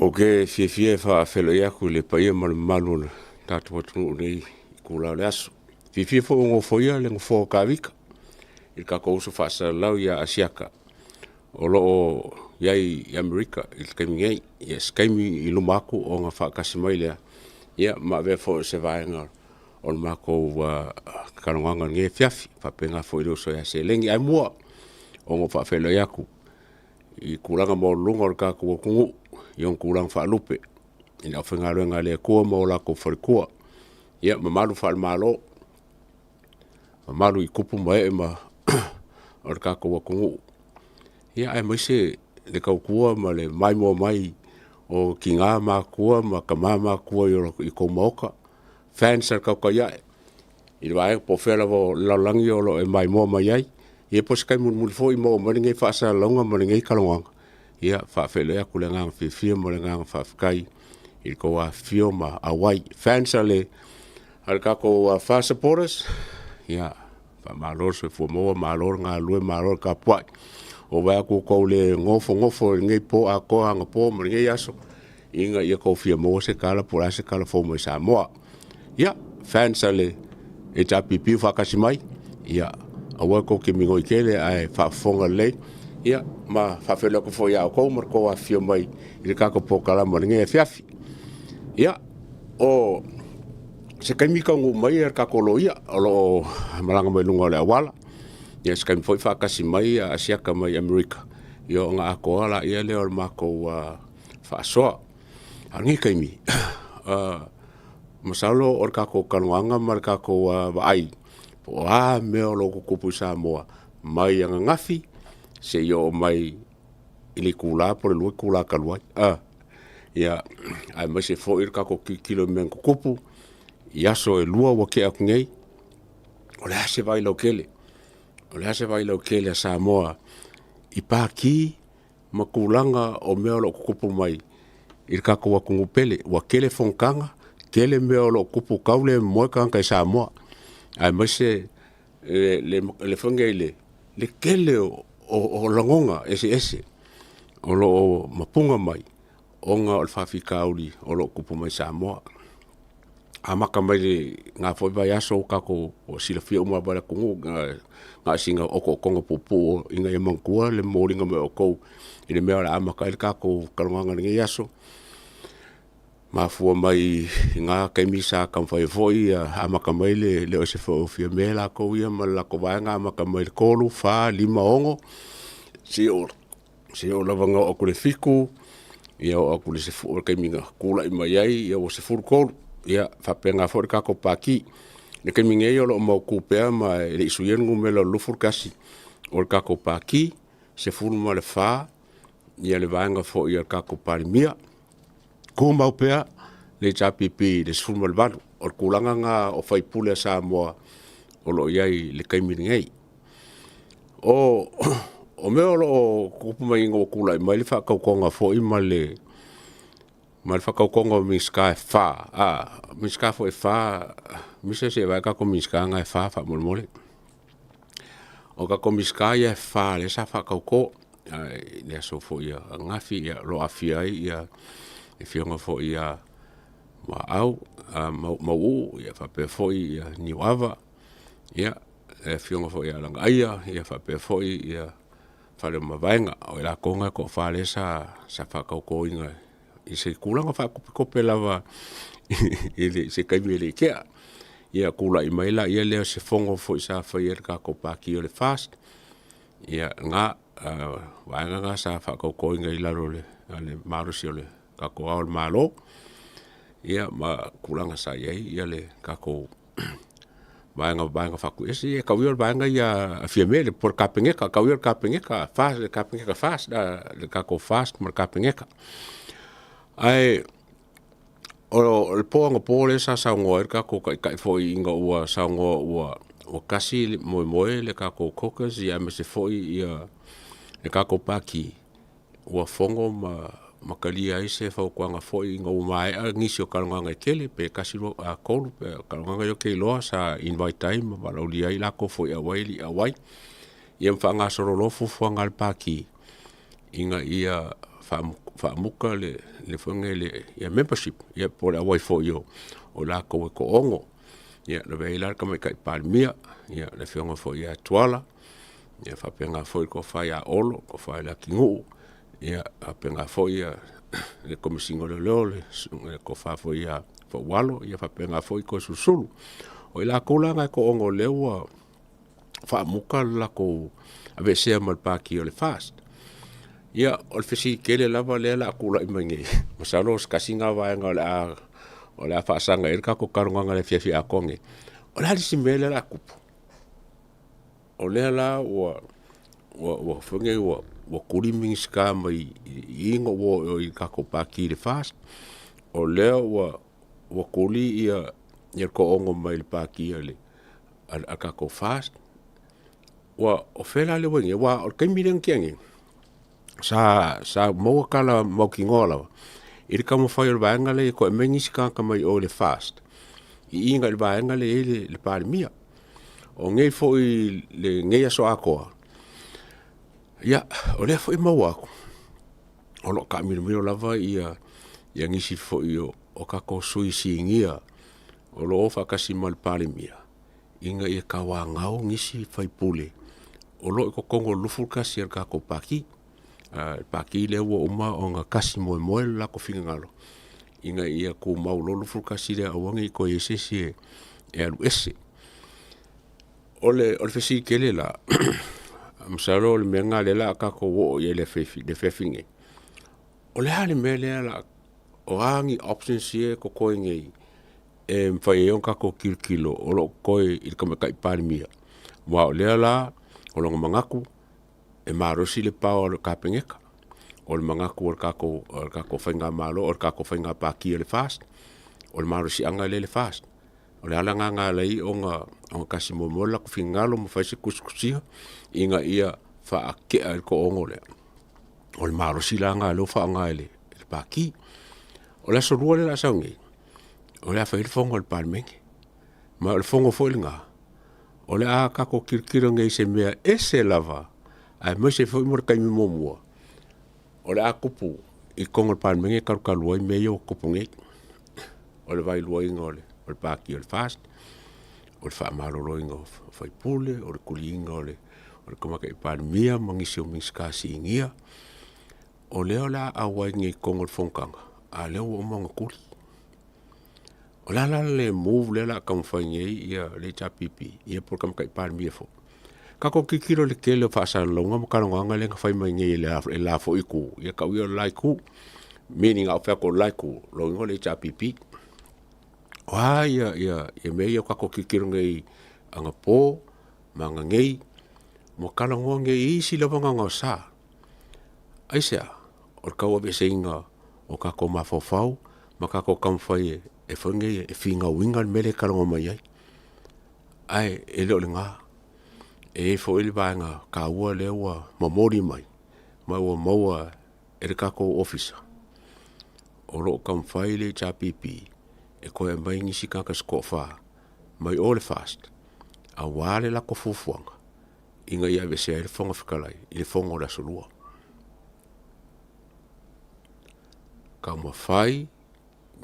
Ou te fiafia e faafeiloai atu i le paia ma le mamalu o le tatou atunuu i lenei itula o le aso. E fiafia foi ua nofoia le nofoa o Tavita i le tatou uso faasalalau ia Asiata o lo o i ai i Amerika i le taimi nei. Ia se taimi i luma atu ona faatasi mai lea ma avea foi o se vaega o le matou talanoaga i lenei afiafi. E faapena foi i le uso ia Seleni. Ae muamua ona ou faafeiloai atu i tulaga maualuluga o le tatou atunuu i ona tulaga faalupe i le aufaigaluega a le Atua ma o latou faletua, ia, mamalu faale-Malo, mamalu i tupu ma ee o le tatou atunuu, aemaise le tautua ma le maimoa mai o tina ma matutua ma tama matutua i outou maota, fans a le Tautai Ae i le vaega po o fea lava o le lalolagi o lo o e maimoa mai ai. Ia po o se taimi mulimuli foi maua mai lenei faasalalauga ma lenei talanoaga, ia e faafeiloai atu i le agaga fiafia ma le agaga faafetai i le tou afifio ma auai. Fans a le tatou FAST Supporters, ia faamalo le soifua maua, malo le galulue, malo le tapuai. Ua ou vaai atu ua tou le nofonofo i lenei po atoa anapo ma lenei aso ina ia outou fia maua se tala po o le a se tala fou mai Samoa. Ia, fans a le HRPP ua faatasi mai, ia aua tou te migoi tele ae faafofoga lelei. Ia ma faafeiloai atu foi ia outou ma le tou afifio mai i le tatou polokalame o lenei afiafi. Ia, o se taimi taunuu mai le tatou loia o lo o malaga mai luga o le auala. Ia se taimi foi faatasi mai Asiata mai Amerika, ia ona atoa lea o le matou faasoa. A o lenei taimi, masalo o le tatou talanoaga ma le tatou vaai, po o a mea o lo o tutupu i Samoa mai ananafi seia oo mai i le itula po o le 2 itula talu ai, aemaise foi o le tatou tilotilo i mea na tutupu i aso e lua ua tea atu nei. O le a se vaai lautele? O le a se vaai lautele a Samoa i Pati ma tulaga o mea o lo o tutupu mai i le tatou atunuu pele? Ua tele fonotaga, tele mea o lo o tutupu, tau le moe tagata i Samoa, aemaise le foi lenei le tele o lagona eseese o lo o mapuna mai ona o le faafitauli o lo o tupu mai Samoa. Amata mai lena foi vaiaso ua tatou silafia uma lava e le atunuu, na o sina otootoga puupuu ina ia manatua le momoliga mai o outou i le mea o le a amata ai le tatou talanoaga i lenei aso. Mafua mai i na taimi sa taumafai ai foi amata mai le Osefo o Fiame latou ia ma le latou vaega, amata mai le 3, 4, 5, 6, seia oo lava ina oo atu i le 7, ia oo atu i le 10, o le taimi na tulai mai ai ua 13. Ia e faapena foi le tatou Pati. I le taimi nei o lo o mautu pea ma e le i suia le numera o le 21 o le tatou Pati, 14 le vaega foi a le tatou Palemia. Tumau pea le HRPP i le 18. O le tulaga lena o sui usufono a Samoa o lo o i ai i le taimi lenei. O mea o lo o tutupu mai ina ua tulai mai le faatautoga foi ma le faatautoga o Minisita e fa, Minisita foi e fa, Misa se i vaai tatou Minisita na e fa faamolemole. O tatou Minisita ia e fa lea sa faatauto i le aso foi ananafi, o lo o aofia ai le afioga foi ia Mauu faapea foi Niuava, le afioga foi ia Lagaaia, faapea foi Faleomavaega. O i latou na e toafa lea sa faatautoina i se tulaga faakopetope lava i se taimi e le i tea. Ia tulai mai lea o se fono foi sa faia e le tatou Pati o le FAST, ia lena vaega lena sa faatautoina i lalo o le malosi o le tatou Ao o le Malo, ia ma tulaga sa i ai le tatou Vaega Faafuasei. Ia tau ia o le vaega ia a Fiame po o le Kapeneta, tau ia o le Kapeneta, le Kapeneta FAST, le tatou FAST ma le Kapeneta. Ae o le po anapo lea sa saunoa ai le tatou Taitai foi ina ua saunoa ua tasi le moemoe le tatou caucus aemaise foi le tatou Pati, ua fono ma talia ai se fautuaga foi ina ua maea nisi o talanoaga e tele, pe tasi, lua, tolu. O talanoaga ia ou te iloa sa invite ai ma valaaulia ai latou foi e auai e le i auai, ia ma faagasolo loa fuafuaga a le Pati ina ia faamuta le foi lenei le membership ia po o le auai foi o latou e toaono. Ia lavea ai la le Tamaitai Palemia, ia le Afioga foi ia Tuala, ia faapena foi le tofa ia Olo, tofa ia Leatinuu, ia faapena foi le Komesina o Leoleo le Tofa foi ia Faualo, ia faapena foi Toeolesulusulu. O i latou la na e toaono o lea ua faamuta le latou aveesea mai le Pati o le FAST. Ia o le fesili tele lava lea o le a tulai mai nei, masalo o se tasi lena vaega o le a faasaga i ai le tatou talanoaga i le afiafi atoa lenei. O le a le isi mea lea o le a tupu? O lea la ua tuli Minisita mai i i na ua o i le tatou Pati le FAST, o lea ua tuli le toaono mai le Pati a le tatou FAST. O fea la lea ua i ai nei? Aua o le taimi lea na tea nei, sa maua tala mautinoa lava i le taumafai o le vaega lea e toe aumai nisi tagata mai o i le FAST i i agai le vaega lea e i ai le Palemia. O nei foi i lenei aso atoa, ia, o lea foi e maua atu, o lo o taamilomilo lava nisi foi o tatou sui sinia o lo o faatasi ma le Palemia ina ia tauanau nisi sui usufono o lo o i totonu o le 21 a le tatou Pati. Le Pati lea ua uma ona tasi moemoe lo latou finagalo ina ia tumau loa le 21 lea aua ne i toe i ai se isi e alu ese. O le fesili tele la, masalo o le mea lena o lea o le a tatou oo i ai i le afiafi lenei, o le a le mea lea o le a, o a ni options ia e totoe nei e mafai ai ona tatou tilotilo o lo o totoe i le Tamaitai Palemia? Aua o lea la o lona manatu e malosi le power o le Kapeneta, o le manatu o le tatou faigamalo, o le tatou faiga pati o le FAST, o le malosiaga lea e i le FAST. O le ala lena na ala ai ona tasi moemoe lo latou finagalo ma fai se tusitusiga ina ia faatea e le toaono lea. O le malosi la lena o lea ua faaaoga e le Pati. O le aso Lua lea o le a sau nei, o le a fai ai le fono a le Palemene. Ma o le fono foi lena, o le a tatou tilotilo nei i se mea ese lava, aemaise foi mo le taimi muamua, o le a tupu i totonu o le Palemene talu talu ai mea ia ua tutupu nei. O le vaeluaina o le Pati o le FAST, o le faamaloloina o sui usufono, o le tuliina o le Tamaitai Palemia ma nisi o Minisita Sinia. O lea o le a auai nei i totonu o le fonotaga, a o lea ua uma ona tuli. O le a la le move lea o le a taumafai nei le HRPP ia po o le Tamaitai Palemia foi? Tatou tilotilo i le tele o faasalalauga ma talanoaga lea na fai mai nei e le la foi itu, ia tau ia o le la itu, meaning a ou fai atu o le la itu, lona uiga o le HRPP. O a mea ia ua tatou tilotilo nei anapo ma ananei ua talanoa nei i isi lava gaogaosa. Aisea? O le tauaveseina o tatou mafaufau ma tatou taumafai e foi nei e finauina le mea lea e talanoa mai ai. Ae e le o lena. E i ai foi le vaega taua lea ua momoli mai ma ua maua e le tatou Ofisa, o lo o taumafai le HRPP e toe aumai nisi tagata se toafa mai o i le FAST aua le latou fuafuaga ina ia aveesea ai le Fofoga Fetalai i le fono o le Aso Lua. Taumafai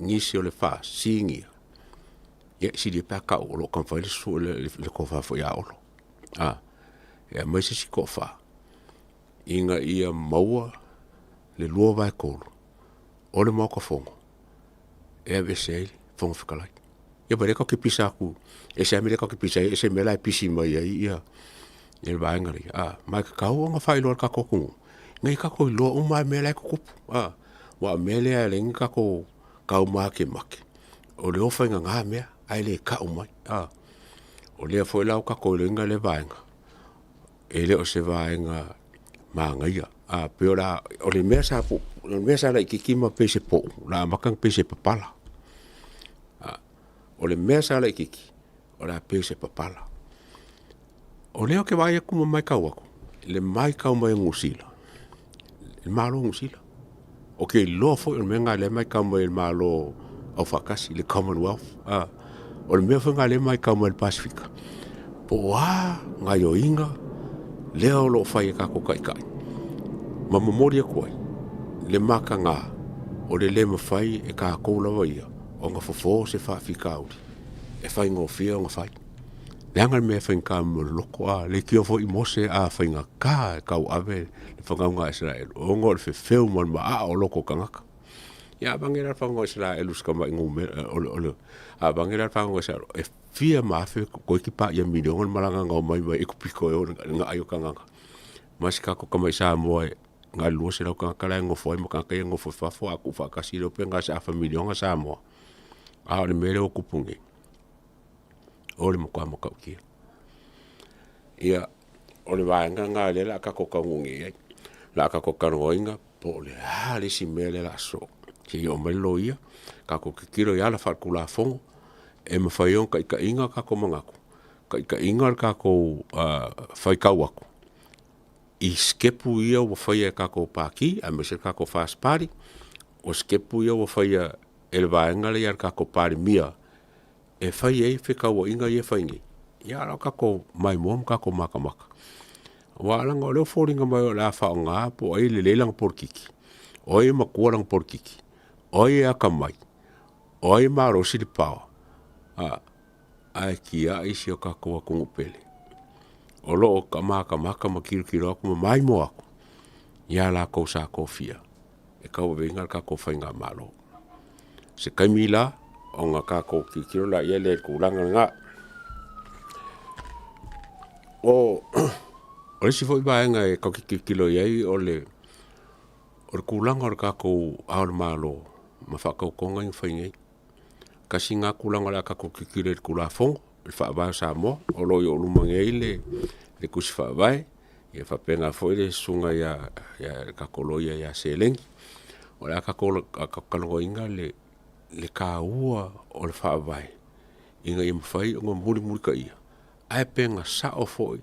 nisi o le FAST Sinia, ia e sili ai pe a tau o lo o taumafai le tofa foi ia Olo e aumai se isi toafa ina ia maua le 2/3 o le Maota Fono e aveese ai le Fofoga Fetalai. Ia vaai o lea tatou te pisa atu, e ese lava le mea lea tatou te pisa ai, ese le mea la e pisi mai ai le vaega lea, ma e tatau ona faailoa i le tatou atunuu, ina ia tatou iloa uma lava mea la e tutupu. Aua o le mea lea e ala ai ona tatou taumatemate, o le o faigana mea ae le tau mai. O lea foi la ua tatou iloaina lea vaega, e le o se vaega manaia. Pei o le mea sa laitiiti ma pei se po'u, o le a amata ona pei se papala. O le mea sa laitiiti, o le a pei se papala. O lea ou te vaai atu ma matau atu i le matau mai a Niu Sila, le Malo o Niu Sila. Ou te iloa foi o le mea lena o lea e matau mai e le Malo Aufaatasi, le Commonwealth. O le mea foi lena o lea e matau mai e le Pasefika, po o a gaoioiga lea o lo o fai e tatou taitai ma momoli atu ai. le mataga o le lē mafai e tatou lava ia ona fofo se faafitauli e faigofie ona fai. Leaga le mea e faigata ma loloto a, leitio foi Mose a faigata e tauave le fanauga a Isaraelu ona o le fefeu ma le maaa o loto o tagata. Ia a avane la le fanauga a Isaraelu si tamai numera a avane la le fanauga a Isaraelu e fia ma afe toeitiiti paia miliona le malaga na omai mai Aikupito e o i le aai o tagata, ma si tatou tamai Samoa e na o le 200 tagata la e nonofo ai ma tagata ia e nonofo i fafo, a tuufaatasi e le iloa pe na o se afa miliona Samoa. A o le mea lea ua tupu nei, o le matua matautia. Ia, o le vaega lena o lea o le a tatou taunuu nei i ai. O le a tatou talanoaina po o le a le isi mea lea o le a sosoo seia oo mai le loia, tatou tilotilo i ala faale-tulafono e mafai ai ona taitaiina o tatou manatu, taitaiina le tatou faitau atu i sitepu ia ua faia e tatou Pati aemaise le tatou FAST Party, o sitepu ia ua faia e le vaega lea a le tatou Palemia e fai ai fetauaiga ia e fai nei, ia a o la e ua tatou maimoa ma tatou matamata. Aua leaga o lea e foliga mai o le a faaaoga po o ai e lelei lana polokiki, o ai e matua lana polokiki, o ai e atamai, o ai e malosi le power, ae tiai si o tatou atunuu pele o lo o matamata ma tilotilo atu ma maimoa atu ia latou sa tofia e tauaveina le tatou faigamalo. O se taimi la ona tatou tilotilo laia lea i le tulaga lena. O le isi foi vaega e tatou te tilotilo i ai o le tulaga o le tatou Ao o Le Malo ma faatautoga ia na fai nei. Tasi lena tulaga o le a tatou tilotilo i ai i le Tulafono o le Faavae o Samoa, o lo o i ou luma nei le Tusi Faavae, e faapena foi le susuga i le tatou Loia ia Seleni. O le a tatou talanoaina le taua o le Faavae ina ia mafai ona mulimulitaia, ae pe na sao foi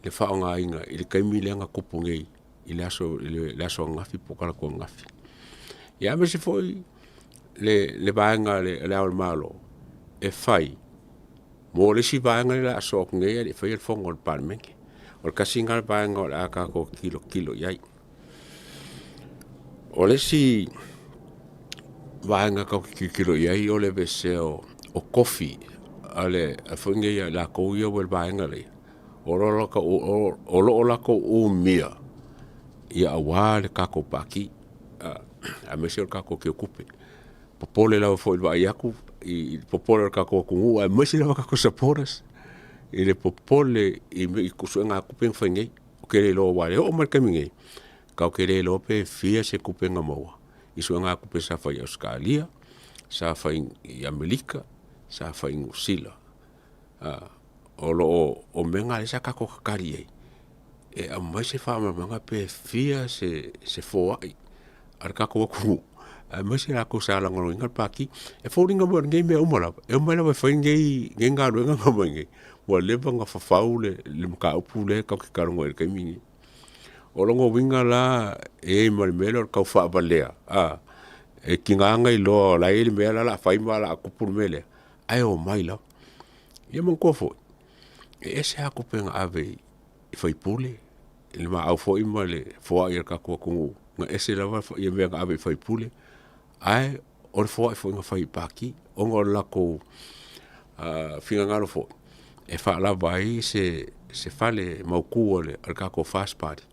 le faaaogaina i le taimi lea na tupu nei i le aso ananafi po o talaatu ananafi. Ia aemaise foi le vaega a Le Ao o le Malo e fai mo le isi vaega lea o le a sosoo atu nei ae le i faia le fono a le Palemene. O le tasi lena vaega o le a tatou tilotilo i ai. O le isi vaega tatou te tilotilo i ai o le aveesea o tofi foi nei a i latou ia ua i le vaega lea, o lo o latou umia aua le tatou Pati, aemaise o le tatou teutupe. E popole lava foi i le vaai atu i le popole o le tatou atunuu aemaise lava tatou supporters i le popole i suegatupe na fai nei. Ou te le iloa aua e oo mai lava i le taimi nei, tatou te le iloa pe fia se tupe na maua i suegatupe sa fai i Ausetalia, sa fai i Amerika, sa fai i Niu Sila. O mea na o lea sa tatou tatali i ai e aumai se faamalamalamaga pe fia se foai a le tatou atunuu aemaise latou sa lagolagoina le Pati. E foliga mai o nei mea uma lava, e omai lava e fai nei galuega na omai nei, ua leva ona fafau le mataupu lea tatou te talanoa ai i le taimi lenei. O lona uiga la, e i ai ma le mea lea o le tau faavalea e tiga ona iloa o la e i ai le mea la o le a fai ma o le a tupu le mea lea, ae omai lava. Ia manatua foi, e ese lava tupe na ave i faipule i le maau foi ma le foai a le tatou atunuu, na ese lava mea na ave i faipule, ae o le foai foi na fai i Pati ona o le latou finagalo foi e faalava ai se fale mautu o le tatou FAST Party.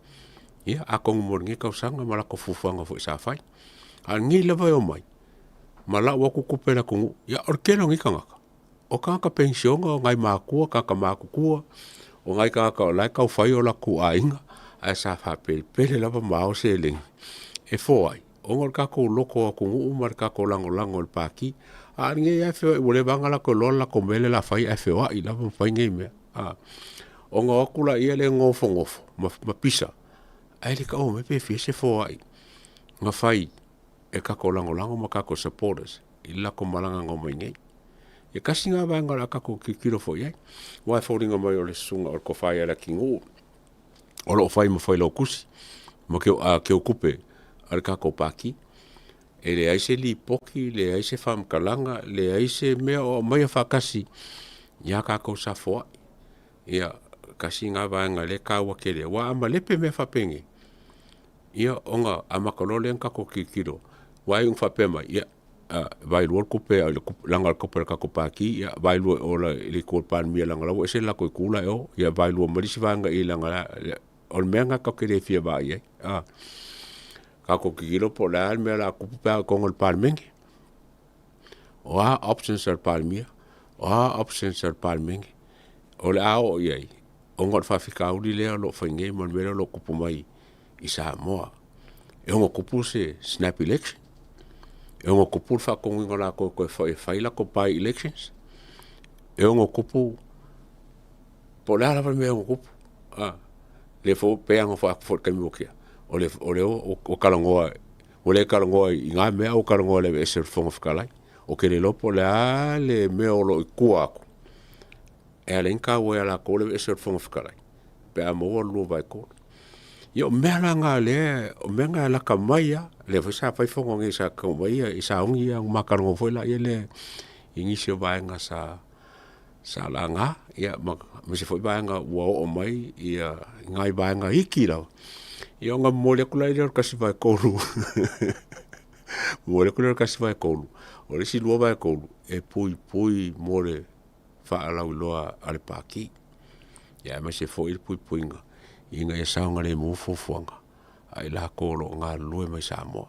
Ia atonu mo lenei tausaga ma latou fuafuaga foi sa fai. A o lenei lava e omai ma lau atu tupe a le atunuu. Ia o le tele o nei tagata, o tagata penisione, o nai matua, o tagata matutua, o nai tagata o la e tau fai o latou aiga, ae sa faapelepele lava ma ao seleni e foai ona o le tatou loto atunuu ma le tatou lagolago i le Pati. A o lenei lava e feoai ua leva lava ona latou iloa le latou mea lea o le a fai ae feoai lava ma fai nei mea. Ona o atu lea nofonofo ma pisa, ae le taua mai pe fia se foai na fai e tatou lagolago ma tatou supporters i le latou malaga na omai nei. E tasi lena vaega o le a tatou tilotilo foi i ai, aua e foliga mai o le susuga o le tofa ia Leatinuu o lo o fai ma failautusi ma teutupe a le tatou Pati. E leai se lipoti, leai se faamatalaga, leai se mea o aumaia faatasi ia tatou sa foai. Ia, tasi lena vaega o lea e taua tele, aua a malepe mea faapenei. Ia ona amata loa lea ona tatou tilotilo, aua e iu ina faapea mai, ia vaelua le tupe leaga o le tupe a le tatou Pati, ia vaelua i o i le itu a le Palemia leaga o la e ua ese le latou itu la e i o, ia vaelua ma le isi vaega i i leaga o le mea lena tatou te le fia vaai i ai. Tatou tilotilo po o le a le mea o le a tupu pe a oo i totonu o le Palemene. O a options a le Palemia, o a options a le Palemene o le a oo i ai ona o le faafitauli lea o lo o fai nei ma le mea lea o lo o tupu mai i Samoa. E ono tupu se snap election, e ono tupu le faatonuina o latou e toe foi e fai latou bi-elections, e ono tupu po o le a lava le mea e ono tupu. Lea foi e pei ona fai atu foi i le taimi ua tea, o lea ua talanoa, ua le talanoa i na mea ae ua talanoa i le aveese o le Fofoga Fetalai. Ou te le iloa po o le a le mea o lo o i tua atu e ala ai ona taua ia latou le aveese o le Fofoga Fetalai pe a maua le 2/3. Ia o mea la na o lea, o mea na e lata mai lava, lea foi sa fai fono nei sa tau mai sauni ona ma talanoa foi lea i nisi o vaega sa laga, aemaise foi vaega ua oo mai nai vaega iti lava, ia ona momoli atu lea o le 1/3 momoli atu lea o le 1/3, o le isi 2/3 e puipui mo le faalauiloa a le Pati, aemaise foi le puipuiga ina ia saogalemu fuafuaga a i latou o lo o galulue mai Samoa.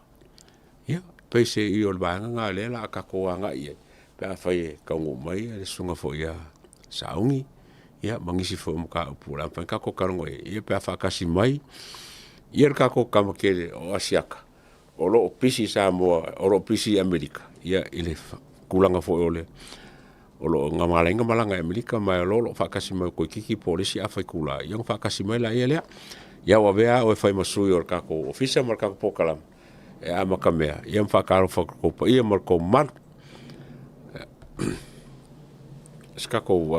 Ia, peiseai o le vaega lena o lea o le a tatou agai i ai pe afai e taunuu mai le susuga foi ia Sauni ma nisi foi o mataupu o le a mafai ona tatou talanoa i ai pe a faatasi mai le tatou tama tele o Asiata o lo o pisi i Samoa, o lo o pisi i Amerika i le tulaga foi o lo o na ala ai ona malaga i Amerika, ma o lo o faatasi mai toeitiiti po o le isi afa itula, ia ona faatasi mai lea. Ia ua avea au e fai ma sui o le tatou ofisa ma le tatou polokalame e amatamea ma faatalofa atu i le tou paia ma lo outou mamalu. Se tatou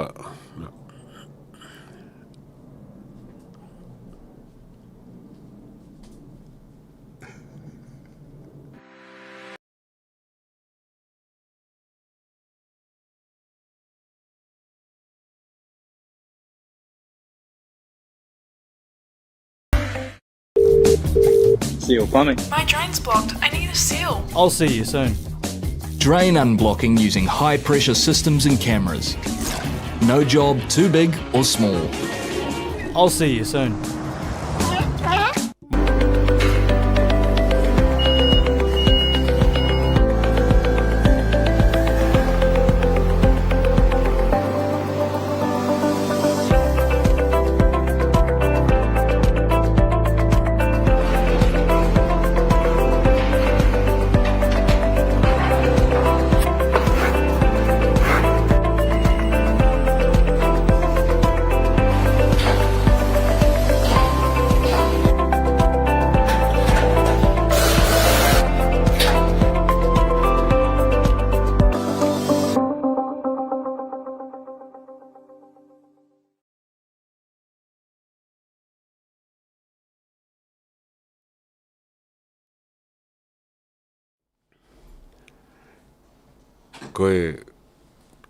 Seal plumbing. My drain's blocked. I need a seal. I'll see you soon. Drain unblocking using high pressure systems and cameras. No job too big or small. I'll see you soon. Toe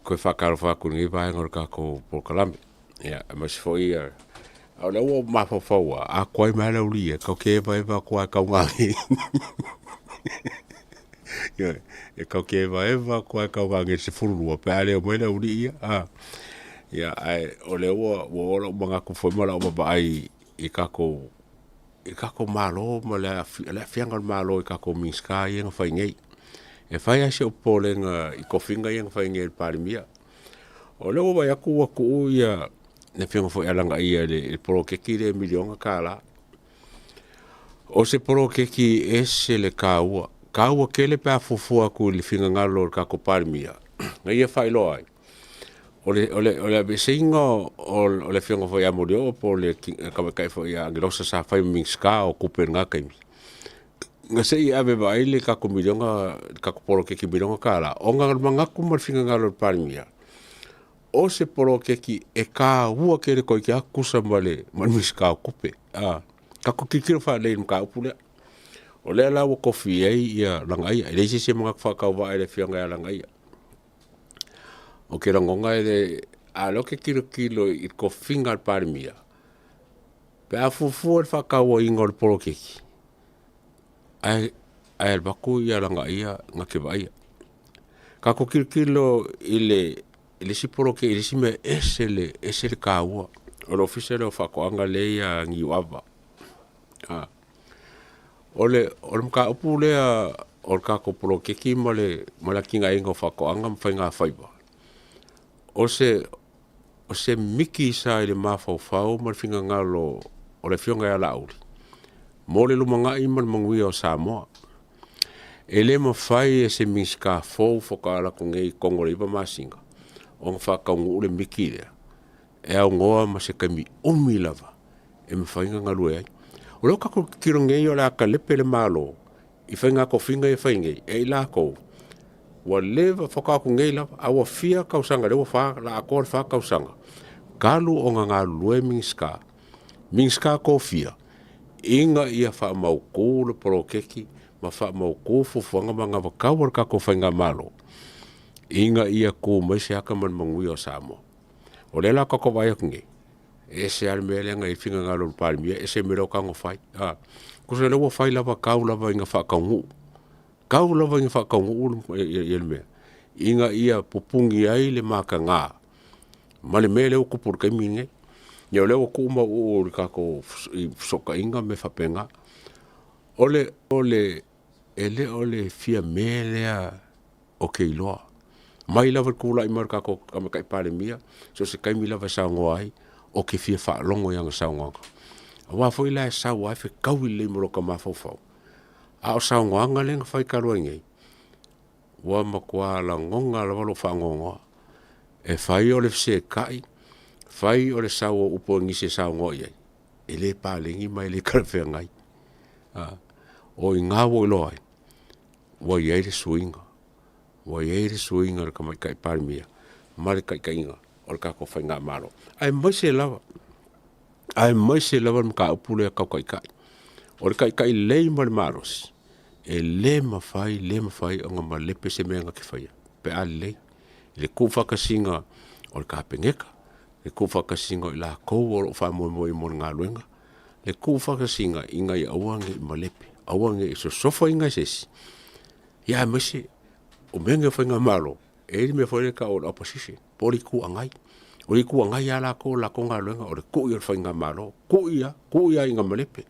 toe faatalofa atu i lenei vaega o le tatou polokalame, ia aemaise foi a o lea ua ou mafaufau lava, a tuai mai lava le aualii ia, tatou te evaeva atu lava e tauga nei. Ioe, e tatou te evaeva atu lava e tauga nei i le 12 pe a le omai le aualii ia. Ia, ae o lea ua oo lou manatu foi ma lau vaavaai i tatou Malo ma le aafiaga o le Malo i tatou Minisita ia na fai nei. E fai lava si ou popolega i tofiga ia na fai nei e le Palemia. O lea ua vaai atu ua tuu le afioga foi ia Lagaia i le poloketi lea $1 miliona. O se poloketi e ese le taua, taua tele pe a fuafua atu i le finagalo o le tatou Palemia na ia faailoa ai, o le aveeseina o le afioga foi ia Molioo po o le tamaitai foi ia Agelosa sa fai ma Minisita o Tupe i lena taimi, na se i ave e vaai le tatou miliona, le tatou poloketi $1 miliona, ona o le manatu ma le finagalo o le Palemia, o se poloketi e taua tele toeitiiti lava tutusa ma le Minisita o Tupe. Tatou tilotilo faalelei i le mataupu lea. O lea la ua tofi ai Lagaia, e leai se isi e manatu faatauvaa i le afioga ia Lagaia. Ou te lagona e le... a o lea ou te tilotilo i le tofiga a le Palemia, pe a fuafua i le faatauaina o le poloketi. Ae ae alu atu ia alagaia na te vaaia. Tatou tilotilo i le isi poloketi i le isi mea e ese le ese le taua, o le Ofisa lea o Faatoaga lea e i Niuava. O le mataupu lea o le tatou poloketi ma le atinaeina o faatoaga ma faigafaiva, o se miki sa i le mafaufau ma le finagalo o le Afioga ia Laauli mo le lumanai ma le manuia o Samoa. E le mafai e se Minisita fou faatoa alu atu nei i totonu o le 9 masina ona faataunuu le miki lea, e aunoa ma se taimi umi lava e mafai ona galue ai. O lea ua tatou tilotilo nei o le a talepe le Malo i faiga tofiga lea e fai nei, e i latou ua leva, faatoa o atu nei lava, ae ua fia tausaga lea ua fa, o le a atoa le 4 tausaga talu ona galulue Minisita, Minisita tofia, ina ia faamautu le poloketi ma faamautu fuafuaga ma anavatau a le tatou faigamalo, ina ia tu mai se ata ma le manuia o Samoa. O lea la tatou te vaai atu nei, e ese lava le mea lea na i ai le finagalo o le Palemia ese le mea lea ua tago fai. Tusa o lea ua fai lava tau lava ina faataunuu, tau lava ina faataunuu le mea ina ia pupuni ai le mataga ma le mea lea ua tupu i le taimi lenei. Ia o lea ua tuu mauuu i le tatou i fesootaiga ma mea faapena. E le o le Fiame lea ou te iloa, mai lava i le tulai mai o le tatou Tamaitai Palemia, so o se taimi lava e saunoa ai, ou te fia faalogo i ana saunoaga, aua foi la e sau lava e fetaui lelei ma lota mafaufau. A o saunoaga lea na fai talu ai nei, ua matua lagona lava lou faanoanoa, e fai o le fesetai, fai o le sau o upu a nisi e saunoa i ai, e le paleni ma e le talafeagai. O i ina ua ou iloa ai, ua i ai le suiga, ua i ai le suiga i le Tamaitai Palemia ma le taitaiga o le tatou faigamalo, aemaise lava, aemaise lava le mataupu lea tau taitai. O le taitai lelei ma le malosi, e le mafai, le mafai ona malepe se mea na te faia pe a lelei le tuufaatasiga o le Kapeneta, le tuufaatasiga o i latou o lo o faamoemoe mo le galuega, le tuufaatasiga ina ia aua ne i malepe, aua ne i sosofaina e se isi, aemaise o mea nei o faigamalo, e i ai le mea foi lea e tau o le opposition po o le Itu Agai. O le Itu Agai lava latou o le latou galuega o le tui o le faigamalo, tui lava, tui lava ina malepe.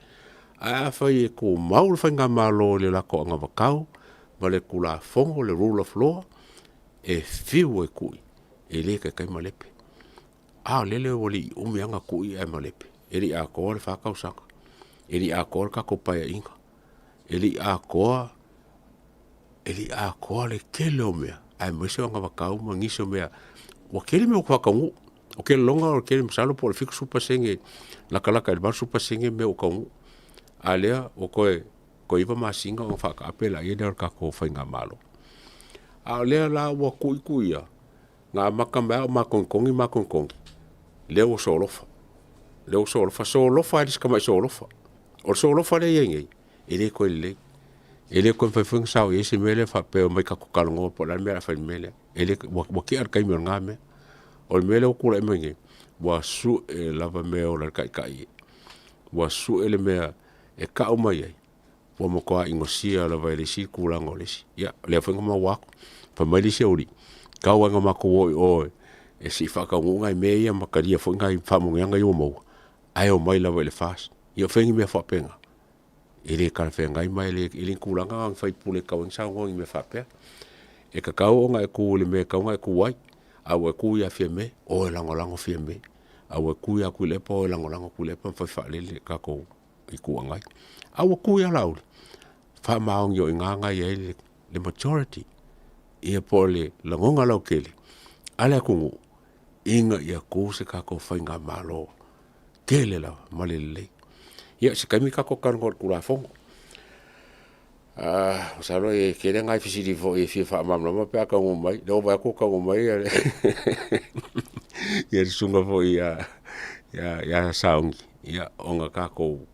Ae afai e tumau le faigamalo i le latou anavatau ma le Tulafono le Rule of Law, e fiu e tui, e le taitai malepe. A o lele ua le i umi lava na tui ae malepe, e le i atoa le 4 tausaga, e le i atoa le tatou Paeaiga, e le i atoa le tele o mea, aemaise o anavatau ma nisi o mea. Ua tele mea ua faataunuu. Ou te lagona o le tele masalo po o le 70% latalata i le 80% mea ua taunuu, a o lea ua toe 9 masina ona faataape lea o le tatou faigamalo. A o lea la ua tui tui ia, na amata mai lava o matonitoni matonitoni, lea ua solofa, lea ua solofa, solofa lava i le isi tamai solofa. O le solofa lea e i ai nei, e le toe lelei. E le toe mafai foi ona sao i ai se mea lea faapea e omai tatou talanoa po o le a le mea o le a fai i le mea lea. E le ua tea le taimi o lena mea. O le mea lea ua tulai mai nei, ua sue lava mea e ola ai le taitai, ua sue le mea e tau mai ai, ua matua inosia lava e le isi tulaga o le isi. Ia, o lea foi na maua atu, fai mai le isi aualii, tau lava ina matou o i o se i faataunuu nai mea ia ma talia foi nai faamanuiaga ia ua maua, ae omai lava i le FAST. Ia o fea ni mea faapena? E le talafeagai ma e le o ni tulaga na o ni sui usufono e tatau ai ona saunoa i ni mea faapea. E tatau ona e tu i le mea e tatau ona e tu ai, a ua e tu ia Fiame, o e lagolago Fiame, a ua e tu ia Tuilaepa, o e lagolago Tuilaepa ma fai faalele le tatou Itu Agai. A ua tu ia Laauli, faamaoni o i ina na i ai le majority, ia po o le lagona lautele a le atunuu ina ia tu se tatou faigamalo tele lava ma le lelei. Ia, se taimi tatou talanoa i le Tulafono. Masalo e tele nai fesili foi e fia faamalamalama pe a taunuu mai, o lea ua ou vaai atu ua taunuu mai le susuga foi ia Sauni, ona tatou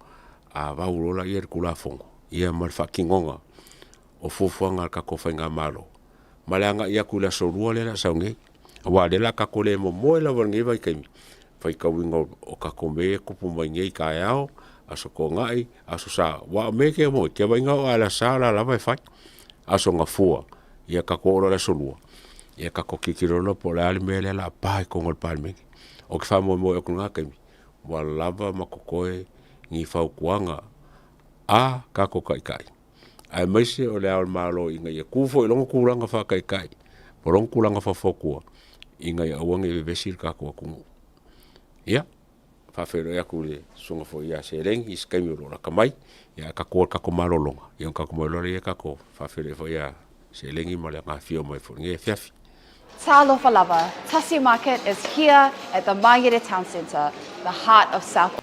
vau loa lea i le Tulafono ma le faatinoga o fuafuaga a le tatou faigamalo ma le agai atu i le aso Lua lea o le a sau nei. Aua o lea o le a tatou le momoe lava i lenei vaitaimi i le faitauina o tatou mea ia e tutupu mai nei taeao. Aso Toonai, Aso Sa, aua o mea e te mo, te vaaiga oo lava i le Aso Sa o la lava e fai. Aso Gafua, ia tatou oo loa i le Aso Lua, ia tatou tilotilo loa po o le a le mea lea o le a pa i totonu o le Palemene. Ou te faamoemoe atu i lena taimi, ua lava ma totoe ni fautuaga a tatou taitai, aemaise o le Ao o le Malo ina ia tu foi i lona tulaga faa-taitai ma lona tulaga faufautua ina ia aua ne i vevesi le tatou atunuu. Ia, faafeiloai atu i le susuga foi ia Seleni i se taimi o lo o lata mai, ae tatou o i le tatou malologa, ia ona tatou omai loa lea tatou faafeiloai foi ia Seleni ma lana afio mai foi i lenei afiafi. Talofa lava, Tasi Market is here at the Mangere Town Centre, the heart of South.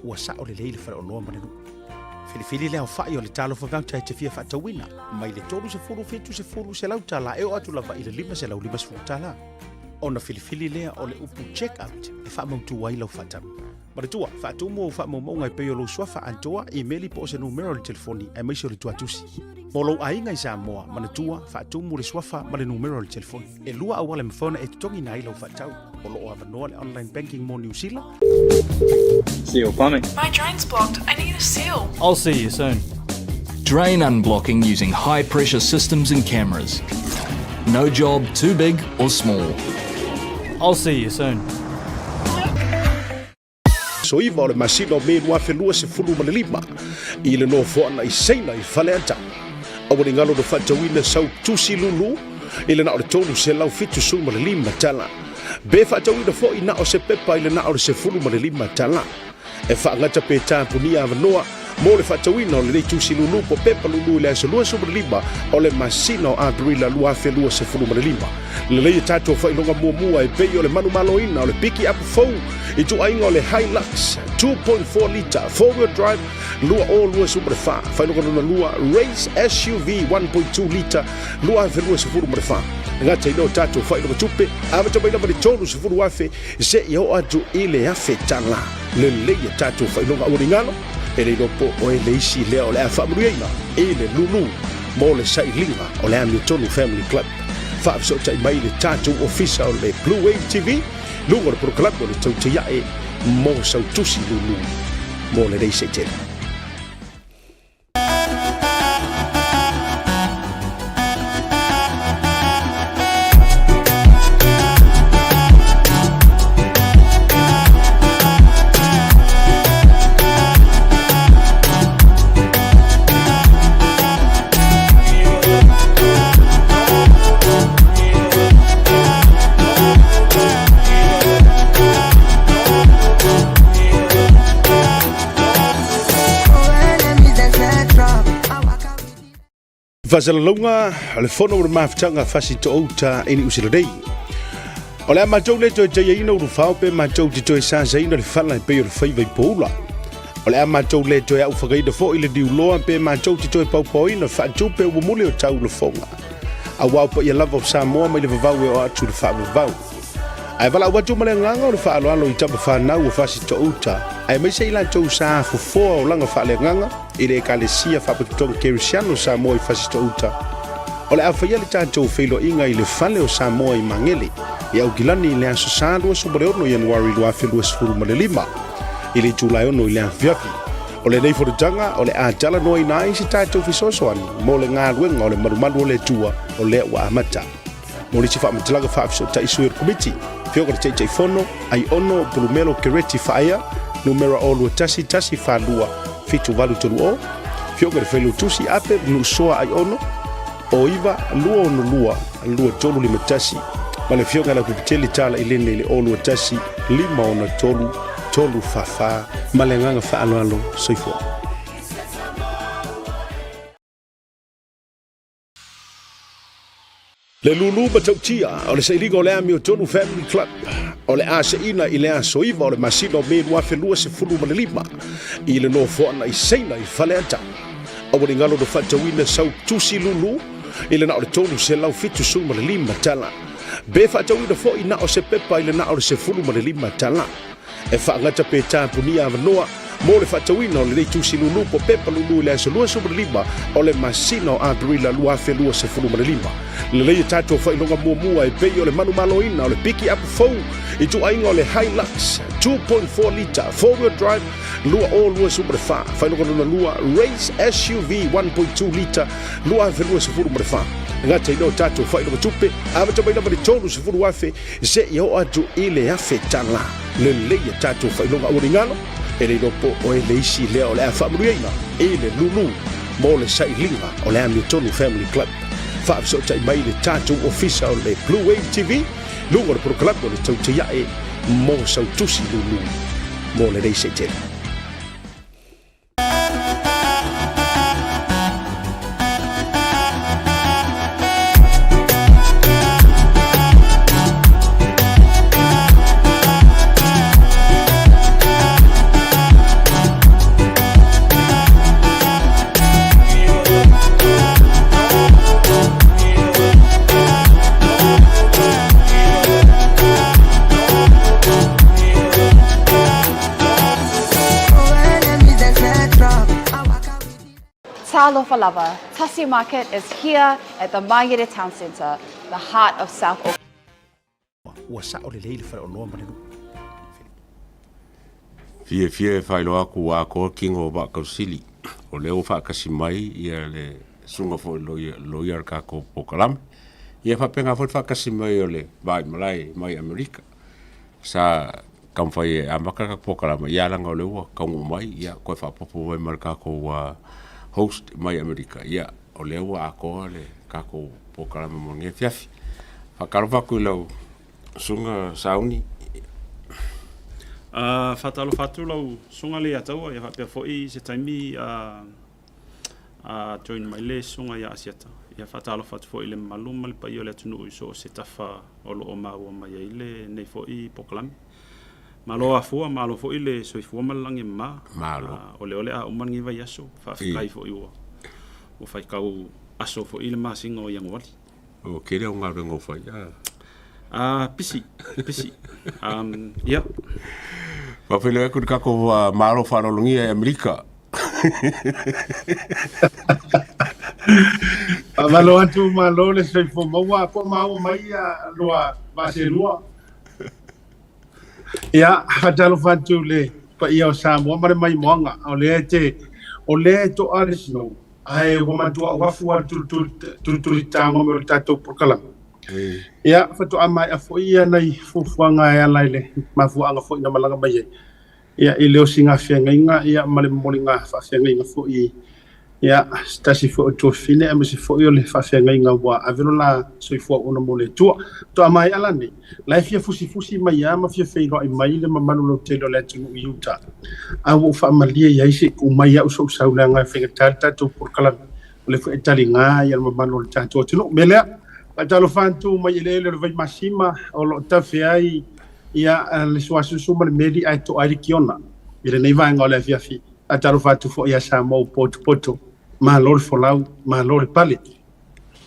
Ua sao lelei le faleoloa ma le nuu. Filifili le aofai o le talofa voucher e te fia faatauina, mai le 30, 70, $100 e oo atu lava i le $550. Ona filifili lea o le upu check out e faamautu ai lau faatau. Manatua, faatumu ou faamaumauga e pei o lou suafa atoa, imeli po o se numera o le telefoni aemaise o le tuatusi. Mo lou aiga i Samoa, manatua, faatumu le suafa ma le numera o le telefoni. E lua auala e mafai ona e totogiina ai lau faatau. O lo o avanoa le online banking mo Niu Sila. Seal plumbing. My drain's blocked. I need a seal. I'll see you soon. Drain unblocking using high pressure systems and cameras. No job too big or small. I'll see you soon. Soiva o le masina o Me 2025 i le nofoaga i Saina i Faleata. Aua ne i galo na faatauina sau tusi lulu i le na o le $375. Pe faatauina foi na o se pepa i le na o le $15. E faagata pe tapunia avanoa mo le faatauina o lenei tusi lulu po pepa lulu i le aso 25 o le masina o Aperila 2025. Lelei e tatou faailoga muamua e pei o le manumaloina o le piki apu fou i ituaiga o le Hilux 2.4 lita four wheel drive 2024, faailoga lona lua Race SUV 1.2 lita 2024. Gata i lea o tatou faailoga tupe, amata mai lava i le $30,000 seia oo atu i le $1,000. Lelei a tatou faailoga aua ne i galo, e le iloa po o e le isi lea o le a faamanuiaina i le lulu mo le sailiga o le Amiotonu Family Club. Faafesootai mai le tatou ofisa o le Blue Wave TV, luga o le polokalame o le Tautaiae mo sau tusi lulu mo lenei seitele. Faasalalauga o le Fono o le Mafutaga Fasitoo-uta i Niu Sila nei. O le a matou le toe taiaina ulufao pe matou te toe sasaina le fala e pei o le faiva i poula. O le a matou le toe aufagaina foi le niuloa pe matou te toe paupaoina faatupe ua muli o tau lafoga. Auā o paia lava o Samoa mai le vavau e oo atu i le faavavau. Ae valaau atu ma le agaga o le faaaloalo i tama fanau o Fasitoo-uta, aemaise i latou sa fofoa olaga faaleagaga i le Ekalesia Faapotopotoga Kerisiano o Samoa i Fasitoo-uta. O le a faia le tatou feiloaiga i le Fale o Samoa i Magele, i Aukilani i le Aso Sa 26 Ianuari 2025, i le itula e 6 i le afiafi. O lenei fonotaga o le a talanoaina ai se tatou fesoasoani mo le galuega o le malumalu o le Atua o lea ua amata. Mo nisi faamatalaga faafesootai sui o le Komiti, Afioga i le Taitaifono, Aiono Pulumelo Kereti Faaea, numera o 21 142 7830, Afioga i le Failautusi Ape Nuusoa Aiono, o 9 262 2351, ma le Afioga i le Pipiteli Tala Ilene i le o 21 563 344. Ma le agaga faaaloalo, soifua. Le lulu matautia o le sailiga o le Amiotonu Family Club o le a seina i le aso 9 o le masina o Me 2025 i le nofoaga i Saina i Faleata. Aua ne i galo na faatauina sau tusi lulu i le na o le $375. Pe faatauina foi na o se pepa i le na o le $15. E faagata pe tapunia avanoa. Mo le faatauina o lenei tusi lulu po pepa lulu i le aso 25 o le masina o Aperila 2025. Lelei e tatou faailoga muamua e pei o le manumaloina o le piki apu fou i ituaiga o le Hilux 2.4 lita four-wheel drive 2024, faailoga lona lua Race SUV 1.2 lita 2024. E gata i lea o tatou faailoga tupe, amata mai lava i le $30,000 seia oo atu i le $1,000. Lelei a tatou faailoga aualigalo, e le iloa po o oe le isi lea o le a faamanuiaina i le lulu mo le sailiga o le Amiotonu Family Club. Faafesootai mai i le tatou ofisa o le Blue Wave TV, luga o le polokalame o le Tautaiae mo sau tusi lulu mo lenei seitele. Talofa lava, Tasi Market is here at the Mangere Town Centre, the heart of South Auckland. Ua sao lelei le faleoloa ma le nuu. Fiafia e faailoa atu ua atoa tino o Vaatausili, o lea ua faatasi mai ia le susuga foi i le loia o le tatou polokalame. Ia faapena foi le faatasi mai o le Vaimalae mai Amerika. Sa taumafai e amata le tatou polokalame, ia leaga o lea ua taunuu mai, ia toe faaopoopo mai ma le tatou host mai Amerika, ia o lea ua atoa le tatou polokalame mo lenei afiafi. Faatalofa atu i lau susuga Sauni. Faatalofa atu lau susuga Leiataua, ia faapea foi se taimi join mai le susuga ia Asiata. Ia faatalofa atu foi i le mamalu ma le paia o le atunuu i so o se tafa o lo o maua mai ai lenei foi polokalame. Malo afua, malo foi le soifua ma le lagi e mama. Malo. O lea o le a uma lenei vaiaso. Faafetai foi ua faitau aso foi le masina o Ianuari. Ua tele au galuega ua fai. Ah, pisi, pisi. Ia. Faafeiloai atu i le tatou Malo faaaloalogia i Amerika. Faamalo atu, malo le soifua maua, po o maua mai ia lua vaaselua. Ia, faatalofa atu i le paia o Samoa ma le maimoaga, o lea e te, o lea e toa le snow, ae ua matua uafu lava le tulitulitaga mai o le tatou polokalame. Ia, faatoa maea foi ia nai fuafuaga e ala i le mafuaaga foi na malaga mai ai. Ia, i le osiga feagaiga ia ma le momoliga faafeagaiga foi ia, se tasi foi o tuafafine aemaise foi o le faafeagaiga ua ave lo la soifua auauna mo le Atua. Faatoa maea la nei, la e fia fusifusi mai lava ma fia feiloai mai le mamalu lautele o le atunuu i uta, a ua ou faamalie i ai se i tuu mai au sou sau leaga e faigata le tatou polokalame, o lea foi e taliga ia le mamalu o le tatou atunuu. O le mea lea, faatalofa atu mai eleele o le Vaimasima o lo o tafe ai ia le suasusu ma le meli ae toa ai le kiona i lenei vaega o le afiafi. Faatalofa atu foi ia Samoa ua potopoto. Malo le folau, malo le pale.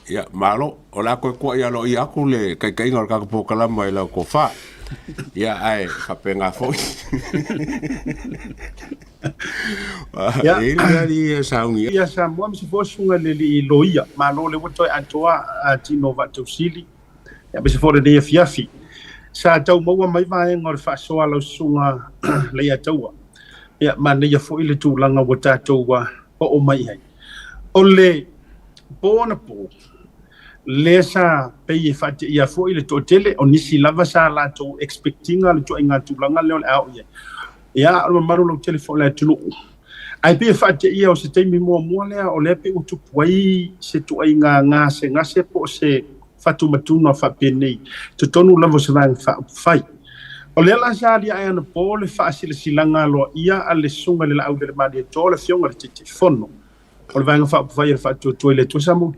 Ia, malo. O le a toe kuaʻi aloaia atu le taitaiga o le tatou polokalama i lau tofa. Ia, ae faapena foi. Ia. E i ai le alii sauni. Ia Samoa ma se foi susuga i le alii loia. Malo lea ua toe atoa tino o Vaatausili. Aemaise foi o lenei afiafi. Sa tau maua mai vaega o le faasoa a lau susuga Leiataua. Ia, manaia foi le tulaga ua tatou oo mai ai. O le po anapo, lea sa pei e faateia foi le toatele, o nisi lava sa latou expect ina le ituaiga tulaga lea o le a oo i ai. Ia, o le mamalu lautele foi o le atunuu. Ae pei e faateia o se taimi muamua lea o lea pei ua tupu ai se ituaiga gasegase po o se fatumatuna faapenei totonu lava o se Vaega Faaupufai. O lea la sa aliae anapo le faasilasilaga aloaia a le Susuga i le Laaulialemalietoa, le Afioga i le Taitaifono o le Vaega Faaupufai a le Faatuatua i le Atua Samoa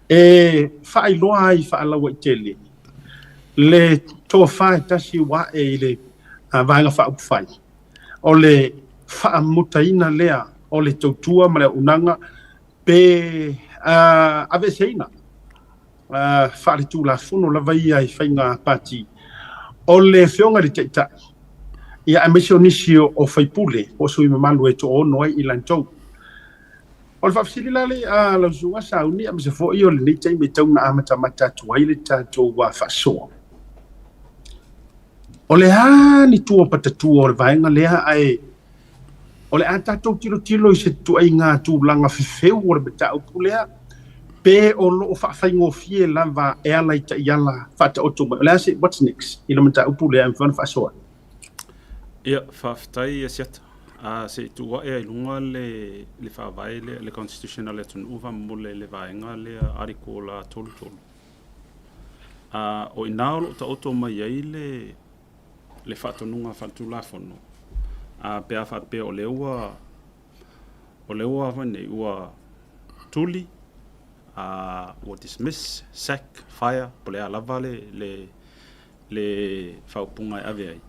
e faailoa ai faalauaitele le tofa e tasi ua ae i le Vaega Faaupufai o le faamutaina lea o le tautua ma le auaunaga pe aveeseina faaletulafono lava ia i faiga pati. O le Afioga i le Taitai Ia, aemaise o nisi o faipule po o sui mamalu e toaono ai i latou. O le faafesili la le a lau susuga Sauni, aemaise foi o lenei taimi e tau na amatamata atu ai le tatou faasoa. O le a ni tua patatua o le vaega lea ae o le a tatou tilotilo i se tuaiga tulaga fefeu o le mataupu lea pe o loo faafaigofie lava e ala i taiala faataoto mai. O le a se what's next i le mataupu lea e mafai ona faasoa? Ia, faafetai Asiata. A se i tuu ae ai luga le faavae lea, le constitution a le atunuu faamolemole le vaega lea article 33. A o ina o loo taoto mai ai le faatonuga faaletulafono a pe a faapea o lea ua foi nei ua tuli a ua dismiss, sack, fire, po le a lava le faaupuga e ave ai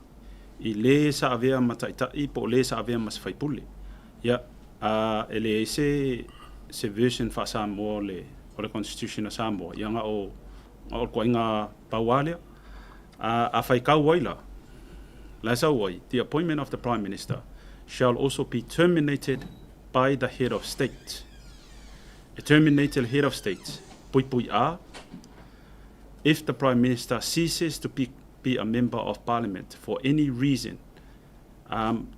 i le sa avea ma taitai po o le sa avea ma se faipule. Ia, a e leai se version faa-Samoa o le Constitution a Samoa, ia na o le koaiga pauā lea. A faitau ai la, la e sau ai, "The appointment of the Prime Minister shall also be terminated by the head of state." E terminate le head of state, pui pui A, if the Prime Minister ceases to be a member of Parliament for any reason.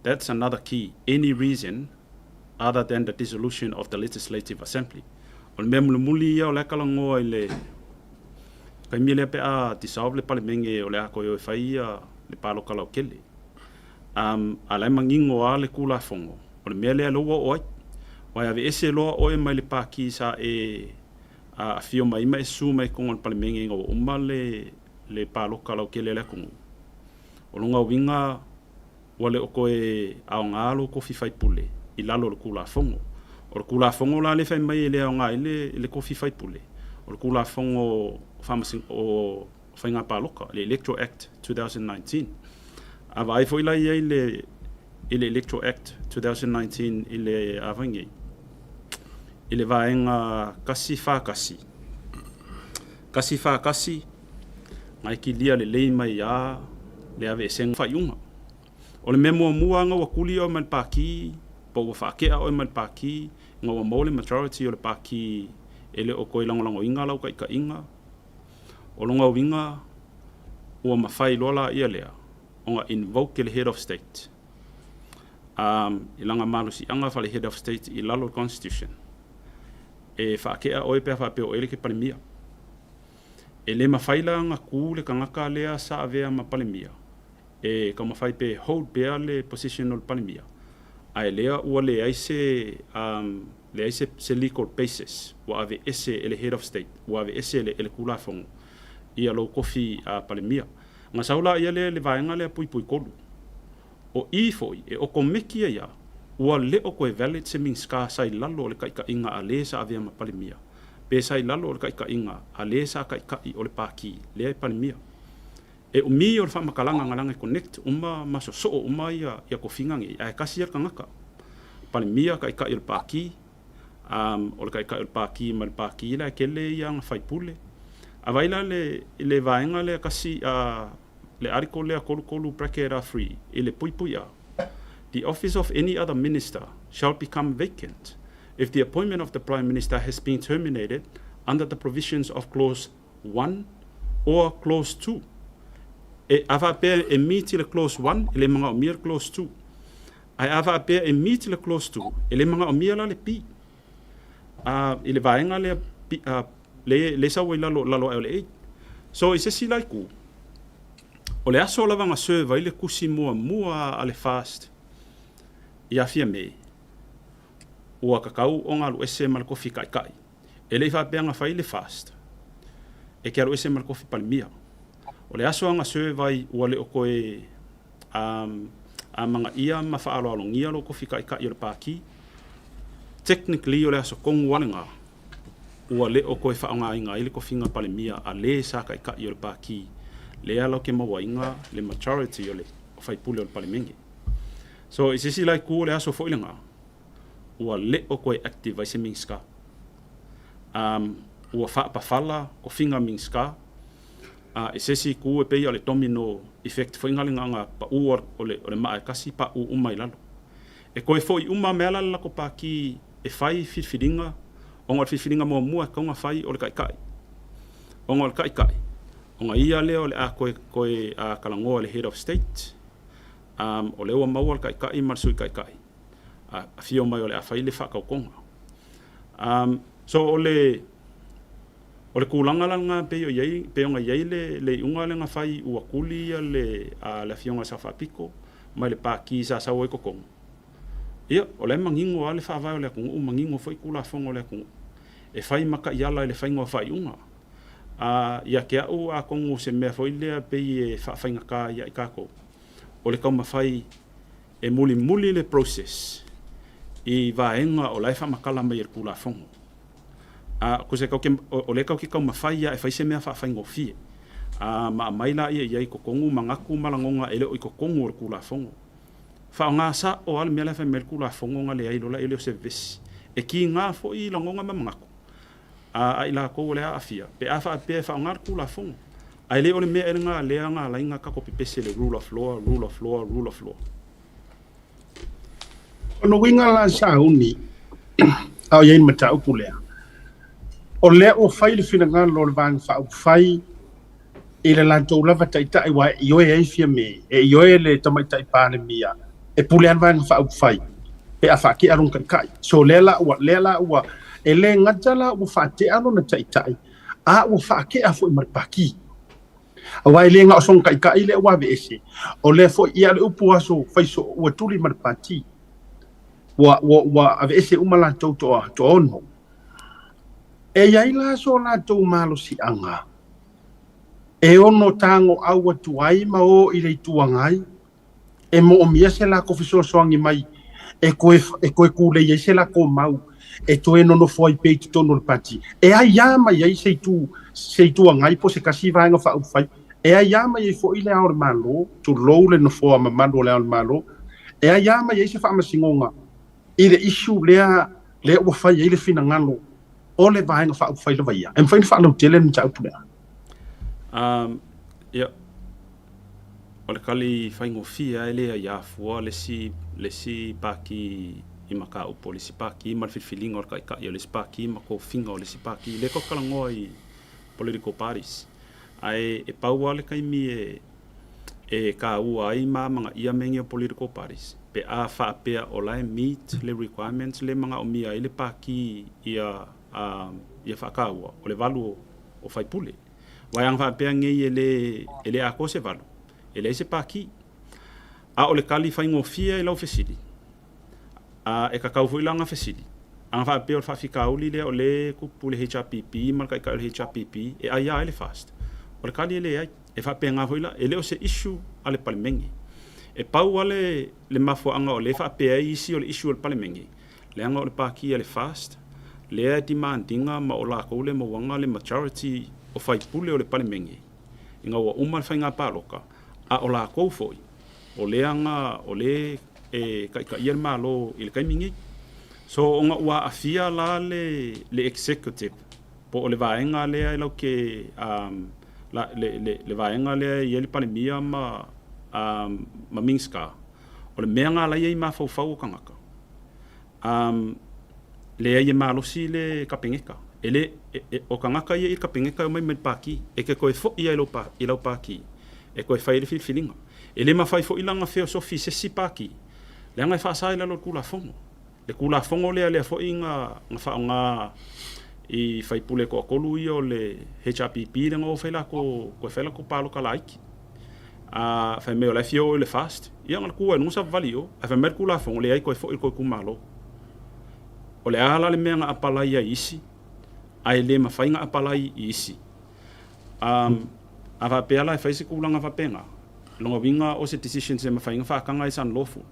That's another key. Any reason other than the dissolution of the Legislative Assembly. O le mea mulimuli ia o le akalagoa i le kaimi lea pe a dissolve le palemenge o le a koe o e fai ia le paloka laukele. A lai mangingo a le kulafono, o le mea lea loa o ai. Wai ave ese loa oe mai le paki sa e a afio mai ma e su mai kongo le palemenge nga uma le paloka laukele le atunuu. O longa uiga ua le o koe aoga lou kofi faipule i lalo o le Tulafono. O le Tulafono la le fai mai e le aoga ai le kofi faipule, o le Tulafono o Faiga Palota, le Electoral Act 2019. A vaai foi la i ai i le Electoral Act 2019 i le avainei, i le vaega 141, 141, ngai kilia lelei mai a le aveesega faaiuga. O le mea muamua aga ua tuli oe mai le paki, po ua faakea oe mai le paki, nga ua maua le majority o le paki e le o toe lagolagoina lau taitaiga. O longa uiga ua mafai loa la ia lea ona invoke le head of state. I laga malosiaga fa le head of state i lalo constitution. E faakea oe pe a faapea o oe le ke palemia. E le mafai la ona tu le tagata lea sa avea ma palemia e taumafai pe hold pea le position o le palemia ae lea ua leai se legal basis, ua ave ese e le head of state, ua ave ese e le Tulafono ia lou kofi palemia. Na sau la ia lea le vaega lea pui pui kolu. O i foi e okomeki ia ua le o koe valid se Minisita sa i lalo o le taitaiga a le sa avea ma palemia pe sa i lalo o le taitaiga a le sa taitai o le paki lea e palemia. E umi o le faamatalaga ga laga e connect uma ma sosoo uma ia kofiga nei ae tasi ia le tagata. Palemia taitai o le paki, o le taitai o le paki ma le paki la e tele ia aga faipule. A vai la le vaega lea kasi le article lea 33 bracket 3 i le pui pui A. "The office of any other minister shall become vacant if the appointment of the Prime Minister has been terminated under the provisions of clause 1 or clause 2." E a faapea e meet le clause 1, e le magaomia le clause 2. Ae a faapea e meet le clause 2, e le magaomia la le B. I le vaega lea le sau ai lalo, lalo ai o le A. So i se isi la itu, o le aso lava na serve ai le tusi muamua a le FAST ia Fiame, ua tatau ona alu ese ma le kofi taitai. E le i faapea na fai le FAST, e ke alu ese ma le kofi palemia. O le aso aga serve ai ua le o koe a magaia ma faaloalogia lo kofi taitai o le paki. Technically o le aso tonu ale ngā, ua le o koe faaaogaina ai le kofiga palemia a le sa taitai o le paki lea lau ke mauaina le majority o le faipule o le palemenge. So i se isi la itu o le aso foi lena, ua le o koe active ai se Minisita. Ua faapafala kofiga Minisita. A i se isi itu e pei o le domino effect foi nga le nga pa'u o le maa e tasi pa'u uma i lalo. E toe fo'i uma mai lava la le latou pati e fai filifiliga ona o le filifiliga muamua e tatau ona fai o le Taitai. Ona o le Taitai, ona ia lea o le a toe toe talanoa i le Head of State, o lea ua maua le Taitai ma le Sui Taitai, afio mai o le a fai le faatautoga. So o le O le tulaga la lena pei o i pei ona i ai le le iuga lea na fai ua tuli ia le a le Afioga i le Sao Faapito mai le Pati sa sau ai totonu. Ia, o la e manino lava le faavae o le atunuu, manino foi Tulafono o le atunuu e fai ma taiala i le faiga o faaiuga. A, ia te au atonu o se mea foi lea pei e faafaigata ia i tatou, o le taumafai e mulimuli le process i vaega o la e faamatala mai e le Tulafono. A, cause e tatou te, o lea tatou te taumafai lava e fai se mea faafaigofie. A, ma aumai laia i ai i totonu manatu ma lagona e le o i totonu o le Tulafono. Faaaoga sao lava le mea la e fai mai ai le Tulafono na leai loa la e le o se vevesi. E kiga foi lagona ma manatu a a i latou o le a aafia pe a faapea e faaaoga le Tulafono. Ae le o le mea ea lena lea na ala ai ona tatou pepese i le rule of law, rule of law, rule of law. O lona uiga la sauni, a o i ai le mataupu lea, o lea ua fai le finagalo o le Vaega Faaupufai i le latou lava taitai aua e ioe ai Fiame, e ioe le Tamaitai Palemia e pule lava le Vaega Faaupufai pe a faatea lona taitai. So lea la ua, lea la ua, e le gata la ua faatea lona taitai, a ua faatea foi ma le Pati. Aua e le na o sona taitai lea ua aveese, o lea foi, ia le upu aso fai soo ua tuli ma le pati. Ua, ua, ua aveese uma latou toa, toaono. E i ai la so latou malosiaga e ono tagoau atu ai ma o i le Itu Agai e moomia se latou fesoasoani mai e toe, e toe tulei ai se latou mau e toe nonofo ai pea i totonu o le pati. E aiā mai ai se itu, se Itu Agai po o se tasi Vaega Faaupufai, e aiā mai ai foi le Ao o le Malo, tulou le nofoa mamalu o le Ao o le Malo, e aiā mai ai se faamasinoga i le issue lea, lea ua fai ai le finagalo o le Vaega Faaupufai lava ia. E mafai ona faalautele le mataupu lea? Ia, O le kali faigofie lava e le aiā fua le isi, le isi pākī i mataupu o le isi pākī ma le filifiliga o le taitai o le isi pākī ma tofiga o le isi pākī. Lea tatou te talanoa i political parties. Ae e pau lava le taimi e, e taua ai ma amanaia mea nei o political parties pe a faapea o la e meet le requirements le manaomia ai le pākī ia, ia faataua o le valu o faipule. Aua ana faapea nei e le, e le atoa se valu, e leai se pākī. A o le tali faigofie i lau fesili, a e tatau foi la ona fesili, ana faapea o le faafitauli lea o lea e tupu i le HRPP ma le taitai o le HRPP e aia ai le FAST, o le tali e leai. E faapena foi la, e le o se issue a le Palemene. E pau lava le, le mafuaaga o lea e faapea ai isi o le issue a le Palemene, Leaga o le Pāti a le FAST lea e demand ina ma o latou le mauaga le majority o faipule o le Palemene ina ua uma le faiga palota, a o latou foi o lea na o le e taitaia le Malo i le taimi nei. So ona ua aafia la le le executive po o le vaega lea e latou te la le le vaega lea e i ai le Palemia ma ma Minista, O le mea na ala ai mafaufau o tagata, leai e malosi le Kapeneta. E le, o tagata ia i le Kapeneta e omai mai le Pati, e te toe foi lava i lau Pati e toe fai ai le filifiliga. E le mafai foi la ona feosofi i se isi Pati, leaga e faasa i lalo o le Tulafono. Le Tulafono lea lea foi na faaaoga i faipule e toatolu ia o le HRPP lea na o fai latou, toe fai latou palota laiti. A fai mai o la e fia o i le FAST, ia na tu ai i luga savavali i o. Ae fai mai le Tulafono, leai toe foi i le tou itumalo. O le a la le mea na apalai ai i isi, ae le mafai ona apalai i isi? A faapea la e fai se tulaga faapena, lona uiga o se decisions e mafai ona faataga is unlawful.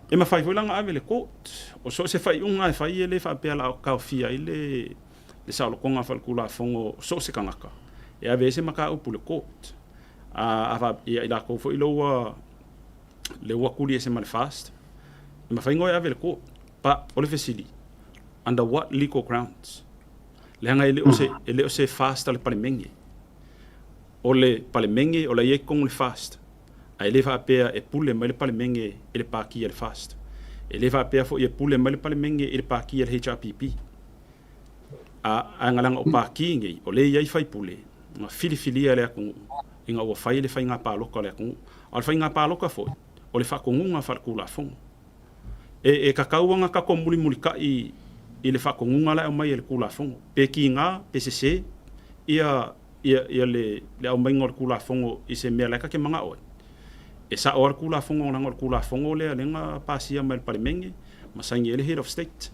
E mafai foi la ona ave i le court. O so o se faaiuga e fai e le faapea o le a taofia ai le saolotoga faaletulafono o so o se tagata e ave ai se mataupu i le court. A ia i latou foi lea ua lea ua tuli ese ma le FAST, e mafai ona e ave i le court. But o le fesili, under what legal grounds? Leaga e le o se, e le o se FAST a le Palemene. O le Palemege o la e i ai totonu le FAST, ae le faapea e pule mai le Palemege i le Pati a le FAST. E le faapea foi e pule mai le Palemege i le Pati a le HRPP. A, ae leaga o Pati nei, o lea e i ai faipule na filifilia e le atunuu ina ua fai le faiga palota a le atunuu. A o le faiga palota foi, o le faatonuga faale-Tulafono. E, e tatau ona tatou mulimulitai i le faatonuga la e aumai e le Tulafono. Pe tiga, pe sese, ia, ia, ia le, le aumaiga o le Tulafono i se mea la e ta te manao ai. E sao lava le Tulafono leaga o le Tulafono lea lea na pasia mai e le Palemene ma saini ai le Head of State.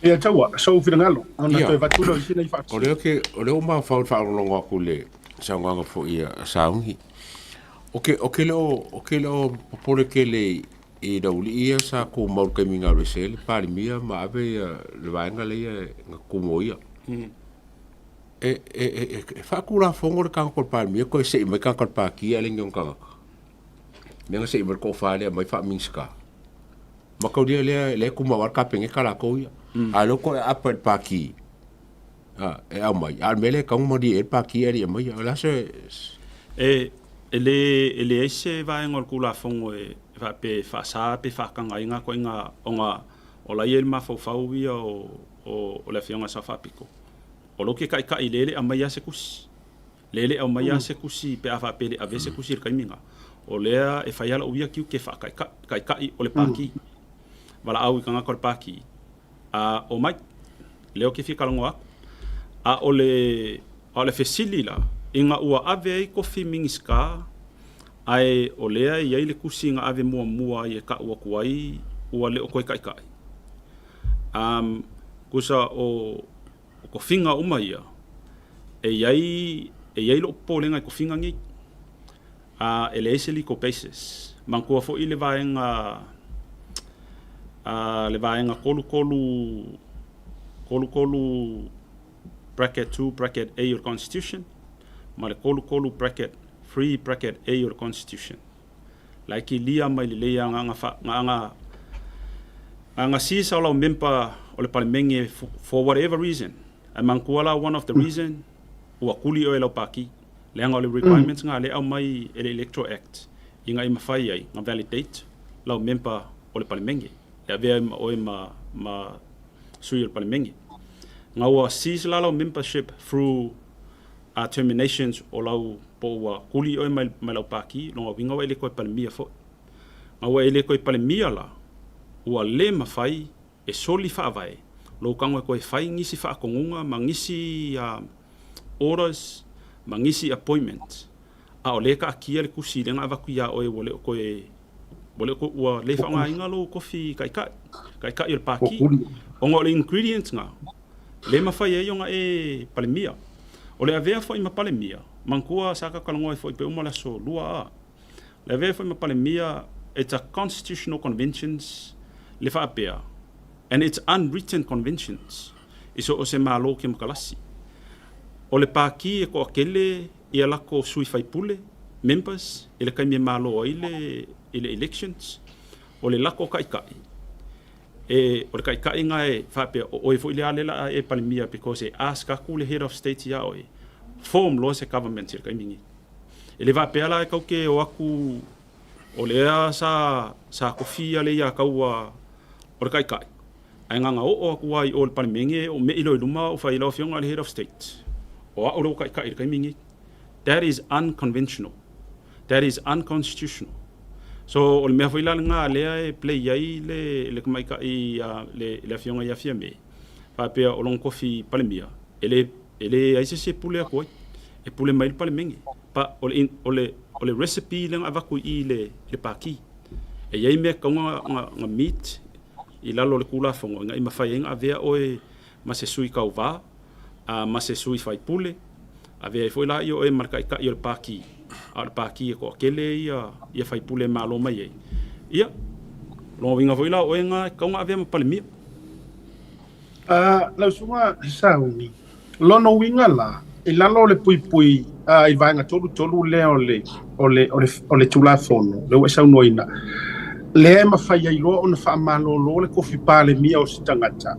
Ia taua, sou finagalo, ona toe avatu lea o isi nai O lea ke, o lea ua mafaufau i le faalogologo atu i le saunoaga foi a Sauni. O ke, o ke le o, o ke le o popole tele i le aualii ia sa tumau i le taimi na alu ese ai le Palemia ma ave ia le vaega lea na tumo ia. E, e, e, e faatulafono le tagata o le Palemia toe sei mai tagata o le Pati ae le ni ona tagata. Mea na sei mai le toafa lea mai faa-Minisita. Mataulia lea lea e tumau lava le Kapeneta latou ia. A o lea ua toe aapa i le Pati e aumai, a o le mea lea e tatau ona malie i ai le Pati ae le i aumaia. O le a se... E, e le, e leai se vaega o le Tulafono e faapea e faasa pe faataga ai na ituaiga ona o la e i ai le mafaufau ia o, o, o le Afioga Sao Faapito. O lou ke taitai lea e le aumaia se tusi. Lea e le aumaia lava se tusi pe a faapea e le avea se tusi i le taimi lena. O lea e fai lava lau ia tiute faataitai o le Pati. Valaau i tagata o le Pati, a omai, lea ou te fia talanoa atu. A o le, a o le fesili la, ina ua ave ai tofi Minisita, ae o lea e i ai le tusi na ave muamua ai e tau atu ai ua le o toe taitai. Um, tusa o, O tofiga uma ia, e i ai, e i ai lou popolega i tofiga nei. A, e leai se legal basis. Manatua foi le vaega, a, le vaega 33, 33 bracket 2 bracket A o le Constitution ma le 33 bracket 3 bracket A o le Constitution. La e kilia mai lelei a nga fa nga nga nga sisa o lau member o le palemenge for whatever reason. Ae manatua la one of the reason ua kuli oe e lau paki. Leaga o le requirements nga lea aumai e le Electoral Act ina ia mafai ai nga validate lau member o le palemenge e avea ai ma oe ma ma sui o le palemenge. Nga ua cease la lau membership through a terminations o lau po ua kuli oe mai, mai lau paki, lona uiga ua e le toe palemia foi. Ma ua e le toe palemia la, ua le mafai e soli faavae lou tago e toe fai nisi faatonuga ma nisi orders ma nisi appointment, a o lea e taatia le tusi lea na avatu ia oe ua le o toe ua le o ua le faaaogaina lou tofi taitai, taitai o le paki. Ona o le ingredients na, Le mafai ai ona e Palemia. O le avea foi ma Palemia, manatua sa ka talanoa ai foi pe uma le aso 2 a. Le avea foi ma Palemia, it's a constitutional conventions le faapea, and it's unwritten conventions i so o se Malo kemokarasi. O le pati e toatele ia lako sui faipule, members, i le taimi e malo ai le i le elections, o le lako taitai, E, o le taitaiga e faapea, o oe foi lea lea a e Palemia because e ask aku le head of state ia oe, form loa se government i le taimi nei. E le faapea la e kau ke o aku o lea sa, sa kofia le ia kaua o le taitai, ae nganga oo aku ai o le Palemenge o mei loa i luma o fai lau afioga le head of state. O au lea ua taitai i le taimi nei. That is unconventional. That is unconstitutional. So o le mea foi la lena lea e play ai le le tamaitai le le afioga ia Fiame faapea o lona tofi Palemia e le e leai se isi e pule atu ai e pule mai le Palemene pa o le o le o le recipe lea na avatu i i le le Pati e i ai mea e tatau ona ona meet i lalo o le Tulafono ina ia mafai ai ona avea oe ma se sui tauva a ma se sui faipule, avea ai foi la ia oe ma le taitai o le Pati, a o le Pati e toatele ia ia faipule e malo mai ai. Ia, lona uiga foi la o oe na e tatau ona avea ma Palemia. A, lau susuga Sauni, lona uiga la, i lalo o le puipui a, i vaega 33 lea o le, o le, o le, o le Tulafono, lea ua e saunoaina, lea e mafai ai loa ona faamalolo le tofi Palemia o se tagata.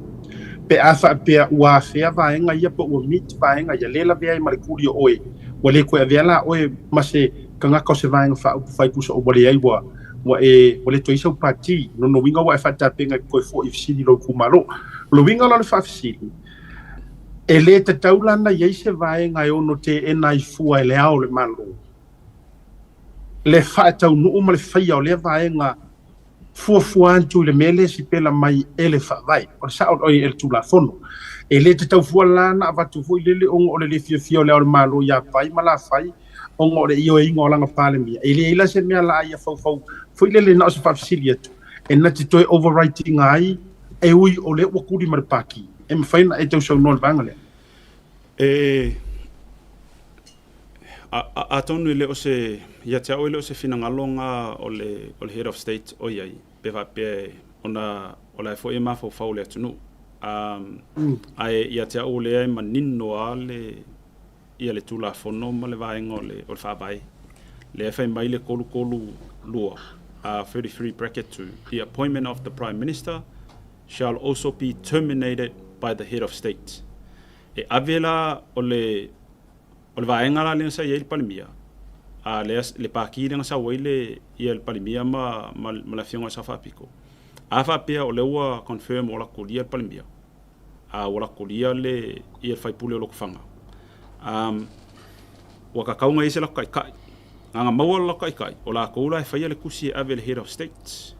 Pe a faapea ua afea vaega ia po ua meet vaega ia, lē lavea ai ma le kuli o oe, ua le toe avea la oe ma se tagata o se Vaega Faaupufai tusa o ua leai ua ua e ua le toe i ai sau pati. Lona uiga ua e faatapena e te toe foi i fesili i lou itumalo. O le uiga la o le faafesili, e le tatau la ona i ai se vaega e ono teena ai fua e le Ao o le Malo le faataunuu ma le faia o lea vaega fuafua atu i le mea lea e sipela mai e le Faavae, o le sao, oi, e le Tulafono. E le tatau fua la ona avatu foi lele ona o le le fiafia o le Ao o le Malo ia fai ma la fai ona o le ioeina o lana Palemia. E leai la se mea la ia faufau foi lele na o se faafesili atu e na te toe overwrite ina ai e ui o lea ua tuli ma le Pati. E mafai ona e tausaunoa i le vaega lea? E Atonu e le o se, ia te au e le o se finagalo na o le, o le Head of State o i ai, pe faapea ona o la e foi e mafaufau le atunuu. Ae ia te au o lea e manino lava le, ia le Tulafono ma le vaega o le, o le Faavae. Lea e fai mai le 332, 33 bracket 2, The appointment of the Prime Minister shall also be terminated by the Head of State. E ave la o le o le vaega la lea sa i ai le Palemia, a lea le paki lea na sau ai le ia le Palemia ma ma ma le Afioga i le Sao Faapito. A faapea o lea ua confirm ua lakolia le Palemia, a ua lakolia le ia le faipule o Lotofaga, um, ua tatau ona i ai se latou taitai. Na ona maua le latou taitai, o latou la e faia le tusi e ave i le Head of State.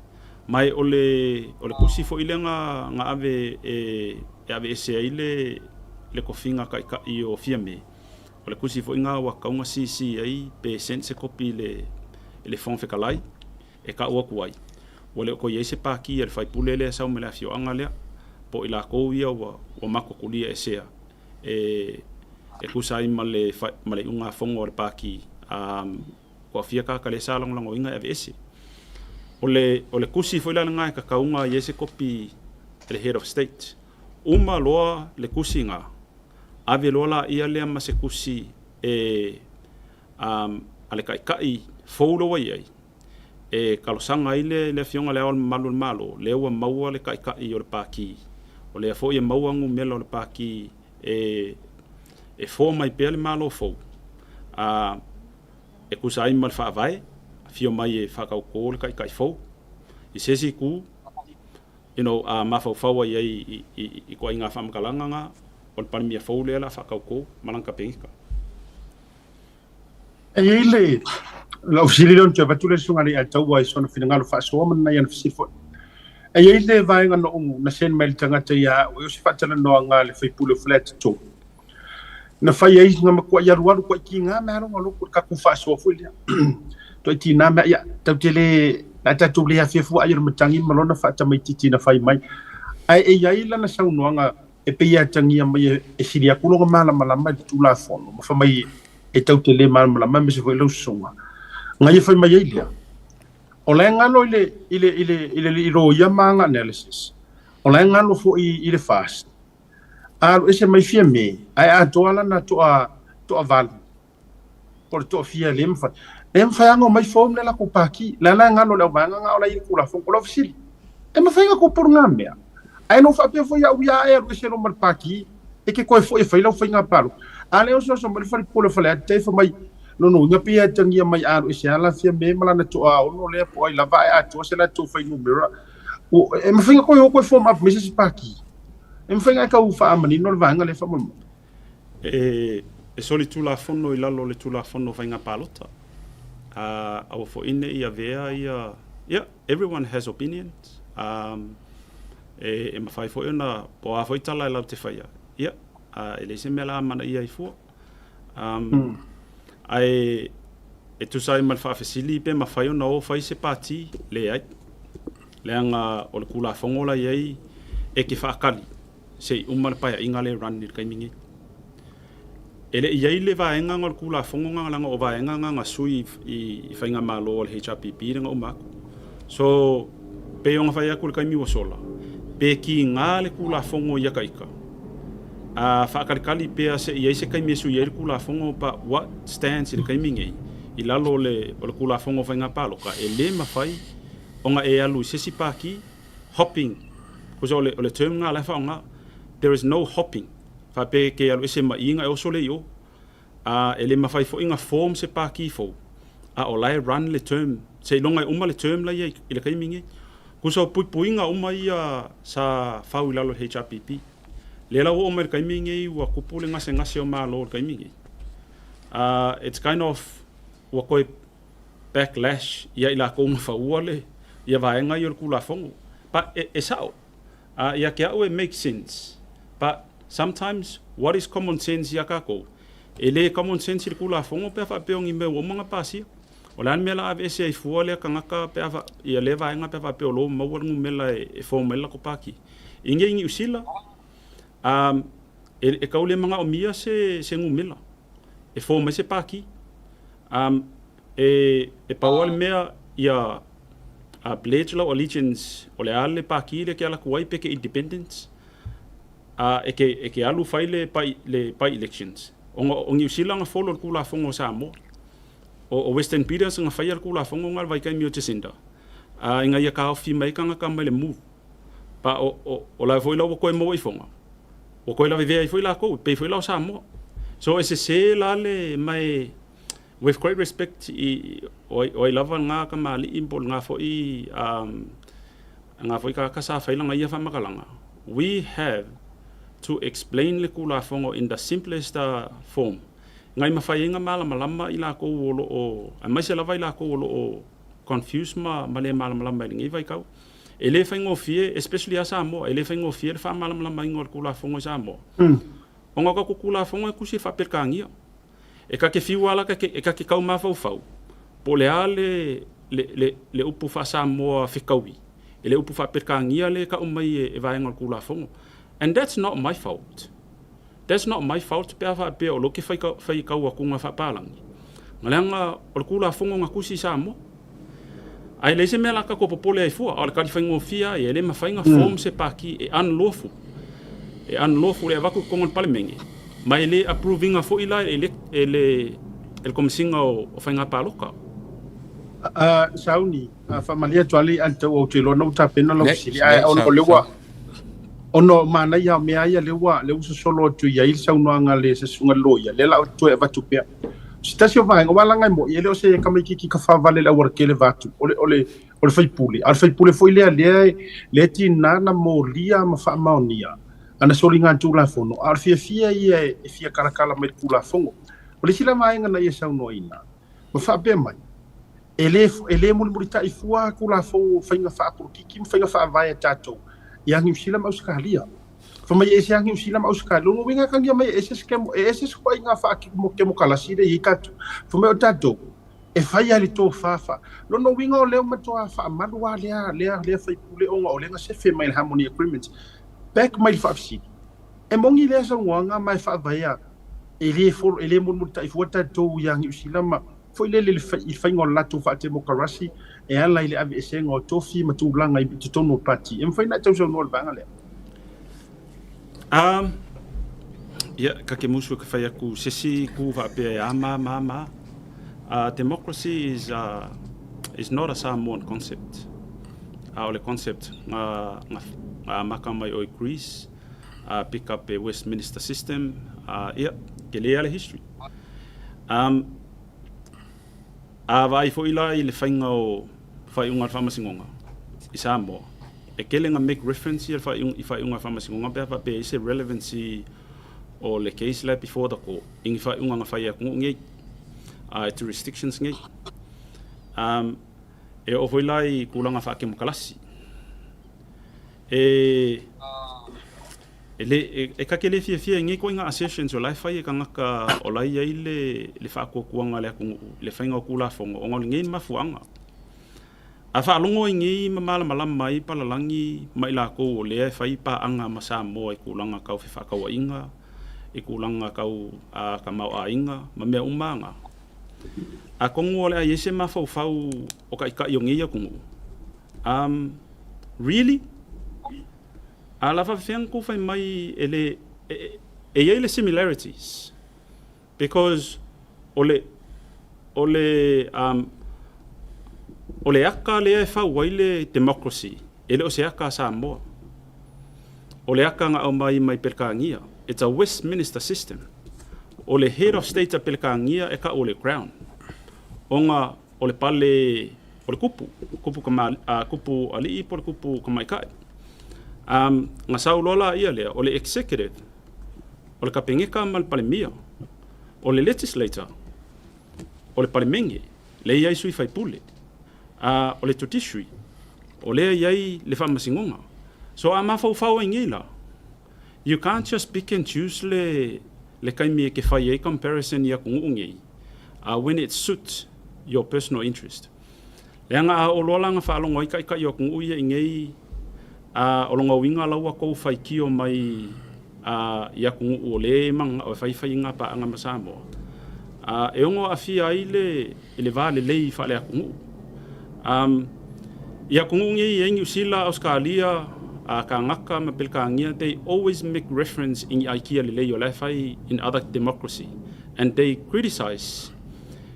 Ma e o le o le tusi foi lea na na ave e e aveese ai le le tofiga taitai o Fiame, o le tusi foi lena ua tatau ona CC ai pe send se kopi i le i le Fofoga Fetalai e tau atu ai, ua le o toe i ai se pati a le faipule lea e sau mai le afioaga lea, po o i latou ia ua ua matou tulia esea e e tusa ai ma le ma le iugafono a le pati a ua fia tagata lea sa lagolagoina e aveese. O le, o le tusi foi la lena e tatau ona i ai se kopi e le Head of State. Uma loa le tusi na, ave loa laia lea ma se tusi e um, a le taitai fou lea ua i ai, e talosaga ai le, le Afioga i Le Ao o le Mamalu o le Malo, lea ua maua le taitai o le Pati, o lea foi e maua numera o le Pati e, e form ai pea le Malo fou, a, e tusa ai ma le Faavae, afio mai e faatautō le taitai fou. I se isi itu, you know, a mafaufau ai ai i, i, i ituaiga faamatalaga na, o le Palemia fou lea o le a faatautō ma lana Kapeneta. E i ai le lau fesili lea ona toe avatu lea i le Susuga i le Alataua i sona finagalo faasoa ma nai ana fesili foi. E i ai le vaega na ou na send mai le tagata ia au e o se faatalanoaga a le faipule o Faleata 3. Na fai ai na matuai alualu tuai tiga mea lona loto i le tatou faasoa foi lea. Tuai tiga mea ia tatou te le le a tatou le afea fua ai o le matagi ma lona faatamaititi na fai mai. Ae e i ai lana saunoaga e pei e atagia mai e sili atu lona malamalama i le Tulafono ma fai mai e tau te le malamalama aemaise foi lau susuga. Na ia fai mai ai lea, o la e galo i le, i le, i le, i le, i loia ma ana analysis, o la e galo foi i le FAST, a alu ese mai Fiame, ae atoa lana toa, toavalu, po o le toafia e le mafai. Le mafai lava ona omai form le latou pati. La la e galo i le auvaega na o la e i le Tulafono. O lau fesili, e mafai ona tupu lena mea? Ae na ou faapea foi au ia e alu ese loa ma le pati, e te toe foi e fai lau faiga palota. A lea oso oso mai le falepule o Faleata e fai mai, lona uiga pei e atagia mai a alu ese lava la Fiame ma lana toaono lea po o ai lava ae atoa se latou fuainumera. E mafai ona toe o toe form up mai se isi pati. E mafai ona e tau faamanino le vaega lea faamolemole. E solitulafono i lalo o le Tulafono o Faiga Palota. A, aua foi ne i avea ia, yeah, everyone has opinions. Um, e, e mafai foi ona, po o a foi tala e lau te faia, yeah, uh, e leai se mea la amanaia ai fua. Um, mm. Ae, e tusa ai ma le faafesili pe mafai ona o fai se pati, leai. Leaga o le Tulafono la i ai e te faakali se i uma le paeaiga lea e run i le taimi nei. E le i i ai le vaega na o le Tulafono na leaga o vaega na na sui i faigamalo a le HRPP lea na uma atu. So, pei ona fai atu i le taimi ua sola, pe kiga le Tulafono ia ita, a faatalitali pea se i ai se taimi e sui ai le Tulafono but what stands i le taimi nei i lalo o le Tulafono o Faiga Palota, e le mafai ona e alu i se isi pati hopping, tusa o le term lena o la e faaaoga. There is no hopping. Faapea e ke alu ese mai i ga e oso lea i o. A e le mafai foi ga form se pākī fou, a o la e run le term, seiloga e uma le term la ia i le taimi nei. Tusa o puipuiga uma ia sa fau i lalo o le HRPP. Lea la ua oo mai i le taimi nei ua tupu le gasegase o Malo i le taimi nei. A it's kind of ua toe backlash ia i latou na faua le ia vaega ia o le Tulafono. But e, e sao. A ia te au e make sense. But sometimes what is common sense ia tatou? E le common sense i le Tulafono pe a faapea o ni mea ua uma ona pasia. O le a le mea la aveese ai fua lea tagata pe a fa, ia lea vaega pe a faapea o lo maua le numela e, e form ai le latou pāti. I nei i Niu Sila, um, e, e tau le manaomia se, se numela e form ai se pāti. Um, e, e pau lava le mea ia a pledge lau allegiance o le a le pāti lea e ke ala atu ai pe ke independence, a e ke, e ke alu fai le by, le by elections. Ona o Niu Sila na follow le Tulafono a Samoa. O, o Western Peters na faia le Tulafono na le vaitaimi o Jacinda. A ina ia taofi mai tagata mai le move. Pa o, o, o la foi la ua toe maua ifoga. Ua toe lavevea ai foi latou, e pei foi la o Samoa. So e sese la le mai with great respect i o ai, o ai lava ngā kamali'i po o ngā foi ngā foi tagata sa fai lana ia faamatalaga. We have to explain le Tulafono in the simplest form. Ngai mafai ai na malamalama i latou o lo o, aemaise lava i latou o lo o confused ma, ma le malamalama i lenei vaitau. E le faigofie, especially ia Samoa, e le faigofie le faamalamalamaina o le Tulafono i Samoa. Ona o tatou Tulafono e tusi e faaperekania. E ta te fiu lava la e ta te tau mafaufau po o le a le, le, le, le upu faa-Samoa fetaui, e le upu faa-Peretania lea e tau mai e, e vaega o le Tulafono. And that's not my fault. That's not my fault pe a faapea o lou ke fai, fai kau atuga faapalagi. Na leaga o le Tulafono na tusi i Samoa. Ae leai se mea la tatou popole ai fua, a o le tali faigofie lava ia, e le mafai na form se pāti e unlawful. E unlawful e avatu i totonu o le Palemene, ma e le approve ina foi la e le, e le, e le Komesina o, o Faiga Palota. Sauni, faamalie atu lava le ia te au, ou te iloa na ua tapena lau fesili, ae ona o lea ua, ona o manaia o mea ia lea ua, lea ua sosolo atu i ai le saunoaga a le susuga i le loia, lea la ou te toe avatu pea. O se tasi o vaega, aua leaga e moni, e le o se tamaitiiti kafaavale i le aualatele vaeatu, o le, o le, o le faipule. A o le faipule foi lea, lea e, lea e tiga na molia ma faamaonia ana soliga Tulafono, a o le fiafia ia e fia kalakala mai i le Tulafono. O le isi la vaega na ia saunoaina, ma faapea mai, e le, e le mulimulitai fua Tulafono faiga faapolokiki ma faiga faavae a tatou ia Niu Sila ma Ausetalia. Fai mai e ese lava Niu Sila ma Ausetalia. Lona uiga e atagia mai e ese se e ese se ituaiga faakemokalasi lea e i ai tatou. Fai mai o tatou, e fai lava i le tofa fa. Lona uiga o lea ua matua faamalu lava lea, lea, lea faipule ona o lea na sefe mai i le Harmony Agreement back mai le faafesili. E moni lea saunoaga ma e faavaea e le follow, e le mulimulitai fua tatou ia Niu Sila ma foi lele i le faiga o le latou faatemokarasi e ala i le aveesega o tofi ma tulaga i totonu o pati. E mafai ona e tausaunoa i le vaega lea? Um, ia, ka ke musu ka whai aku sesi ku faapea e a ma ma ma. Democracy is, is not a Samoan concept. O le concept nga, nga, nga amaka mai o i Greece, pick up e Westminster system, ia, ke le ale history. Um, a vaai foi la i le faiga o faaiuga a le Faamasinoga i Samoa, e tele na make reference ia i faaiuga a le Faamasinoga pe a faapea e i ai se relevancy o le case la before the court i ni faaiuga na fai e atunuu nei, a e jurisdictions nei. Um, e oo foi la i tulaga faakemokalasi. E E le, e, e kake le fiafia i nei koiga assertions o la e fai e kangaka o la i ai le, le faatuatuaga a le atunuu i le faiga o Tulafono ona o lenei mafuaaga. A faalogo i nei ma malamalama ai palalagi ma i latou o lea e fai paaga ma Samoa i tulaga tau fefaatauaiga, i tulaga tau a, tamaoaiga ma mea uma aga. Atonu o le a i ai se mafaufau o taitai o nei atunuu. Um, really? A la faafefea na tou fai mai e le e i ai le similarities because o le o le um o le aka lea e fau ai le democracy e le o se aka a Samoa. O le aka na aumai mai Pelekānia, it's a Westminster system. O le head of state a Pelekānia e ka'u o le crown. Ona o le pale o le kupu, kupu kama, kupu ali'i po o le kupu kamaika'i. Um, na sau loa laia lea, o le executive, o le Kapeneta ma le Palemia, o le legislator, o le Palemene, lea e i ai sui faipule, a o le judiciary, o lea e i ai le faamasinoga. So a mafaufau ai nei la, you can't just pick and choose le le taimi e te fai ai comparison i atunuu nei when it suits your personal interest. Leaga a oo loa la na faalogo ai taitai o atunuu ia i nei a o lona uiga la ua tou faitio mai a i atunuu o lea e mananao e fai faiga paaga ma Samoa, a e ono aafia ai le i le va lelei faale-atunuu. Um, I atunuu nei e i ai Niu Sila, Ausekalia, a Kanaka ma Pelekānia, they always make reference i ni aikia lelei o la e fai in other democracy and they criticize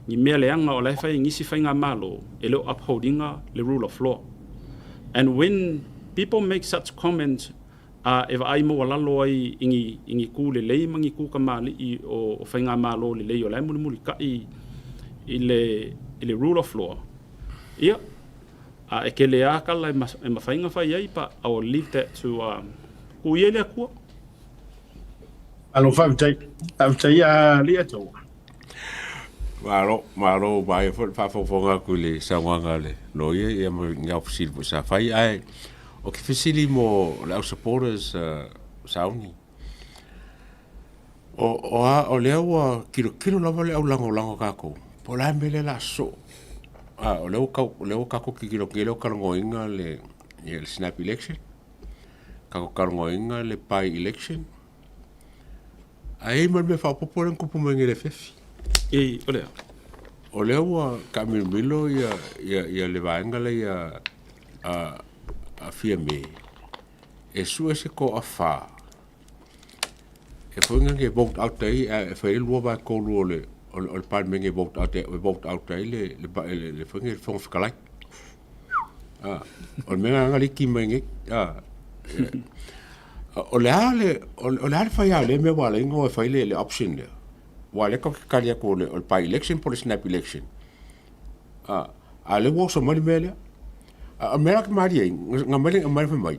ni mea leaga o la e fai e nisi faigamalo e le o uphold ina le rule of law. And when people make such comment a e vaai maualalo ai i ni, i ni kū lelei ma ni kū kamaliʻi o, o faigamalo lelei o la e mulimulitaʻi i le, i le rule of law, ia, a e kele lava kala e, ma, e mafai ona fai ai, but I will leave that to, um, kū ia i le Atua. Malo faafetai. Faafetai a Lia Tau. Malo, malo, maia foi le faafogafoga atu i le saunoaga a le loia ia ma ni au fesili foi sa fai. Ae o ke fesili mo le au supporters sauni. O, o, a, o lea ua kilokilo lava le au lagolago kākou. Po o le a le mea lea o le a sosoo. A, o lea ua kau, o lea ua kākou kikilo atu, lea ua talanoaina le, ia, le snap election. Kākou talanoaina le by election. Ae i ai ma le mea faaopoopo lea na tupu mai nei i le afiafi. I, o lea. O lea ua taamilomilo ia, ia, ia le vaega lea ia a, a Fiame e sue se toafa e foi nge vote out ai e fai le 2/3 o le o le, o le Palemene e vote out e vote out ai le le le, le, foi le Fofoga Fetalai. Ah, o le mea na liki mai nei. Ah, O le a le, o le a le fai a lea mea ua ala ai ona e fai le, le option lea? Aua o lea tatou te tali atu o le, o le by-election po o le snap election. A, a o lea ua oso mai le mea lea. A o le mea la ou te malie ai, na aumai le, aumai fai mai,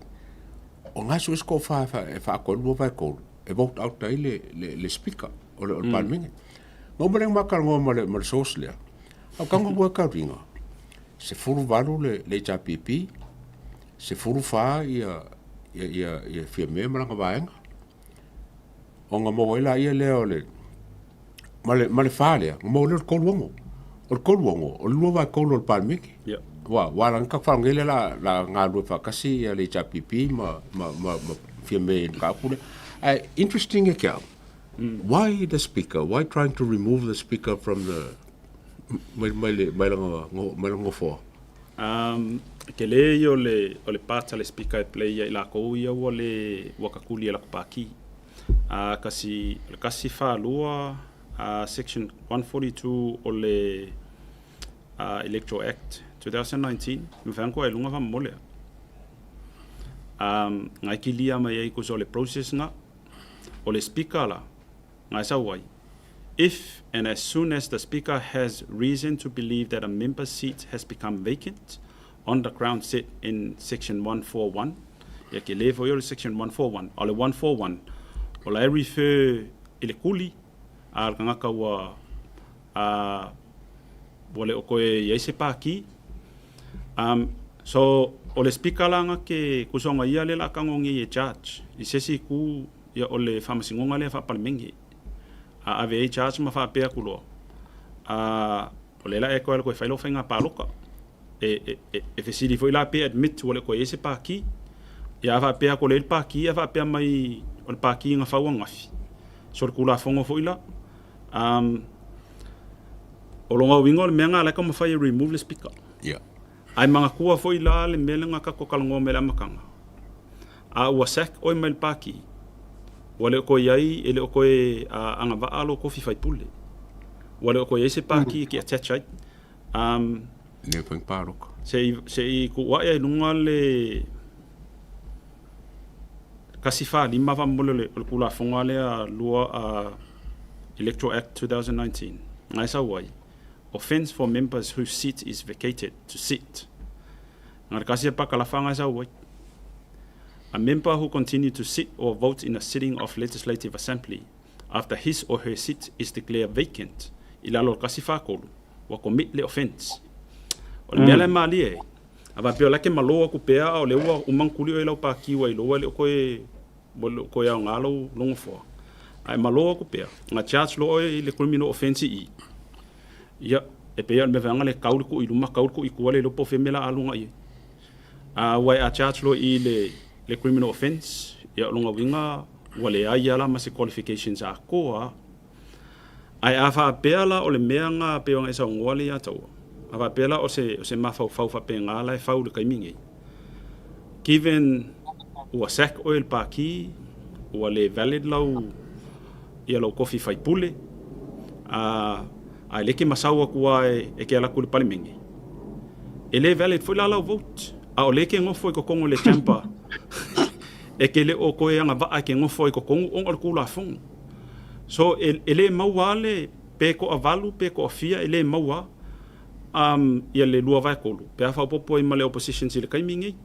o lena e sue se toafa e faaatoa ai le 2/3 e vote out ai le, le, le Speaker o le, o le Palemene. Na uma lea ona ma talanoa ma le, ma le source lea, a o tago ua tauliga, 18 le, le HRPP, 14 ia ia ia ia Fiame ma lana vaega. Ona maua ai laia lea o le ma le ma le fa lea, na maua lea o le 36. O le 36, o le 2/3 o le Palemene. Yeah. Ua ua ala ka whangai le la la galue whaakasi ia le HRPP ma ma ma, ma Fiame i le mataupu lea. Ae interesting e ke au. Why the speaker? Why trying to remove the speaker from the mai mai le mai langa mai langa nofoa? Um, tele ia o le, o le part a le speaker e play ia i lakou ia ua le, ua kakuli e lakou pākī. Uh, kasi, o le kasi falua, uh, section 142 o le uh, Electoral Act 2019, mawhai ana koa e lunga whamamole. Um, ngai kilia mai ai kusa o le process nga, o le speaker la, ngai sau ai. If and as soon as the Speaker has reason to believe that a member's seat has become vacant on the ground set in section 141, ia ke le foi o le section 141, o le 141, o la e refer i le kuli a le tagata ua a ua le o koe i ai se pākī. Um, so, o le Speaker la nga ke kusonga ia le la kango ngi e judge i se isi ku ia o le faamasinoga lea faa-Palemene. A ave ai charge ma faapea atu loa, a, o lea la e toe alu e fai lau faiga palota. E, e, e, e fesili foi la pe admit ua le toe i ai se pākī. Ia a faapea atu o lea i le pākī, a faapea mai o le pākī na fau ananafi. So le Tulafono foi la, um, o lona uiga o le mea lena la e taumafai e remove le Speaker. Yeah. Ae manatua foi la le mea lea na tatou talanoa mai i le amataga, a ua sack oe mai le Pākī, ua le o toe i ai, e le o toe agavaa lou tofi faipule. Ua le o toe i ai se Pākī e te attach ai. Um, Le mafai ona palota. Se i, se i tuu ae ai i luga le... 145 faamolemole o le Tulafono lea 2 Electoral Act 2019 na e sau ai, offence for members whose seat is vacated to sit. Na le kasi e pakalafa nga e sau ai. A member who continue to sit or vote in a sitting of Legislative Assembly after his or her seat is declared vacant i lalo o le 143, ua commit le offence. O le mea la e malie ai, a faapea o la e ke malo aku pea a o lea ua uma ona tuli oe i lau pāki ua iloa e le o toe ua le o toe aoga lou nofoa, a e malo aku pea, na charge loa oe i le criminal offence i i, ia, e pei lava o le mea vaega lea e kau le tuu i luma kau le tuu i tua le iloa po o fea le mea o le a alu agai i ai. A ua e a charge loa i i le criminal offence, ia o lona uiga ua leai lava la ma se qualifications atoa lava. Ae a faapea la o le mea na pei ona e saunoa le ia taua, a faapea la o se, o se mafaufau faapena la e fau i le taimi nei, given ua sack oe e le Pākī, ua le valid lau, ia lou tofi faipule, a, a e le ke masau atu lava e ke alu atu i le Palemene, e le valid foi la lau vote. A o lea e ke nofo i totonu o le chamber, e ke le o toe agavaa e ke nofo ai i totonu ona o le Tulafono. So e, e le maua lava le, pe toavalu pe toafia e le maua um, ia le 2/3 pe a faaopoopo ai ma le oppositions i le taimi lenei.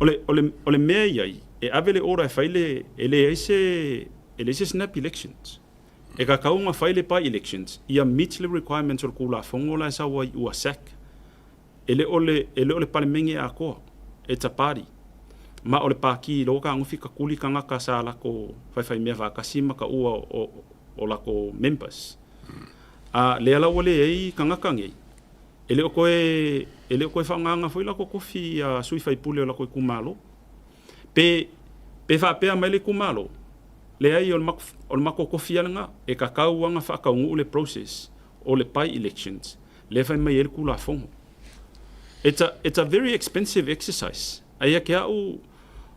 O le, o le, o le mea e i ai, e ave le order e fai le, e leai se, e leai se snap elections. E tatau ona fai le by elections ia meet le requirements o le Tulafono la e sau ai ua sack. E le o le, e le o le Palemene atoa, it's a party. Ma o le Pākī loa fetagofi takuli tagata sa lako faifaimea faatasi ma taua o, o lako members. A lea la ua leai tagata nei, e le o toe, e le o toe faaaogaina foi lako tofi a sui faipule o lako itumalo. Pe, pe faapea mai le itumalo, leai o le matou, o le matou tofi lava lena, e tatau lava ona faataunuu le process o le by elections lea e fai mai ai le Tulafono. It's a, it's a very expensive exercise. Ae ia te au,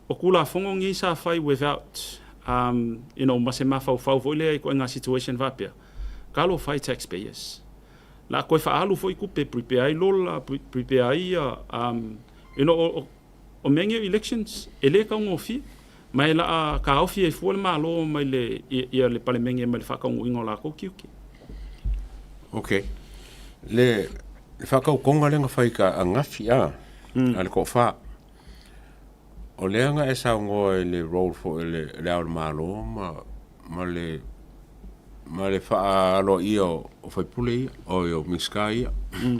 o Tulafono nei sa fai without, um, you know, ma se mafaufau foi lea i ituaiga situation faapea, talofa e taxpayers. La a toe faaalu foi tupe e prepare ai lola, prepare ai um, you know, o, o mea nei o elections, e le taugofie. Ma e la a taofi ai fua le Malo mai le, ia le Palemene mai le faataunuuina o latou tiute. Ok. Le, le faatautoga lea na fai ka angafi a, mm. a le toafa. O lea na e saunoa i le role foi le, le ao o le Malo ma, ma le ma le faaaloaia o, o faipule ia, o, o Minisita ia. Mm.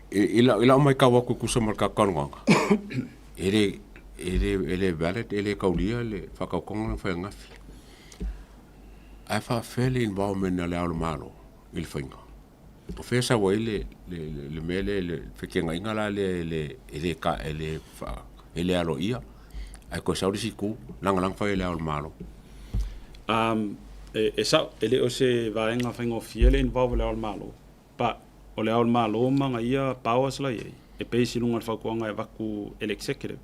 I, i, lau, i lau maitau atu e tusa ma le tatou talanoaga, e le, e le, e le valid, e le taulia le faatautoga na fai ananafi. Ae faafefea le involvement a le Ao o le Malo i le faiga? O fea sau ai le, le, le, le mea lea, le fetenaiga la lea e le, e le, ka, e le, fa, e le aloaia, ae toe sau le isi itu, lagalaga fai e le Ao o le Malo. Um, e, e sao, e le o se vaega faigofie le involve o le Ao o le Malo. But, o le Ao o le Malo ma ana ia powers la i ai, e base i luga o le fautuaga e avatu e le Executive.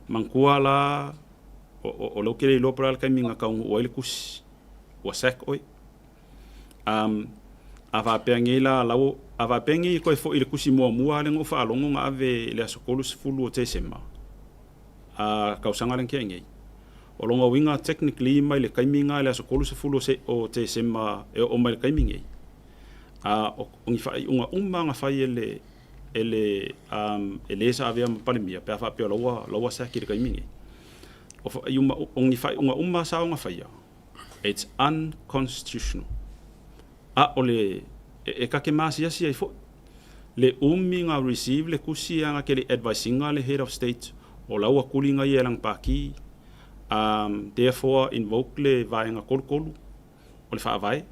Manatua la, o, o, o lea ou te le iloa po o le a le taimi na taunuu ai le tusi, ua sack oe. Um, a faapea nei la, lau, a faapea nei e toe foi i le tusi muamua lea na ou faalogo na ave i le aso 30 o Tesema, a tausaga lea na tea nei, O lona uiga technically mai le taimi na i le aso 30 o Tesema e oo mai le taimi nei, a o ni faaiuga uma na fai e le e le um, e le sa avea ma Palemia pe a faapea o la ua la ua sack i le taimi nei. O faaiuga o ni faaiuga uma sa ona faia, it's unconstitutional. A o le e ta te maasiasi ai foi le umi na receive le tusi ana ke le advice ina le head of state o la ua tuli na ia e lana pākī, um, therefore invoke le vaega 33 o le faavae.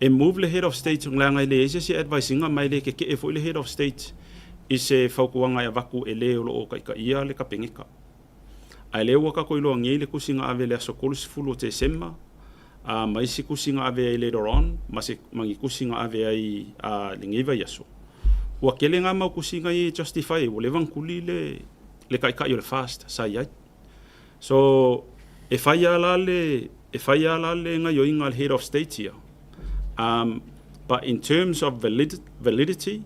E move le head of state leaga e leai se isi advice ina ma e le keke'e foi le head of state i se fautuaga e avatu e le o lo o taitaia le Kapeneta. Ae lea ua tatou iloa nei le tusi na ave i le aso 30 o Tesema, a ma isi tusi na ave ai later on, ma se ma ni tusi na ave ai a lenei vaiaso. Ua tele ngā mau tusi na ia e justify ai, ua leva ona tuli le le taitai o le FAST sa i ai. So, e fai lava la le e fai lava la le gaioiga a le Head of State ia. But in terms of validity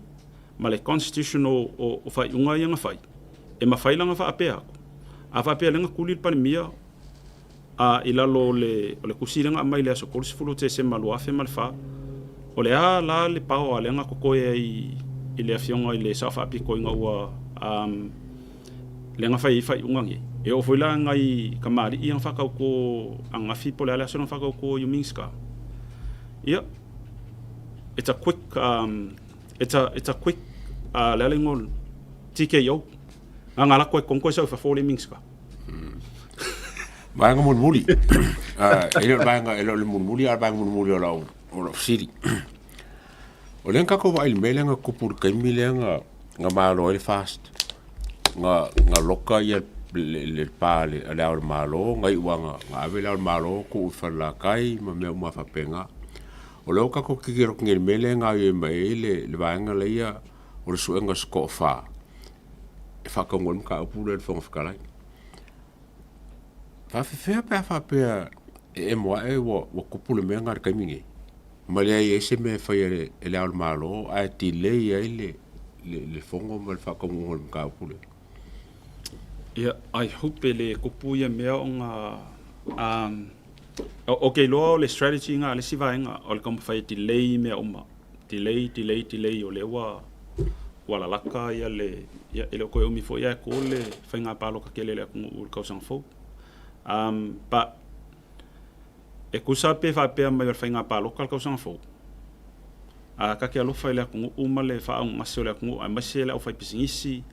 ma le constitutional o faaiuga ia na fai, e mafai la ona faapea atu, A faapea lea na tuli le Palemia a i lalo o le o le tusi lea na aumai i le aso 30 o Tesema 2004, o le a la le power lea na totoe ai i le Afioga i le Sao Faapito ina ua um, lea na fai ai faaiuga nei. E oo foi la nai kamali'i ia na faatauto ananafi po o le a le aso na faatauto i Minista. Ia, it's a quick um, it's a quick le a le igoa TKO. Na nga lako e konko e sau i fafo o le Minista. Vaega mulimuli. E le o le vaega, e le o le mulimuli, a o le vaega mulimuli o lau, o lau fesili. O lea na tatou vaai i le mea lea na tupu i le taimi lea na, na malo ai le FAST. Na, na loka ia le, le pa a le, a le Ao o le Malo, na iu lava na, na ave le Ao o le Malo tuu i Falelatai ma mea uma faapena. O lea ua tatou tilotilo atu nei i le mea lea e gaoioi mai ai le, le vaega lea o le suega o se toafa e faataunuu ai le mataupu lea i le Fofoga Fetalai. Faafefea pe a faapea e emo ae ua, ua tupu le mea lena i le taimi nei, ma leai ai se mea e faia e le, e le Ao o le Malo ae delay ai le, le, le fono ma le faataunuuga o le mataupu lea? Ia, I hope e le tupu ia mea ona um, ou te iloa o le strategy lena a le isi vaega o le taumafai e delay mea uma. Delay, delay, delay, o lea ua ua lalaka ia le, ia e le o toe umi foi ae to le faiga palota tele a le atunuu i le tausaga fou. But e tusa pe faapea mai o le faiga palota le tausaga fou, a ta te alofa i le atunuu ma le faaaaogagase o le atunuu aemaise le aufaipisinisi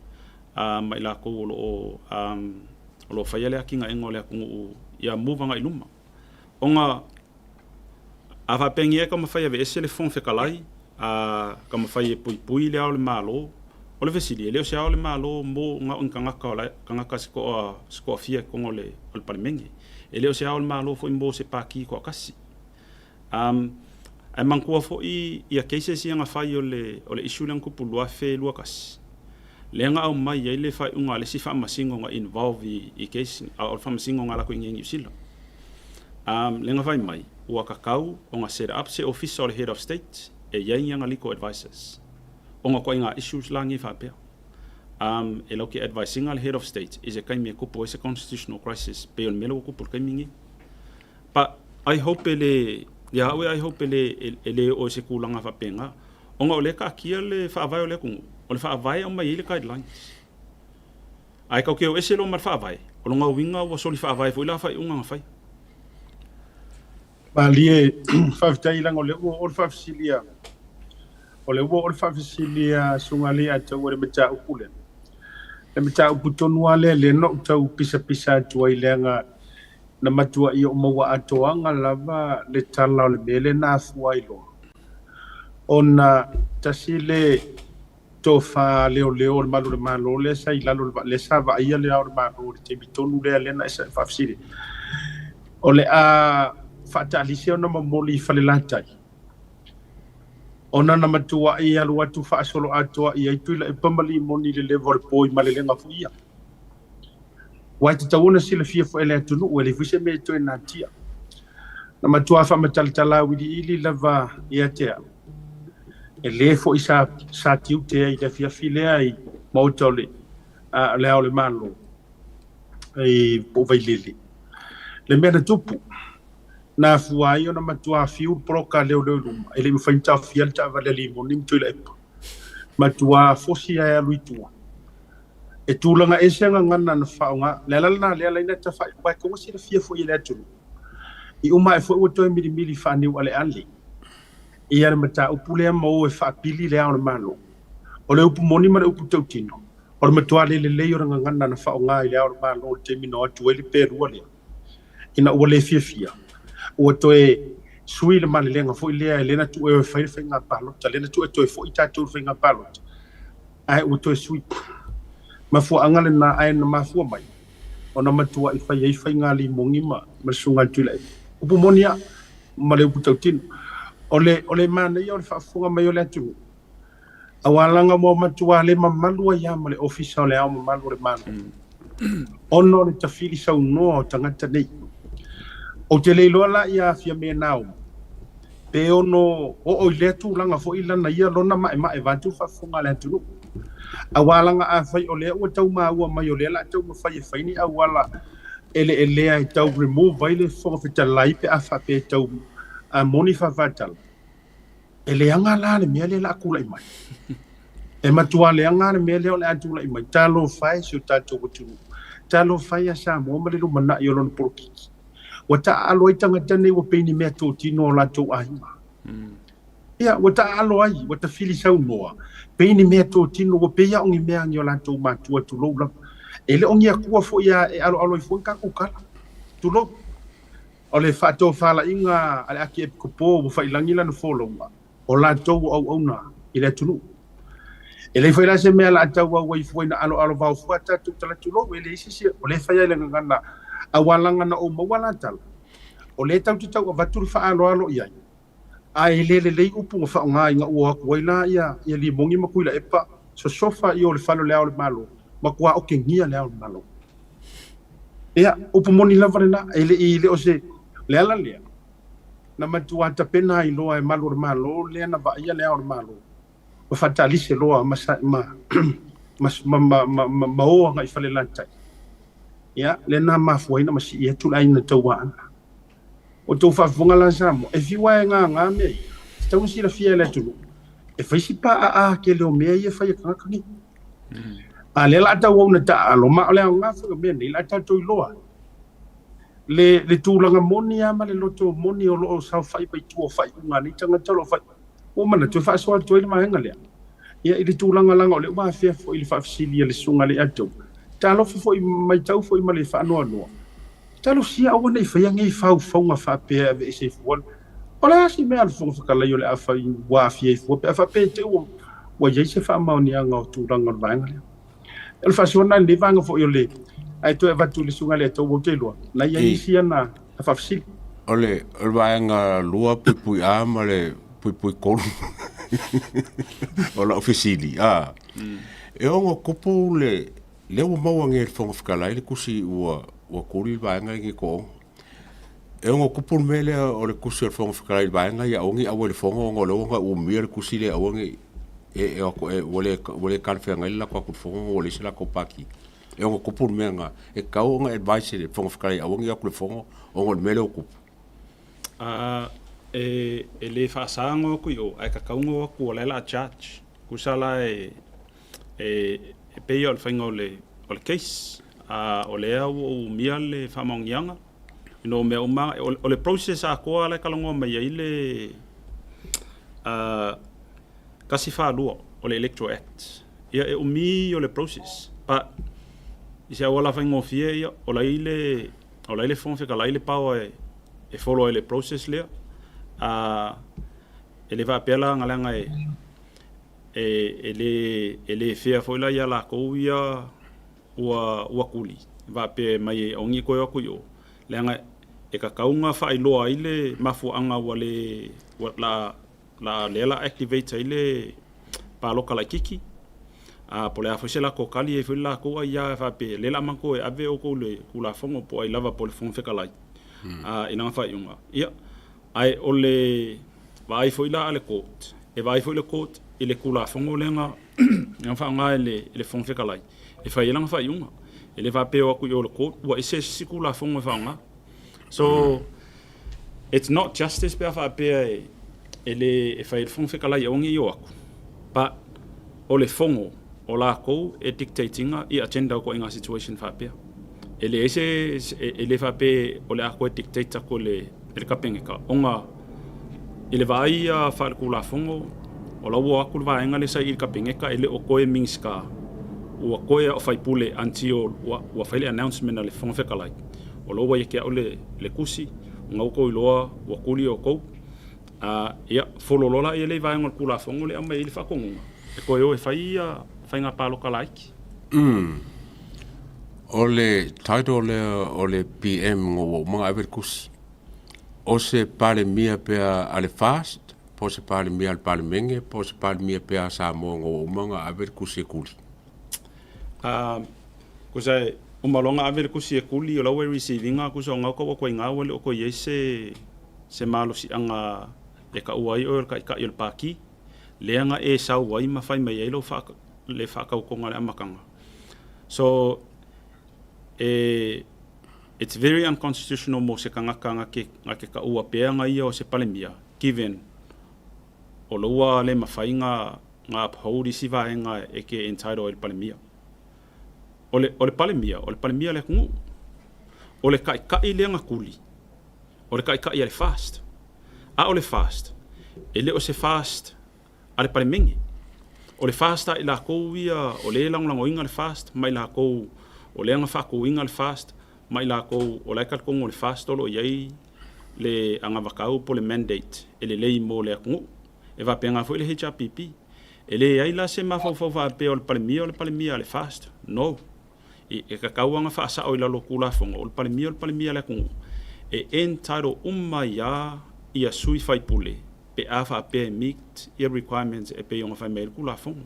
ma i latou o lo o o lo o faia le atinaega o le atunuu ia move agai i luma. Ona a faapea e taumafai e aveese le Fofoga Fetalai, a taumafai e puipui le Ao o le Malo, o le fesili, e le o se Ao o le Malo mo na o ni tagata o la, tagata se toa, se toafia i totonu o le, o le Palemene. E le o se Ao o le Malo foi mo se Pati toatasi. Ae manatua foi ia cases ia na fai o le, o le issue lea na tupu 2021, lea na aumai ai le faaiuga a le isi faamasino na involve i, i case, a o le faamasino na alu atu i inei i Niu Sila. Lea na fai mai, ua tatau ona set up se ofisa o le Head of State e i ai ni ana legal advisors ona ituaiga issues la nei faapea. E lau te advise ina le Head of State i se taimi e tupu ai se constitutional crisis pei o le mea lea ua tupu i le taimi nei. But I hope e le, ia au ia I hope e le, e le oo i se tulaga faapena ona o lea e taatia le faavae o le atunuu, o le faavae e aumai ai le guidelines. Ae tatou te o ese loa ma le faavae, o lona uiga ua soli faavae foi la faaiuga na fai. Malie, faafetai leaga o lea ua oo le faafesili a, o lea ua oo le faafesili a Susuga Leiataua i le mataupu lea. Le mataupu tonu lava lea lea na ou tau pisapisa atu ai leaga na matuai ou maua atoaga lava le tala o le mea lea na afua ai loa ona tasi le tofa leoleo o le malu o le Malo lea sa i lalo o le lea sa vaaia le Ao o le Malo i le taimi tonu lea lea na e faafesili o le a faataalisi ona momoli i Falelatai ona na matuai alu atu faasoloatoa i ai Tuilaepa ma Limoni i le leva o le po i Malelega foi ia. Aua e tatau ona silafia foi e le atunuu, e leai foi se mea e toe natia. Na matua faamatalatala auiliili lava ia te au, e le foi sa, sa tiute ai i le afiafi lea i maota o le, a, le Ao o le Malo i po o Vailele. Le mea na tupu, na afua ai ona matua fiu le poloka a leoleo i luma, e le i mafai ona taofia le taavale a Limoni ma Tuilaepa. Matua fosi ae alu i tua. E tulaga ese gagana na faaaoga. Le ala lena lea laina tafai, aua e tatau ona silafia foi e le atunuu. I uma ae foi ua toe milimili faaniualeale ia le mataupu lea ma o e faapili le Ao o le Malo. O le upu moni ma le upu tautino, o le matua le lelei o le gagana na faaaoga i le Ao o le Malo i le taimi na o atu ai le pelua lea. Ina ua le fiafia, ua toe sui le malelega foi lea e le na tuu e o e fai le faiga palota, lea na tuu e toe foi tatou i le faiga palota, ae ua toe sui. Mafuaaga lena ae na mafua mai ona matuai fai ai faiga limogi ma le Susuga i le Tuilaepa. Upu moni a ma le upu tautino. O le, o le manaia o le faafofoga mai o le atunuu, aua leaga ua matua le mamalu ai lava ma le Ofisa o le Ao Mamalu o le Malo, ona o le tafili saunoa o tagata nei. Ou te le iloa la ia Fiame Naomi, pe ono oo i lea tulaga foi lana ia lona maemae vaeatu le faafofoga a le atunuu. Auā laga afai o lea ua tau maua mai o lea o le a taumafai e fai ni auala eleelea e tau remove ai le Fofoga Fetalai pe a faapea e tau moni faafaatala, e leaga la le mea lea o le a tulai mai. E matua leaga le mea lea o le a tulai mai. Talofa e si o tatou atunuu. Talofa e ia Samoa ma le lumanai o lona polokiki. Ua taaalo ai tagata nei ua pei ni mea totino o latou aiga. Ia, ua taaalo ai, ua tafili saunoa, pei ni mea totino, ua pei lava o ni mea a ni o latou matua, tulou lava. E le o ni atua foi a e aloalo ai fua ni tatou tala, tulou. O le faatofalaiga a le Akiepikopo ua faiilagi lana folauga, o latou o auauna i le atunuu. E leai foi la se mea o le a tauau ai fua ina aloalo vao fua tatou tala, tulou, e leai se isi o lea e fai ai le gagana aua laga na ou maua la tala, o lea tatou te tau avatu le faaaloalo i ai, ae le lelei upu na faaaoga ina ua o atu ai la ia Limogi ma Tuilaepa sosofa i o le fale o Le Ao o le Malo, matua otegia Le Ao o le Malo. Ia, upu moni lava lena, e le i le o se le ala lea na matua tapena ai loa e malu o le Malo lea na vaaia Le Ao o le Malo ma faatalise loa ma ma ma ma ma ma ma o agai Falelatai. Ia, lea na mafua ai ona masii atu le aiga tauaana. O tou faafofoga la Samoa, e fiu lava e gaga mea ia, e tatau ona silafia e le atunuu, e fai si paaaa tele o mea ia e fai e tagata nei. A lea o le a tauau ina taaalo, ma o le aoga foi o mea nei, o le a tatou iloa ai le tulaga moni lava ma le loto moni o lo o saofai mai tua o faaiuga a nei tagata o lo o fai. Ua manatu e faasoa atu ai le vaega lea. Ia, i le tulaga leaga o lea ua afea foi i le faafesili a le Susuga i le Atou, talofa foi, matau foi ma le faanoanoa, talosia aua ne i faia nei faufauga faapea e aveese ai fua. O le a se mea a le Fofoga Fetalai o le a fai ua aafia ai fua pe a faapea te i ua i ai se faamaoniaga o tulaga o le vaega lea. O le faasoa lena i lenei vaega foi o le ae toe avatu i le Susuga i le Atou ou te iloa na i ai nisi ana faafesili. O le vaega 2.A ma le .3 o lau fesili, a, e ono tupu le, lea ua maua nei e le Fofoga Fetalai le tusi ua tuli le vaega lenei toaono. E ono tupu le mea lea o le tusi a le Fofoga Fetalai i le vaega ia aua ne i auai i le fono ona o lea ua na umia le tusi lea aua ne i e o atu ua le talafeagai le latou atu i le fono ona ua leai se latou pati. E ono tupu le mea lena, e tatau ona advise e le Fofoga Fetalai aua ne i o atu i le fono ona o le mea lea ua tupu. E le faasaga atu i o, ae tatau ona o atu o la e o le a charge. Tusa la e pei o le faiga o le case, o lea ua ou umia le faamaoniaga ina o mea uma, o le process atoa la e talanoa mai ai le 142 o le Electoral Act. Ia e umi o le process, but i se auala faigofie, ia, o la i le o la i le Fofoga Fetalai le power e follow ai le process lea. E le faapea la leaga e le fair foi la ia latou ia ua tuli faapea mai e aua toe o atu i o, leaga e tatau ona faailoa ai le mafuaaga ua le ua la la lea la activate ai le palota laitiiti. A po o le a foi se latou tali ai foi le latou ai ia faapea lea la matou e ave outou le Tulafono po o ai lava po o le Fofoga Fetalai i lana faaiuga. Ia, ae o le vaai foi la a le court, e vaai foi le court i le Tulafono lea na faaaoga e le Fofoga Fetalai e fai ai lana faaiuga. E le faapea o atu i o le court ua ese isi Tulafono e faaaoga. So it's not justice pe a faapea e le e fai ai le Fofoga Fetalai aua ne i o atu, but o le fono o latou e dictate ina i agenda o ituaiga situation faapea. E leai se e le faapea o le a toe dictate atu e le Kapeneta ona i le vaai ia faaletulafono o la ua o atu le vaega lea sa i le Kapeneta e le o toe Minisita ua toe o faipule until ua fai le announcement a le Fofoga Fetalai o la ua ia te au le tusi ona ua outou iloa ua tuli outou. Ia, follow loa laia lea i vaega o le Tulafono lea e aumai ai le faatonuga e toe o e fai ia faiga palota laiti. O le title lea o le PM ua uma ona ave le tusi. O se Palemia pea a le FAST, po o se Palemia a le Palemene, po o se Palemia pea a Samoa ua uma ona ave le tusi e tuli. Tusa e uma loa ona ave le tusi e tuli o la ua e receive ina tusa o gau tau atu ai i ina ua le o toe i ai se malosiaga e taua ai oe o le taitai o le Pati lea na e sau ai ma fai mai ai lau Le faakaukoga le amataga. So e it's very unconstitutional mo se tagata na ke na ke taua pea ga ia o se Palemia given o lo ua le mafai ga ga uphold isi vaega e ke entitle ai le Palemia. O le o le Palemia, o le Palemia le atunuu. O le taitai lea na tuli, o le taitai a le FAST. A o le FAST, e le o se FAST a le Palemene. O le FAST a i lakou ia o lea e lagolagoina le FAST ma i lakou o lea na faatuina le FAST ma i lakou o la e talitonu o le FAST o lo o i ai le anavatau po o le mandate e lelei mo le atunuu. E faapena foi le HRPP. E leai la se mafaufau faapea o le Palemia o le Palemia a le FAST. No. E tatau lava ona faasao i lalo o Tulafono, o le Palemia o le Palemia a le atunuu, e entitle uma ai lava ia sui faipule pe a faapea e meet ia requirements e pei ona fai mai ai le Tulafono.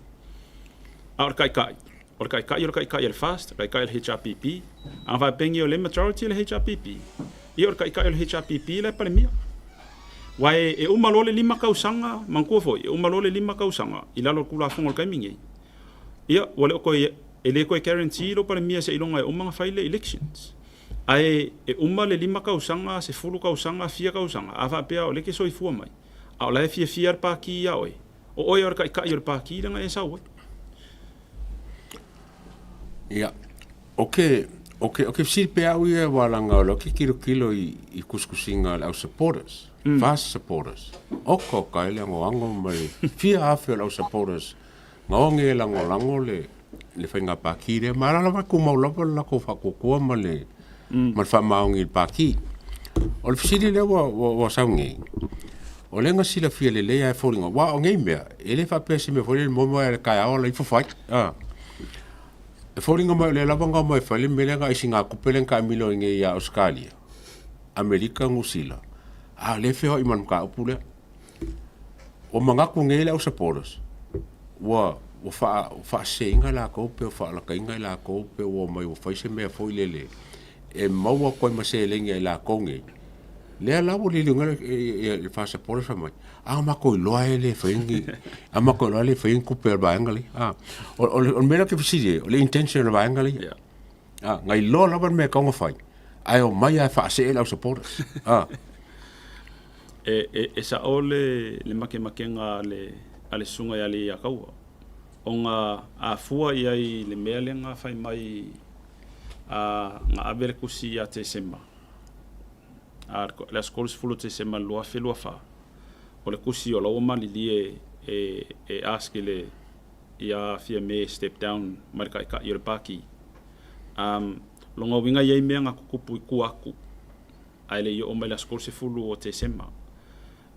A o le Taitai, o le Taitai o le Taitai a le FAST, o le Taitai o le HRPP, a faapea nei o lea e majority le HRPP, ia o le Taitai o le HRPP la e Palemia. Aua e uma loa le 5 tausaga, manatua foi, e uma loa le 5 tausaga i lalo o le Tulafono o le taimi nei, Ia, ua le o toe, e le toe guarantee lou Palemia seiloga e uma ona fai le elections. Ae e uma le 5 tausaga, 10 tausaga, fia tausaga, a faapea o lea e te soifua mai, a o la e fiafia le Pati ia oe, o oe o le taitai o le Pati lea na e sau ai. Ia, o ke, o ke, o ke fesili pea au ia aua leaga o lea ou te tilotilo i, i tusitusiga a le au supporters, FAST supporters. Oka oka e le agoago ma le fia afe o le au supporters Na oge e lagolago le le faiga pākī lea, ma alaala mai tumau lava le latou faatuatua ma le ma le faamaoni i le pākī. O le fesili lea ua ua ua sau nei, o lea na silafia lelei lava e foliga, aua o nei mea, e le faapea se mea foi lele moemoe lava i le taeao ala ifo fai, a. E foliga mai o lea lava na omai e fai le mea lea na aisigatupe lea na taamilo ai nei ia Ausetalia, Amerika, Niu Sila, a o lea e feoai ma le mataupu lea. Ua manatu nei le au supporters ua ua faa faaseseina latou pe ua faalataina i latou pe ua omai ua fai se mea foi lele e maua atu ai ma seleni a i latou nei. Lea la ua liliu nei le FAST supporters fai mai, a matou iloa e le faia ni a matou iloa e le faia ni tupe a le vaega lea. A o le mea lea ou te fesili ai, o le intention o le vaega lea. A na iloa lava le mea e tatau ona fai ae omai lava e faasee le au supporters. A. E sa'o le makemakega a le susuga ia Leiataua, ona a fua i ai i le mea lea na fai mai na ave le tusi ia Tesema, le aso 30 o Tesema 2024, o le tusi o la ua malilie e ask i le ia Fiame e step down mai le taitai o le Pati. Lona uiga e i ai mea na tutupu i tua atu. Ae le i oo mai le aso 30 o Tesema.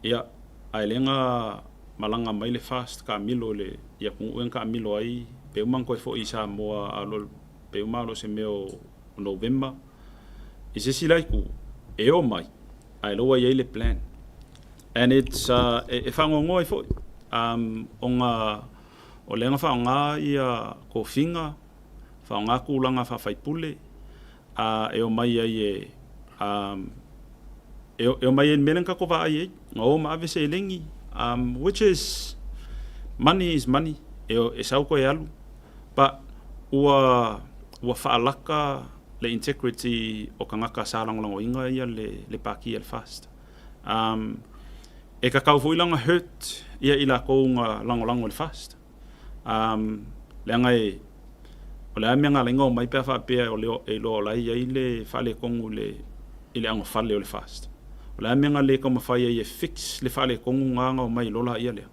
Ia, ae lea na malaga mai le FAST taamilo i le i atunuu ia na taamilo ai, pe uma ona toe foi i Samoa a lo pe uma a o se mea o Novema. I se isi la itu, e oo mai, ae la ua i ai le plan. And it's e faanoanoa ai foi, ona o lea na faaaoga ia tofiga, faaaoga tulaga faa-faipule, a e omai ai e a e omai ai i le mea lea na tatou vaai ai, na o ma ave seleni, which is money is money, e sau toe alu, but ua ua faalaka le integrity o tagata sa lagolagoina ia le pati a le FAST. E tatau foi la ona hurt ia i latou na lagolago i le FAST. Leaga e, o le a le mea na ala ai ona omai pe a faapea e iloa o la e i ai le faaletonu i le anofale o le FAST. O le a le mea na le taumafai ai e fix le faaletonu lena na omai ai loa laia lea.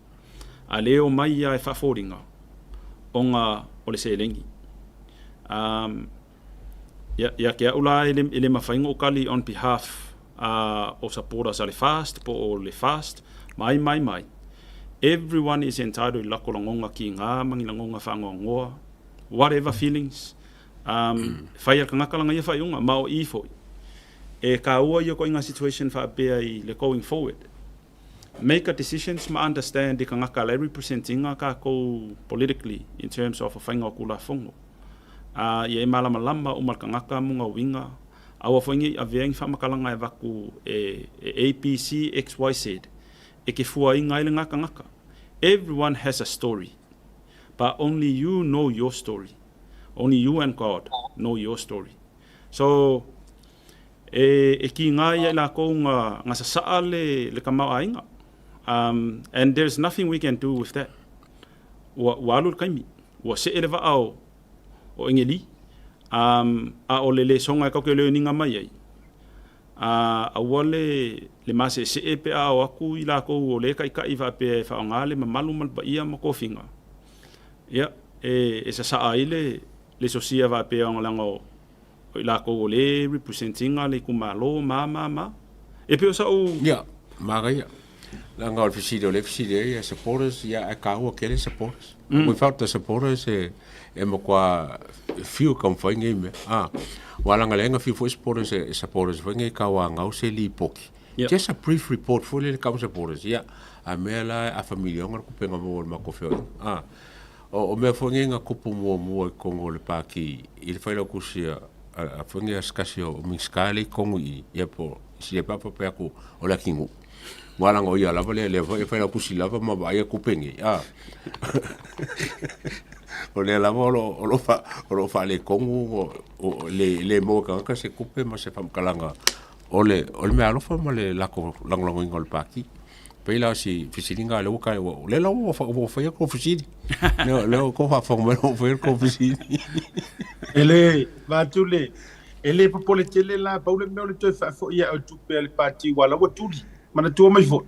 A le omai lava e faafoliga ona o le seleni. Ia te au la e le mafai ona ou tali on behalf o supporters a le FAST po o le FAST ma ai ma ai ma ai. Everyone is entitled i lako lagona kiga ma ni lagona faanoanoa, whatever feelings, e fai e le tagata lana ia faaiuga ma o i foi e taua ia ituaiga situation faapea i le going forward. Make a decisions ma understand i tagata la e represent ina tatou politically in terms of faiga o Tulafono. Ia e malamalama uma le tagata mo na uiga, aua foi nei avea ni faamatalaga e avatu e A, B, C, X, Y, Z e te fuaina ai lena tagata. Everyone has a story. But only you know your story. Only you and God know your story. So, e, e kiga ia i lakou ga, ga sasaa le, le kamaoaiga. And there's nothing we can do with that. Ua, ua alu le kaimi. Ua see le vaa o, o Egeli. A o le lesoga e tatou te learning mai ai, a aua le, le maseesee pe a o atu i lakou o lea e taitai faapea e faaaoga le mamalu ma le paia ma tofiga, ia, e, e sasaa ai le, le sosia faapea ona leaga o, o i lakou o lea e represent ina le itumalo ma, ma, ma. E pei o sa'u. Ia, manaia. Leaga o le fesili o lea e fesili ai ia supporters, ia ae taua tele supporters. Without the supporters e, e matua fiu e taumafai nei mea. A, aua leaga leai na fiu foi supporters e, supporters foi nei tauanau se lipoti. Yep. Just a brief report foi lele kau supporters, ia, a mea la e afa miliona le kupega maua o le matou feoaiga. A, o, o mea foi nei na tupu muamua i totonu o le Pati i le Failautusi a, a, a foi nei a se tasi o Minisita lea i totonu i i, ia po o Silepa faapea atu o le atinuu. Aua leaga o ia lava lea, lea foi e Failautusi lava ma vaaia tupe nei, a. O lea lava o lo, o lo, fa, o lo faaletonu, o, le, le maua e tagata se tupe ma se faamatalaga o le, o le meaalofa ma le latou lagolagoina o le Pati. Pei la o si fesiliga lea ua ta, ua, lea la ua, ua faia kou fesili. Lea, lea ua kou faafofoga mai ua faia kou fesili. E le, vaeatu le, e le popole tele la, pau le mea o le toe faafoi ae o tupe a le Pati aua la ua tuli. Manatua mai foi.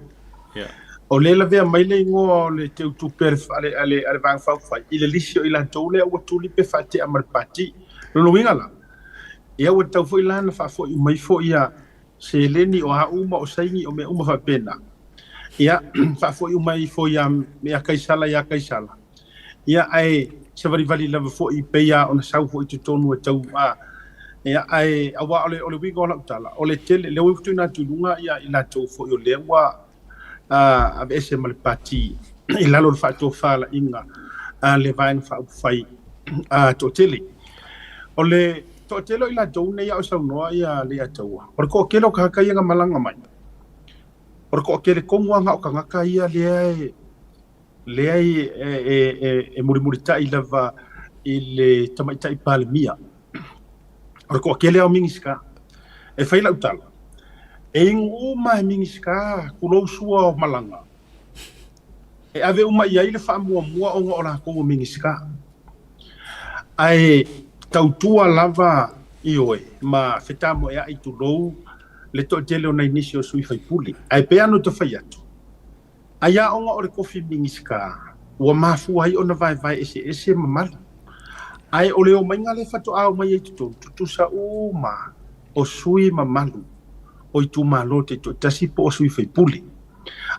Yeah. O lea e lavea mai le igoa o le teutupe a le, a le, a le, a le Vaega Faaupufai i le lisi o i latou lea ua tuli pe faatea ma le Pati. Lona uiga la, ia ua tatau foi la ona faafoi mai foi ia seleni o a uma o saini o mea uma faapena. Ia, faafoi uma ifo ia ia Kaisala ia Kaisala. Ia, ae savalivali lava foi pei lava ona sau foi i totonu e tau a ia ae aua o le o le uiga o lau tala, o le tele lea ua tuuina atu i luga ia i latou foi o lea ua aveese ma le pati i lalo o le faatofalaiga a le Vaega Faaupufai toatele. O le toatele o i latou nei a o saunoa ia Leiataua, o le toatele o tagata ia na malaga mai, o le toatele tonu lava na o tagata ia lea e lea e, e, e, e mulimulitai lava i le tamaitai Palemia. O le toatele lava o Minisita. E fai lau tala, e inu uma e Minisita tulou sua o malaga, e ave uma i ai le faamuamua ona o latou o Minisita. Ae tautua lava ioe ma fetamoeai tulou le toatele o nai nisi o sui faipule. Ae pei lava ona ta fai atu, ai lava ona o le tofi Minisita ua mafua ai ona vaevae eseese mamalu. Ae o le omaiga lea faatoa omai ai i totonu, tutusa uma o sui mamalu o itumalo taitoatasi po o sui faipule.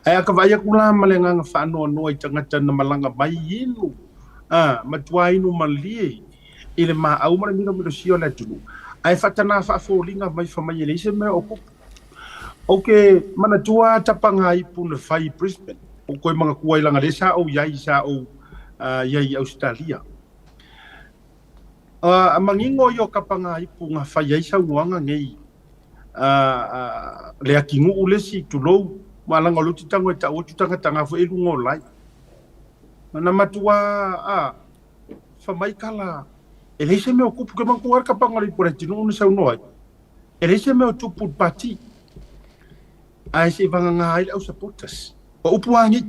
Ae a ka vaai atu la ma le agaga faanoanoa i tagata na malaga mai inu, a, matua inu malie i le maau ma le milomilosia o le atunuu, ae faatana faafoliga mai fai mai e leai se mea o tupu. Ou te manatua tapaga ipu na fai i Brisbane, ou toe manatua ai leaga lea sa ou i ai, sa ou i ai i Ausetalia. A manino ia o tapaga ipu na fai ai saunoaga nei le atinuu le isi, tulou, aua leaga o lea ou te tago e tau atu tagata na foi e i luga o live. Na matua a fai mai tala, e leai se mea o tupu, ke manatua le tapaga o le ipu a le atinuu na saunoa ai. E leai se mea o tupu i le pati, ae se i vagana ai le au supporters. O upu lava nei.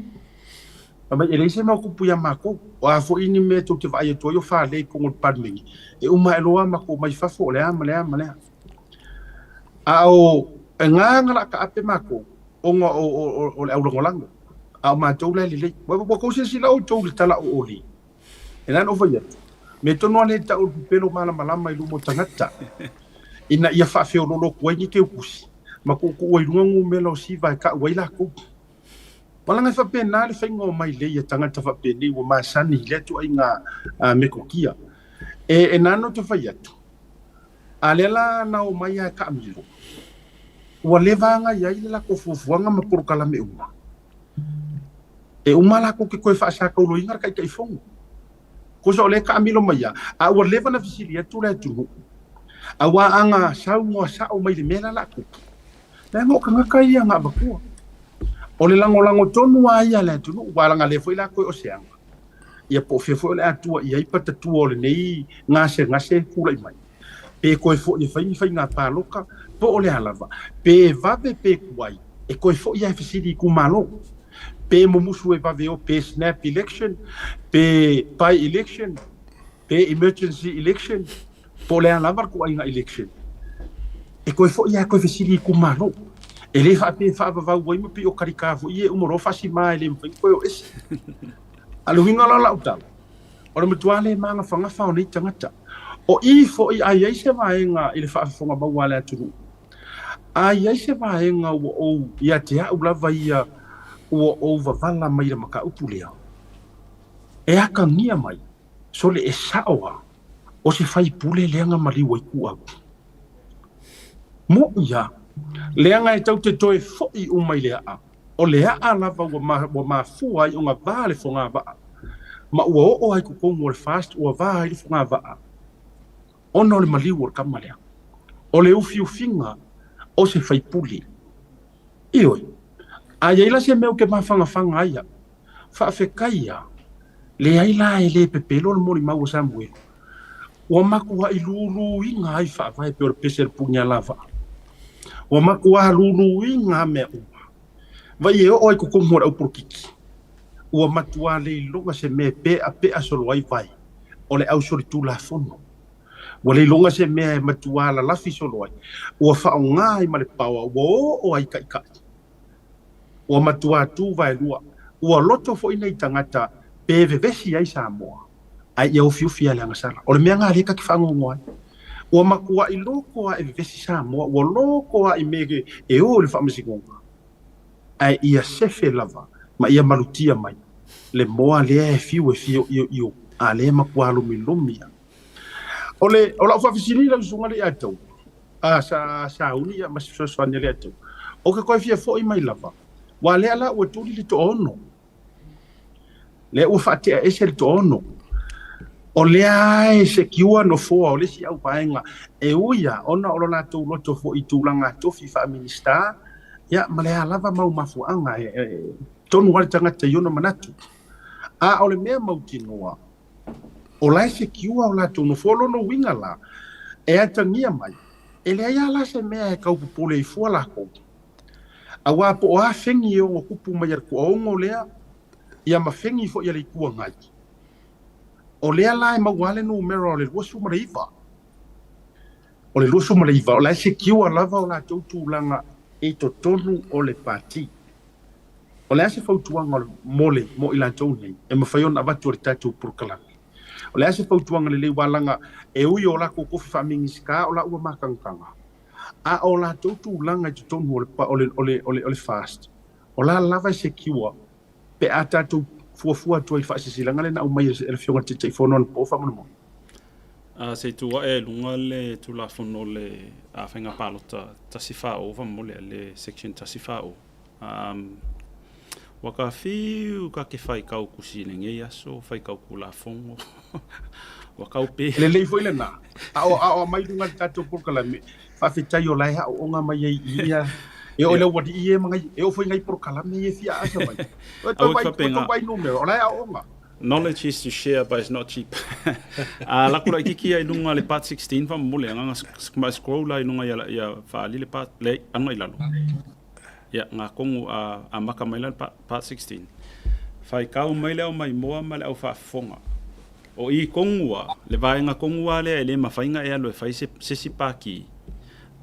Fai mai, e leai se mea o tupu ia matou. O a foi ni mea tou te vaai atu ai o fale i totonu o le Palemene, e uma ae loa matou omai fafo, o le a ma le a ma le a. A o e ga na laa taape matou, ona o le aulagolago, a o matou la e lelei. Ua tou silasila outou i le tala o Oli, E na ona ou fai atu, mea tonu lava lea e tau o le pepelo malamalama i luma o tagata, ina ia faafeoloolo atu ai ni teukusi ma tuutuu ai i luga numera o siva e tau ai latou. Ua laga e faapena le faiga o mailei a tagata faapenei ua masani i lea ituaiga metotia. E na ona ou fai atu, a lea la na omai lava e taamilo, ua leva lava i ai le latou fuafuaga ma polokalame uma. E uma latou ke toe faasakauloina le Taitaifono. Kosa o lea e taamilo mai lava, a ua leva ona fesili atu le atunuu, aua a na saunoa sao mai i le mea la o le a tupu, leaga o tagata ia na avatua. O le lagolago tonu lava ia a le atunuu, aua leaga o lea foi la toe o se aga. Ia po o fea foi o le a tua i ai patatua o lenei gasegase e tulai mai. Pe toe foi e fai ni faiga palota, po o le a lava. Pe vave pe tuai, e toe foi lava e fesili i itumalo. Pe mumusu e vave o, pe snap election, pe by election, pe emergency election, po o le a lava le ituaiga election, e toe foi lava e toe fesili i itumalo. E le faapea e faavavau ai ma pei o talita foi ia e uma loa faasima e le mafai ona toe o ese. A o le uiga la o lau tala, o le matua le magafagafa o nei tagata. O i foi a i ai se vaega i le faafofoga maua a le atunuu, a i ai se vaega ua ou ia te au lava ia ua ou vavala mai i le mataupu lea, e atagia mai, sole e sao lava, o se faipule lea na maliu ai ku au. Moʻi lava, leaga e tau te toe foi uma i le aa, o le aa lava ua mafua ai ona va le fogavaa, ma ua oo ai i totonu o le FAST ua va ai le fogavaa, ona o le maliu o le tama lea. O le ufiufiga o se faipule. Ioe. A i ai la se mea ou te mafangafaga ai au, faafetai lava, leai la e le pepelo le molimau a Samuelu. Ua matuai luluina ai faavae pei o le pese a le punialavaa. Ua matua luluina lava mea uma. Vai e oo ai i totonu o le aupolokiki, ua matua le iloga se mea e peapea solo ai vai o le ausolitulafono. Ua le iloga se mea e matua lalafi solo ai. Ua faaaoga ai ma le paoa ua oo ai i taitai. Ua matua tu vaelua. Ua loto foi nei tagata pe vevesi ai Samoa, ae ia ufiufi a le agasala. O le mea lena lea ta te faanoanoa ai. Ua matuai loto lava e vevesi Samoa, ua loto lava i mea e o i le faamasinoga, ae ia sefe lava ma ia malutia mai le moa lea e fiu e fioioio, a lea e matua lomilomi lava. O le, o lau faafesili lau susuga le ia te au, a sa sauni ia ma se fesoasoani a le Atua. O ke koe fia foʻi mai lava, ua lea la ua tuli le toaono. Lea ua faatea ese le toaono. O lea e sekiua nofoa o le isi au vaega e ui lava ona o lo latou loto foi i tulaga tofi faa-Minisita, ia ma le a lava mau mafuaaga e tonu lava le tagata i ona manatu. A o le mea mautinoa, O la e sekiua o latou nofoa. O lona uiga la, e atagia mai, e leai lava la se mea e tau popole ai fua lakou. Aua po o a fegi e ono tupu mai a le toaono lea, ia ma fegi foi a le Itu Agai. O lea la e maua lava le numera o le 29. O le 29, o la e sekiua lava o latou tulaga i totonu o le Pati. O le a se fautuaga mo le mo i latou nei e mafai ona avatu e le tatou polokalame? O le a se fautuaga lelei aua leaga e ui o latou tofi faa-Minisita o la ua matagataga, a o latou tulaga i totonu o le o le o le o le o le FAST, o la lava e secure pe a tatou fuafua atu ai i le faasilasilaga lea na aumai e le Afioga i le Taitaifono anapo faamolemole. A se i tuu ae i luga le Tulafono o le Faiga Palota 140 faamolemole, le Section 140. Ua ka fiu ka ke faikau kusi i lenei aso, faikau Tulafono. Ua kau pe. Lelei foi lena. A o a o aumai i luga i le tatou polokalame, faafetai o la e aooga mai ai i ia. E oo i le aualii ia ma nai, e oo foi i nai polokalame ia e fia aasa mai. Ua tou vaai, ua tou vaai numera, o la e aooga. Knowledge is to share but it's not cheap. A lako laitiiti ia i luga le part 16 faamolemole, agaga scroll la i luga ia faaali le part, le alu i lalo. Ia, ngā kongu a, a maka mai la le part 16. Whaikau mai le au maimoa ma le au faafofoga. O i kongu a, le vaega kongu a lea e le mafai e alu e fai se, se isi pākī.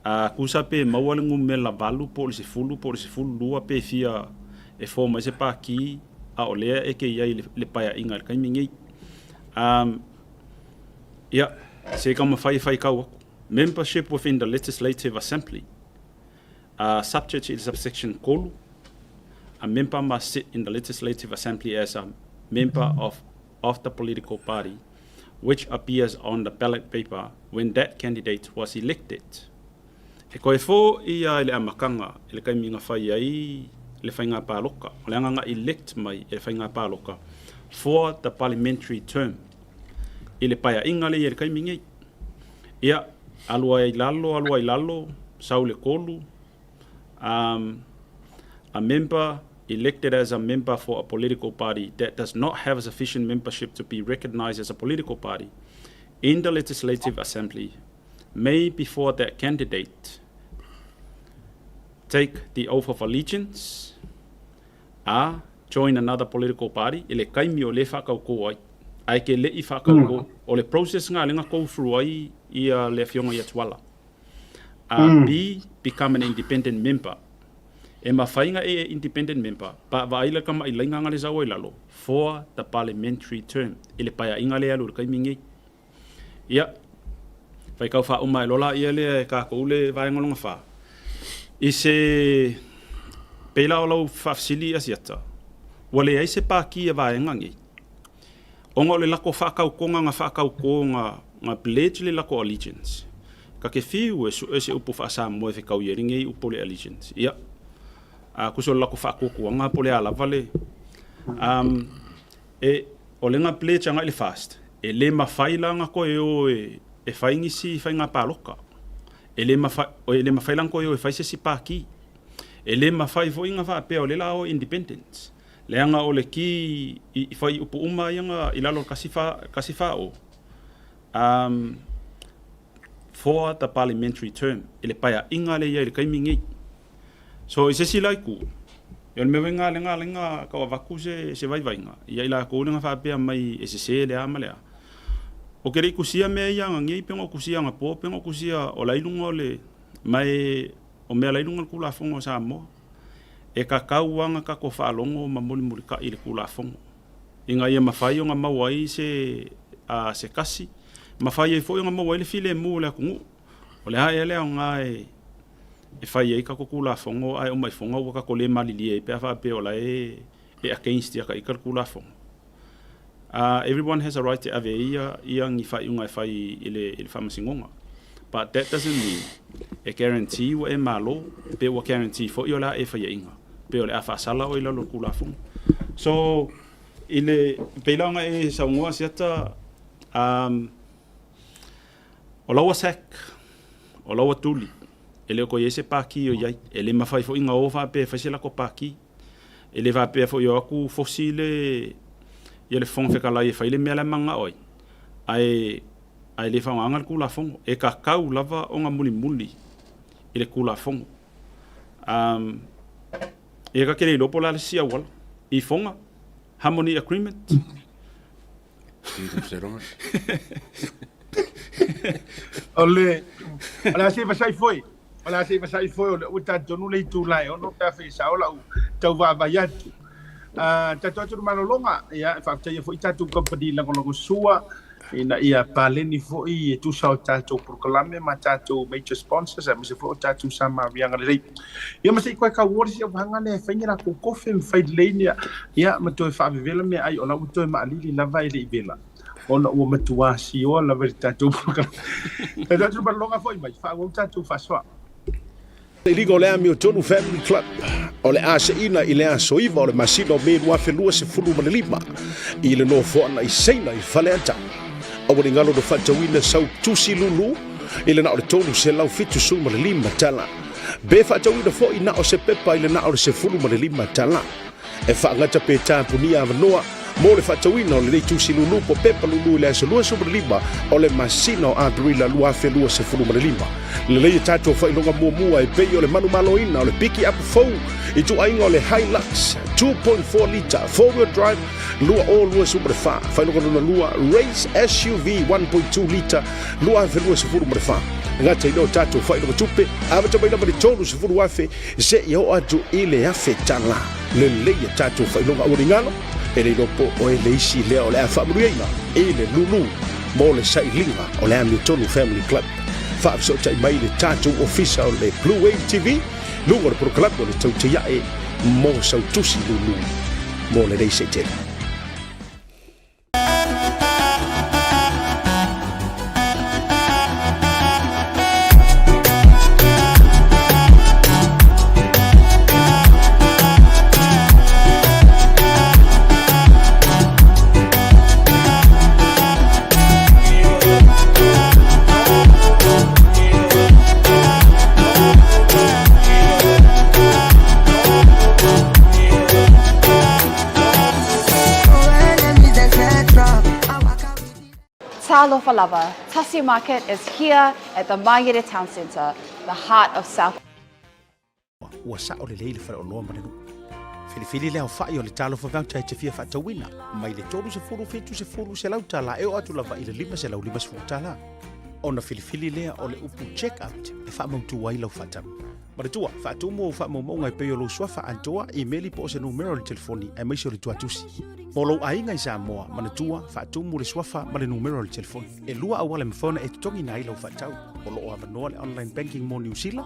A kusa pe maua le numera 8 po o le 10 po o le 12 pe fia e fō mai se pākī a o lea e ke i ai le paeaiga i le taimi nei. Ia, se i taumafai e faitau atu. Membership within the Legislative Assembly. Subject to subsection 3, a member must sit in the Legislative Assembly as a member of the political party which appears on the ballot paper when that candidate was elected. E koe foʻi ia i le amataga i le taimi na fai ai le faiga paloka, o le agaga elect mai e le faiga paloka for the parliamentary term i le paeaiga lea i le taimi nei. Ia, alu ai i lalo, alu ai i lalo, sau le 3, a member elected as a member for a political party that does not have sufficient membership to be recognized as a political party in the Legislative Assembly may, before that candidate take the oath of allegiance, a join another political party i le kaimi o lea e faakaukō ai, ae ke leʻi faakaukō, o le process nga lea na go through ai ia le afioga ia Tuala. A B, become an independent member. E mafai na e independent member pa vaai le kamaʻilaiga nga le sau ai lalo for the parliamentary term i le paeaʻiga lea e alu i le kaimi nei. Ia, faitau faauma ai loa laia lea e tatou le vaega lona fa. I se pei la o lau faafesili Asiata, ua leai se pākī a vaega nei, ona o le lako faatautoga na faatauto na pledge le lako allegiance. Ta te fiu e sue se upu faa-Samoa e fetaui ai lenei upu o le allegiance. Ia, a tusa o le lako faatuatuaga po o le a lava le, um, E, o le na pledge agai le fast, e le mafai la ona toe o e, e fai nisi faiga paloka. E le mafai, e le mafai la ona toe o e fai se isi pākī. E le mafai foi ona faapea o lea la o independent. Leaga o le ki i, i fai upu uma ia na i lalo o le kasi fa, kasi fa o. Um, for the parliamentary term, i le paeaiga lea i ai i le taimi nei. So i se isi la itu, ia o le mea foi lena lea na ala ai ona tau avatu se se vaivaiga ia i latou lea na faapea mai e sese le a ma le a. Ou te le i tusia mea ia ananei pe na ou tusia anapo pe na ou tusia o la e i luga o le ma e o mea la e i luga o le Tulafono a Samoa. E tatau lava ona tatou faalogo ma mulimulitai i le Tulafono ina ia mafai ona maua ai se a se tasi, mafai ai foi ona maua ai le filemu o le atunuu. O le a ea le aoga e e fai ai tatou Tulafono ae uma ifoga ua tatou le malilie ai pe a faapea o la e e against ia ita le Tulafono. Everyone has a right e ave ai ia ia ni faaiuga e fai i le i le Faamasinoga. But that doesn't mean e guarantee ua e malo pe ua guarantee foi o le a e faiaina pe o le a faasala oe i lalo o le Tulafono. So i le pei la ona e saunoa Asiata um, O laua sac, o laua tuli, e le o toe i ai se pākī o i ai. E le mafai foi ona o faapea e fai se lako pākī. E le faapea foi e o atu fosi le, ia le Fofoga Fetalai e fai le mea la e mananao ai, ae, ae le faaaogaina le Tulafono. E tatau lava ona mulimuli i le Tulafono. Um, ia ta te le iloa po o le a le isi auala. I Foga, Harmony Agreement. O le o le a se vasai foi. O le a se vasai foi o le ua talitonu le itula e 6 pe afai e sao lau tau vaavaai atu. Tatou atu le malologa, ia e faafetaia foi tatou kamupani lagolago sua ina ia paleni foi e tusa o tatou polokalame ma tatou major sponsors aemaise foi o tatou Samariaga lelei. Ia ma se i koe kauoa le isi auvaega lea e fai ni latou kofe ma fai lelei ni ia ma toe faavevela meaai o la ua toe maalili lava e le i vela ona ua matuā sioa lava i le tatou polokalame. Tatou atu le malologa foi mai, faaauau tatou faasoa. Le Liga o le Amiotonu Family Club o le a seina i le aso 9 o le masina o Me 2025 i le nofoaga i Saina i Faleata. Aua ne i galo na faatauina sau tusi lulu i le na o le $375 tala. Be faatauina foi na o se pepa i le na o le $15 tala. E faagata pe tapunia avanoa mo le faatauina o lenei tusi lulu po pepa lulu i le aso 25 o le masina o Aperila 2025. Lelei e tatou faailoga muamua e pei o le manumaloina o le piki apu fou i tuaiga o le Hilux 2.4 lita four-wheel drive 2024, faailoga lona lua Race SUV 1.2 lita 2024. Gata i lea o tatou faailoga tupe, amata mai lava i le $30,000 seia oo atu i le $1,000. Lelei a tatou faailoga aualigalo, e le iloa po o e le isi lea o le a faamanuiaina i le lulu mo le sailiga o le Amiotonu Family Club. Faafesootai mai i le tatou ofisa o le Blue Wave TV, luga o le polokalame o le Tautaiae mo sau tusi lulu mo lenei seitele. Talofa lava, Tasi Market is here at the Mangere Town Centre, the heart of South. Ua sao lelei le faleoloa ma le nuu. Filifili le aofai o le talofa voucher e te fia faatauina, mai le 30 70 selau tala e oo atu lava i le 550 tala. Ona filifili lea o le upu check out e faamautu ai lau faatau. Manatua, faatumu ou faamaumauga e pei o lou suafa atoa, imeli po o se numera o le telefoni aemaise o le tuatusi. Mo lou aiga i Samoa, manatua, faatumu le suafa ma le numera o le telefoni. E lua auala e mafai ona e totogiina ai lau faatau. O lo o avanoa le online banking mo Niu Sila.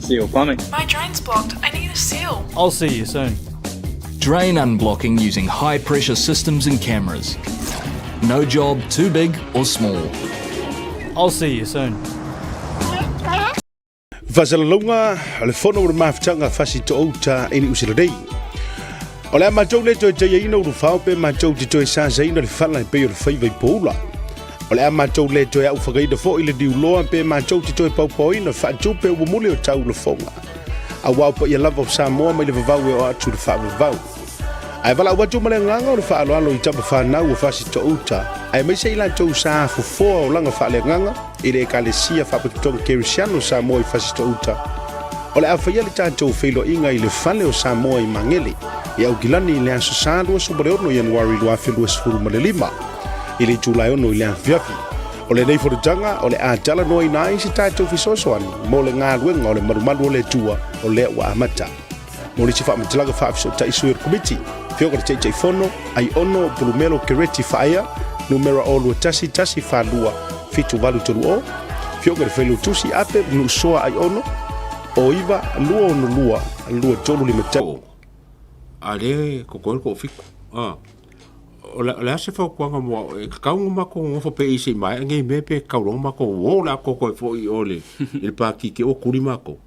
Seal plumbing. My drain's blocked. I need a seal. I'll see you soon. Drain unblocking using high pressure systems and cameras. No job too big or small. I'll see you soon. Faasalalauga o le Fono o le Mafutaga Fasitoouta i Niu Sila nei. O le a matou le toe taiaina ulufao pe matou te toe sasaina le fala e pei o le faiva i poula. O le a matou le toe aufagaina foi le niuloa pe matou te toe paupaoina faatupe ua muli o tau lafoga. Auā o paia lava o Samoa mai le vavau e oo atu i le faavavau. Ae valaau atu ma le agaga o le faaaloalo i tama fanau o Fasitouta, aemaise i latou sa fofoa olaga faaleagaga i le Ekalesia Faapotopotoga Kerisiano o Samoa i Fasitouta. O le a faia le tatou feiloaiga i le Fale o Samoa i Magele, i Aukilani i le Aso Sa 26 Ianuari 2025, i le itula e 6 i le afiafi. O lenei fonotaga o le a talanoaina ai se tatou fesoasoani mo le galuega o le malumalu o le Atua o lea ua amata. Mo nisi faamatalaga faafesootai sui o le Komiti, Afioga i le Taitaifono, Aiono Pulumelo Kereti Faaea, numera o 21 142 7830, Afioga i le Failautusi Ape Nuusoa Aiono, o 9 262 2351. O, a lea e kokoe le toafitu. A, o le, o le a se fautuaga mo au, e tatau ona matou nonofo pea i se i maea nei mea pe tatau loa ona matou o le a toe foi i o i le, i le pati te o tuli matou.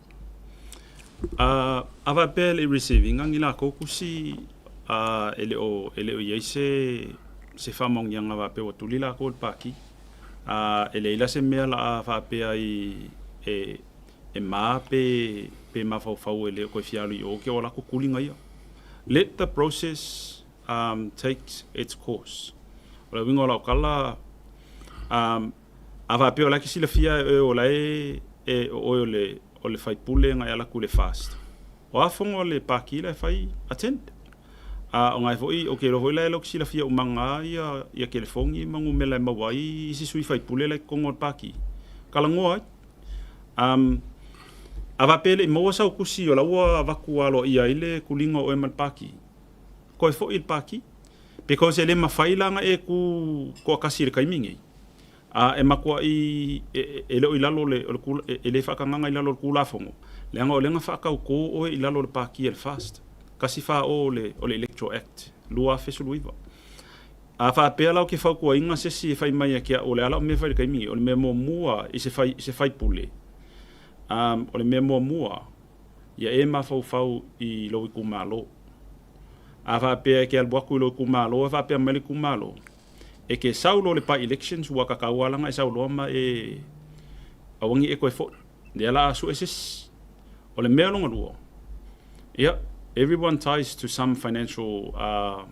A faapea e le i receive ina ni lakou tusi e le o e le o i ai se se faamaoniaga faapea ua tuli lakou e le Pati. E leai la se mea la a faapea ai e e ma pe pe mafaufau e le o toe fia alu i o ke o lakou tuliga ia. Let the process um take its course. O le uiga o lau tala um A faapea o la e silafia e oe o la e e o oe o le o le faipule na e ala atu i le FAST. O a fono a le Paki la e fai attend. A o na e foi ou te iloa foi la e lau te silafia uma na ia ia telefoni ma numela e maua ai isi sui faipule la i totonu o le Paki. Talanoa ai. Um a faapea e le i maua sau tusi o la ua avatu aloaia ai le tuliga o oe ma le Paki, toe foi i le Paki. Because e le mafai la na e tu toatasi i le taimi nei. A e matuai e le o i lalo o le, e le faatagaga i lalo o le Tulafono, leaga o lea na faatautō oe i lalo o le Pāti a le FAST, 14 o le, o le Electoral Act 2019. A faapea la ou te fautuaina se isi e fai mai ia te au o le a lau mea e fai i le taimi nei, o le mea muamua i se fai, i se faipule, um, o le mea muamua, ia e mafaufau i lou itumalo. A faapea e te alu atu i lou itumalo ae faapea mai le itumalo, E ke sau loa le by elections ua kakau a langa e sau loa ma e aua ni e toe foi. Lea la a sue se isi. O le mea longa lua, ia, everyone ties to some financial uh,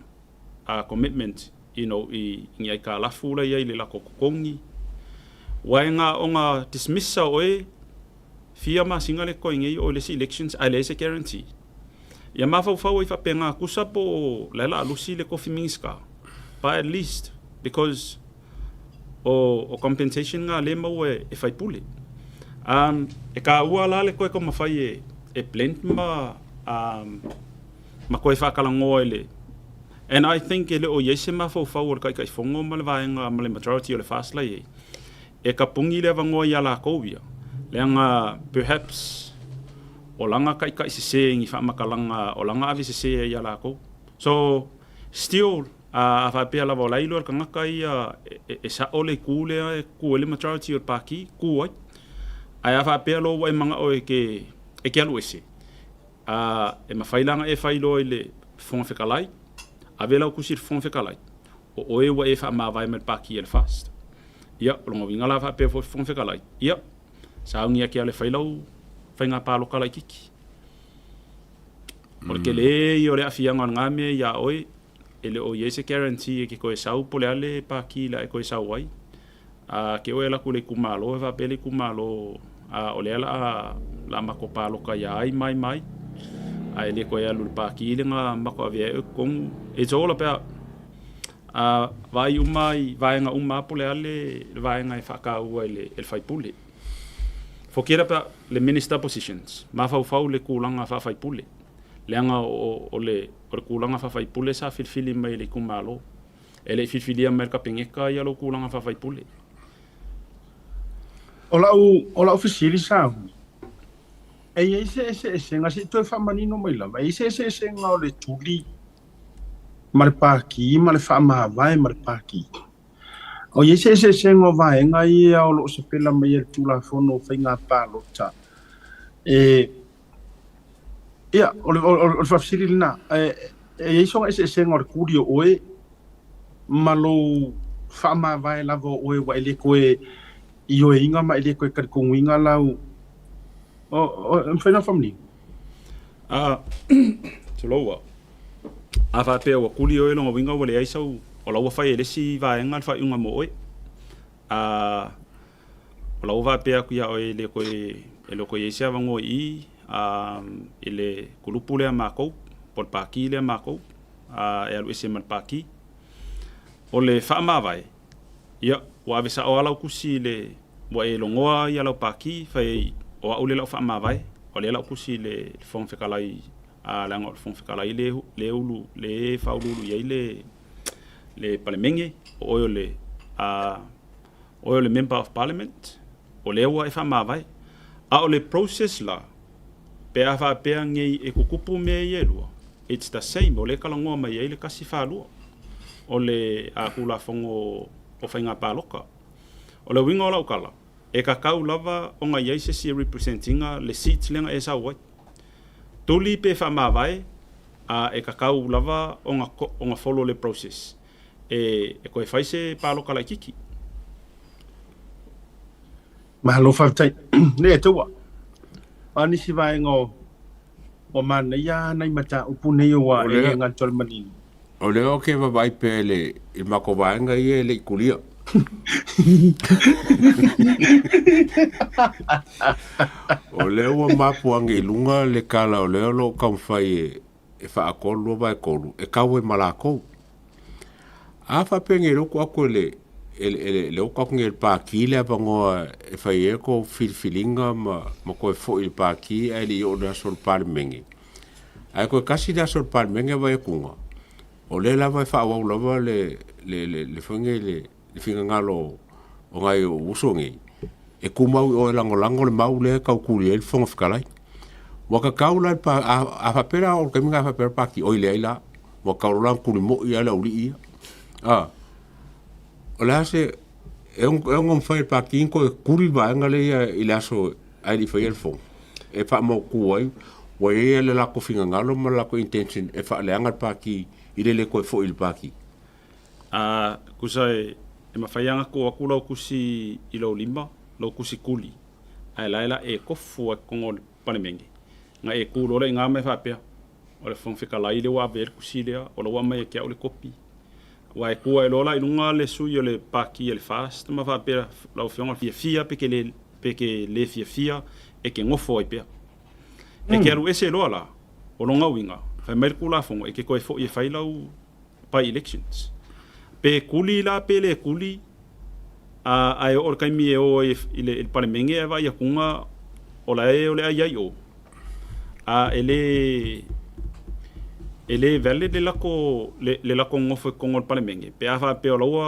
uh, commitment, you know, i, i ni aikalafu la iai le lako totogi. Waenga o nga dismissa oe fia masina le koe nei o le isi elections ae leai se guarantee. Ia mafaufau ai faapena tusa po o la e laalusi le tofi Minista but at least because o, o compensation nga le maua e, e faipule. Um, e kaua la le koe taumafai e, e blend ma, um, ma koe faatalanoa i le And I think e le o iai se mafaufau o le Taitaifono ma le vaega ma le majority o le FAST la iai e tapuni le avanoa ia lakou ia, leaga perhaps o lana taitai sese ni faamatalaga o lana ave sese ai ia lakou. So, still a faapea lava o la e iloa e le tagata ia e sao le itu lea e tu ai le majority o le Pati, tu ai. Ae a faapea loa ua e manao e te e te alu ese, a e mafai la ona e fai loa i le Fofoga Fetalai, ave lau tusi i le Fofoga Fetalai, o oe ua e faamavae mai le Pati a le FAST. Ia, o lona uiga la faapea foi Fofoga Fetalai, ia, sauni ake ale fai lau faiga palota laitiiti. O le tele ia o le aafiaga o lena mea ia oe, e le o i ai se guarantee e ke koe sau po o le a le pākī la e koe sau ai. A ke oe e alu atu i le itumalo e faapea le itumalo a o lea la a la matou paloka ia ai ma ai ma ai. Ae le toe alu i le pākī le na matou avea ai oe i totonu. It's all about a vaai uma i vaega uma lava po o le a le vaega e faataua e le e le faipule. Forget about le minister positions, mafaufau i le tulaga faa-faipule. Leaga o o le o le tulaga faa-faipule sa filifili mai e le itumalo. E le i filifilia mai e le Kapeneta ia lou tulaga faa-faipule. O lau, o lau fesili Sauni, e i ai se eseesega, se i toe faamanino mai lava, e i ai se eseesega o le tuli ma le pākī ma le faamavae ma le pākī? O i ai se eseesega o vaega ia o lo o sapela mai e le Tulafono o Faiga Palota e Ia, o le, o, o le faafesili lena, e, e i ai sona eseesega o le kuli o oe ma lou faamavae lava o oe ua e le toe ioeina ma e le toe talitonuina lau o, o, e mafai ona faamanino? A, tulou au. A faapea ua kuli oe lona uiga ua leai sau, o la ua fai e le isi vaega le faaiuga mo oe. A, o la ua faapea atu ia oe e le toe, e le toe i ai se avanoa i i, a, i le kulupu lea a matou, po o le pākī lea a matou, a, e alu ese ma le pākī. O le faamavae, ia, ua ave sao lava lau tusi i le, ua e logoa ia lau pākī, fai ai, o au lea o le a ou faamavae, o lea la ou tusi i le Fofoga Fetalai, a, leaga o le Fofoga Fetalai le, le ulu, le faauluulu i ai le, le Palemene, o oe o le, a, oe o le Member of Parliament, o lea ua e faamavae. A o le process la, pe a faapea nei e tutupu mea ia e lua, it's the same, o lea e talanoa mai ai le 142 o le Tulafono o Faiga Palota. O le uiga o lau tala, e tatau lava ona i ai se isi e represent ina le seat lea na e sau ai. Tuli pe faamavae, a e tatau lava ona follow le process. E toe fai se paloka laititi. Malo faafetai. Nei e taua. O a nisi vaega o ua manaia nai mataupu nei ua e le gata o le manino. O lea ou te vaavaai pea i le i matou vaega ia e le i kulia. O lea ua mapu ane i luga le tala o lea o lo o taumafai e e faatoa le 2/3 e tau ai ma latou. A faapea nei loto atu e le e le, e le, le oto atu nei e le pākī le avanoa e fai ai tou filifiliga ma, ma toe foi i le pākī ae le i oo i le aso o le Palemene. Ae toe tasi le aso o le Palemene vai atuga, o lea lava e faaauau lava le, le, le, le foi nei le, le finagalo o nai ou uso nei, e tumau i o e lagolago le mau lea e tau tuli ai le Fofoga Fetalai. Ua tatau la pa, a, a faapea la o le taimi lena a faapea le Pati, oi leai la, ua tatau loa la ona tuli moi lava le aualii ia. A, o le a se, e ono, e ono mafai e le Pati ona toe tuli le vaega lea ia i le aso ae le i faia le fono, e faamautu ai, ua i ai le latou finagalo ma le latou intention e faaleaga le Pati i le le toe foi i le Pati. A tusa e, e mafai lava ona tuu atu lau tusi i lou lima, lou tusi tuli, ae la e la e tofu lava i totonu o le Palemene, ona e tu loa lea i ina ma e faapea, o le Fofoga Fetalai lea ua ave ai le tusi lea, o la ua aumai ia te au le kopi. Aua e tu ae loa la i luga le sui o le Pati a le FAST ma faapea, lau Afioga i le fiafia pe ke le, pe ke le fiafia, e te nofo ai pea. E te alu ese loa la, o lona uiga, fai mai le Tulafono, e te toe foi e fai lau by elections. Pe kuli la pe le kuli, a ae oo i le taimi e o ai i le, i le Palemene ae vaai atuga o la e o le a i ai o. A e le e le valid le lako le, le lako nofo i totonu o le Palemene pe a faapea o la ua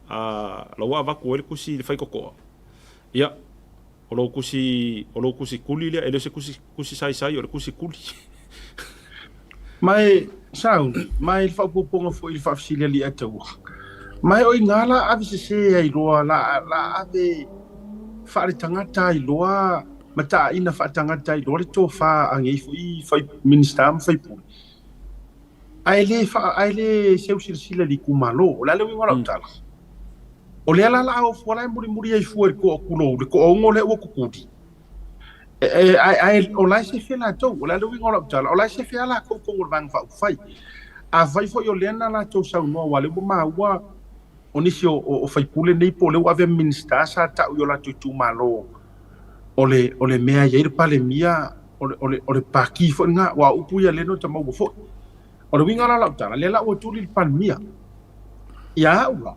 a, la ua avatu ai le tusi i le faitotoa. Ia, o lou tusi o lou tusi kuli lea, e le o se tusi tusi saisai, o le tusi kuli. Ma e Sauni, ma e le faaopoopoga foi i le faafesili a Li'ataua, ma e o iga la ave sesē ai loa, la, la ave faaletagata ai loa ma taaina faatagata ai loa le tofa a nei foi fai Minisita ma faipule, ae le faa, ae le seu silasila i le itumalo. O le a le uiga o lau tala? O lea la la a o fua la e mulimuli ai fua i le toa tulou, le toaono lea ua tutuli. E, e, ae, ae o la e sefe latou, o le a le uiga o lau tala, o la e sefe lava latou i totonu o le Vaega Faaupufai. Afai foi o lea na latou saunoa aua o lea ua maua o nisi o, o, o faipule nei po o lea ua ave Minisita sa tau i o latou itumalo o le, o le mea e i ai le Palemia o le, o le, o le Paki foi lena, aua o upu ia lea na ota maua foi. O le uiga la o lau tala, lea la ua tuli le Palemia. Ia au la,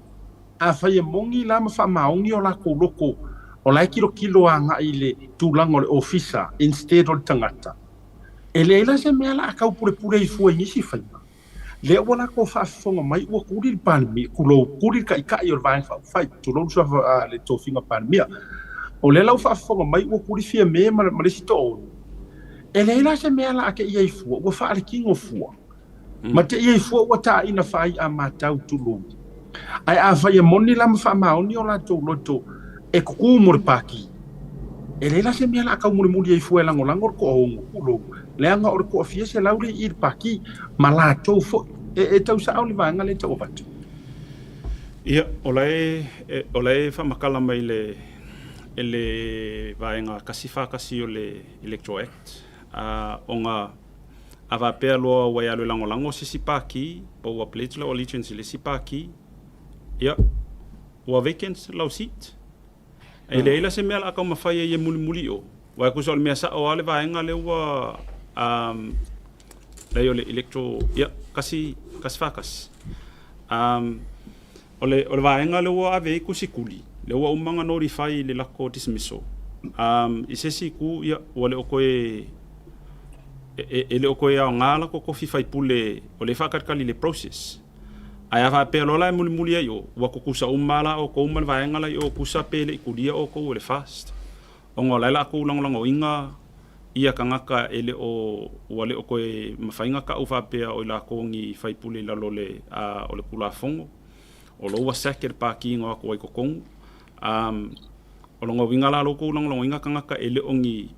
afai e moni la ma faamaoni o lakou loko o la e kilokilo agai i le tulaga o le ofisa instead o le tagata, E leai la se mea la a tau pulepule ai fua i nisi faiga. Lea ua latou faafofoga mai ua tuli le Palemia, tulou, tuli le Taitai o le Vaega Faaupufai, tulou le suafa, le tofiga Palemia. O lea la ua faafofoga mai ua tuli Fiame ma, ma le isi toaono. E leai la se mea la a te i ai fua, ua faaletino fua. Ma te i ai fua ua taina faai'a matau, tulou. Ae afai e moni la ma faamaoni o latou loto e kukū mo le pākī, e leai la se mea la a tau mulimuli ai fua e lagolago le toaono, tulou, leaga o le toafia selau le i i le pākī, ma latou foi. E, e tau sa'o le vaega lea e tau avatu. Ia, o la e, o la e faamatala mai le, e le vaega 141 o le Electoral Act, a, ona A faapea loa ua e alu e lagolago se isi pākī, po ua pledge lau allegiance i le isi pākī, ia, ua vacant lau seat. E leai la se mea o le a taumafai ai e mulimuli i o, aua e tusa o le mea sao lava le vaega lea ua, um, leai o le electoral, ia, 141. Um, o le, o le vaega lea ua ave ai tusi tuli, lea ua uma ona notify i le lako dismissal. Um, i se isi itu, ia, ua le o toe e le o toe aoga la tou tofi faipule o lea e faatalitali i le process. Ae a faapea loa la e mulimuli ai i o, ua tutusa uma lava la outou ma le vaega la i o, tusa pe le i tulia outou e le FAST. Ona o la e latou lagolagoina ia tagata e le o, ua le o toe mafai ona tau faapea o i latou ni faipule i lalo o le, o le Tulafono. O lo ua sack e le Pāti na o atu ai i totonu. O lona uiga la o la outou lagolagoina tagata e le o ni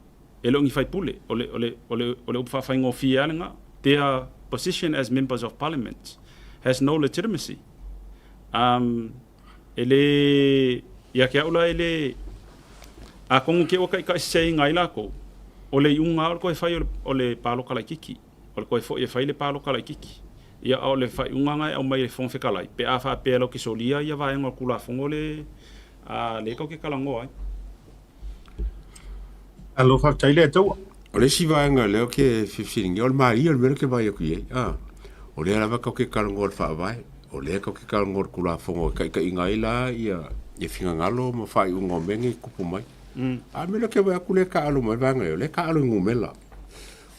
E le o ni faipule, o le, o le, o le, o le upu faafaigofie lava lena. Their position as members of parliament has no legitimacy. Um, e le, ia te au la e le, atonu ke ua taitaiseseina ai lakou, o le iuga lava o le toe fai o le, o le paloka laititi, o le toe foi e fai le paloka laititi. Ia, a o le faaiuga lena e aumai e le Fofoga Fetalai, pe a faapea latou te solia ia vaega o le Tulafono le, a, le tatou te talanoa ai. Alo, faafetai le Atua. O le isi vaega lea ou te fia fesiligia, o le malie o le mea lea ou te vaai atu i ai. A, o lea lava tatou te talanoa i le Faavae, o lea tatou te talanoa i le Tulafono e taitaiina ai la ia finagalo ma faaiuga o mea nei e tupu mai. A o le mea lea ou te vaai atu lea e taaalo mai le vaega lea, o lea e taaalo i numera.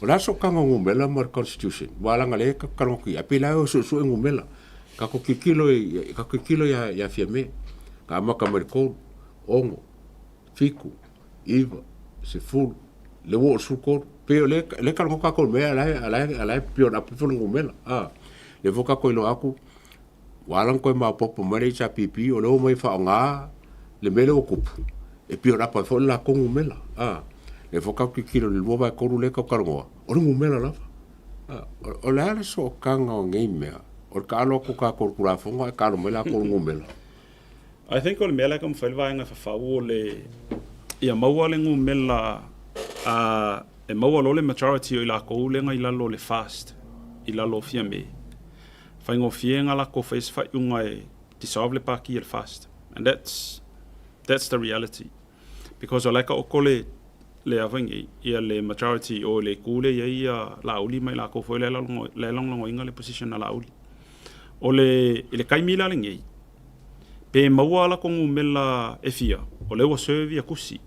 O le a sootaga o numera ma le Constitution? Aua leaga o lea tatou te talanoa atu i ai, ae pei la e o e suesue numera. Tatou tilotilo i, tatou tilotilo ia Fiame, na amata mai le 3, 6, 7, 9, 10, le ua oo i le 13. Pei o lea, lea talanoa tatou i mea la e, la e, la e pio na apu le numera. A, lea foi tatou iloa atu, ua ala ona toe maopoopo mai le HRPP, o lea ua omai e faaaoga le mea lea ua tupu, e pio na apa ai foi le latou numera. A, lea foi tatou tilotilo i le 2/3 lea e tau talanoa, o le numera lava. A, o le a le sootaga o nei mea? O le taalo atu o tatou i le Tulafono ae taalo mai latou i le numera. I think o le mea lea e taumafai le vaega e fafau o le ia maua le numela a e maua loa le majority o i lakou lea na i lalo o le fast i lalo o Fiame faigofie na latou faia se faaiuga e dissolve le pati e le fast and that's that's the reality because o la e taoto le le a foi nei ia le majority o le itu lea i ai ia Laauli ma i latou foi lea e lagolagoina le position a Laauli. O le i le taimi la lenei Pe maua la ko numela e fia, o lea ua serve ia kusi.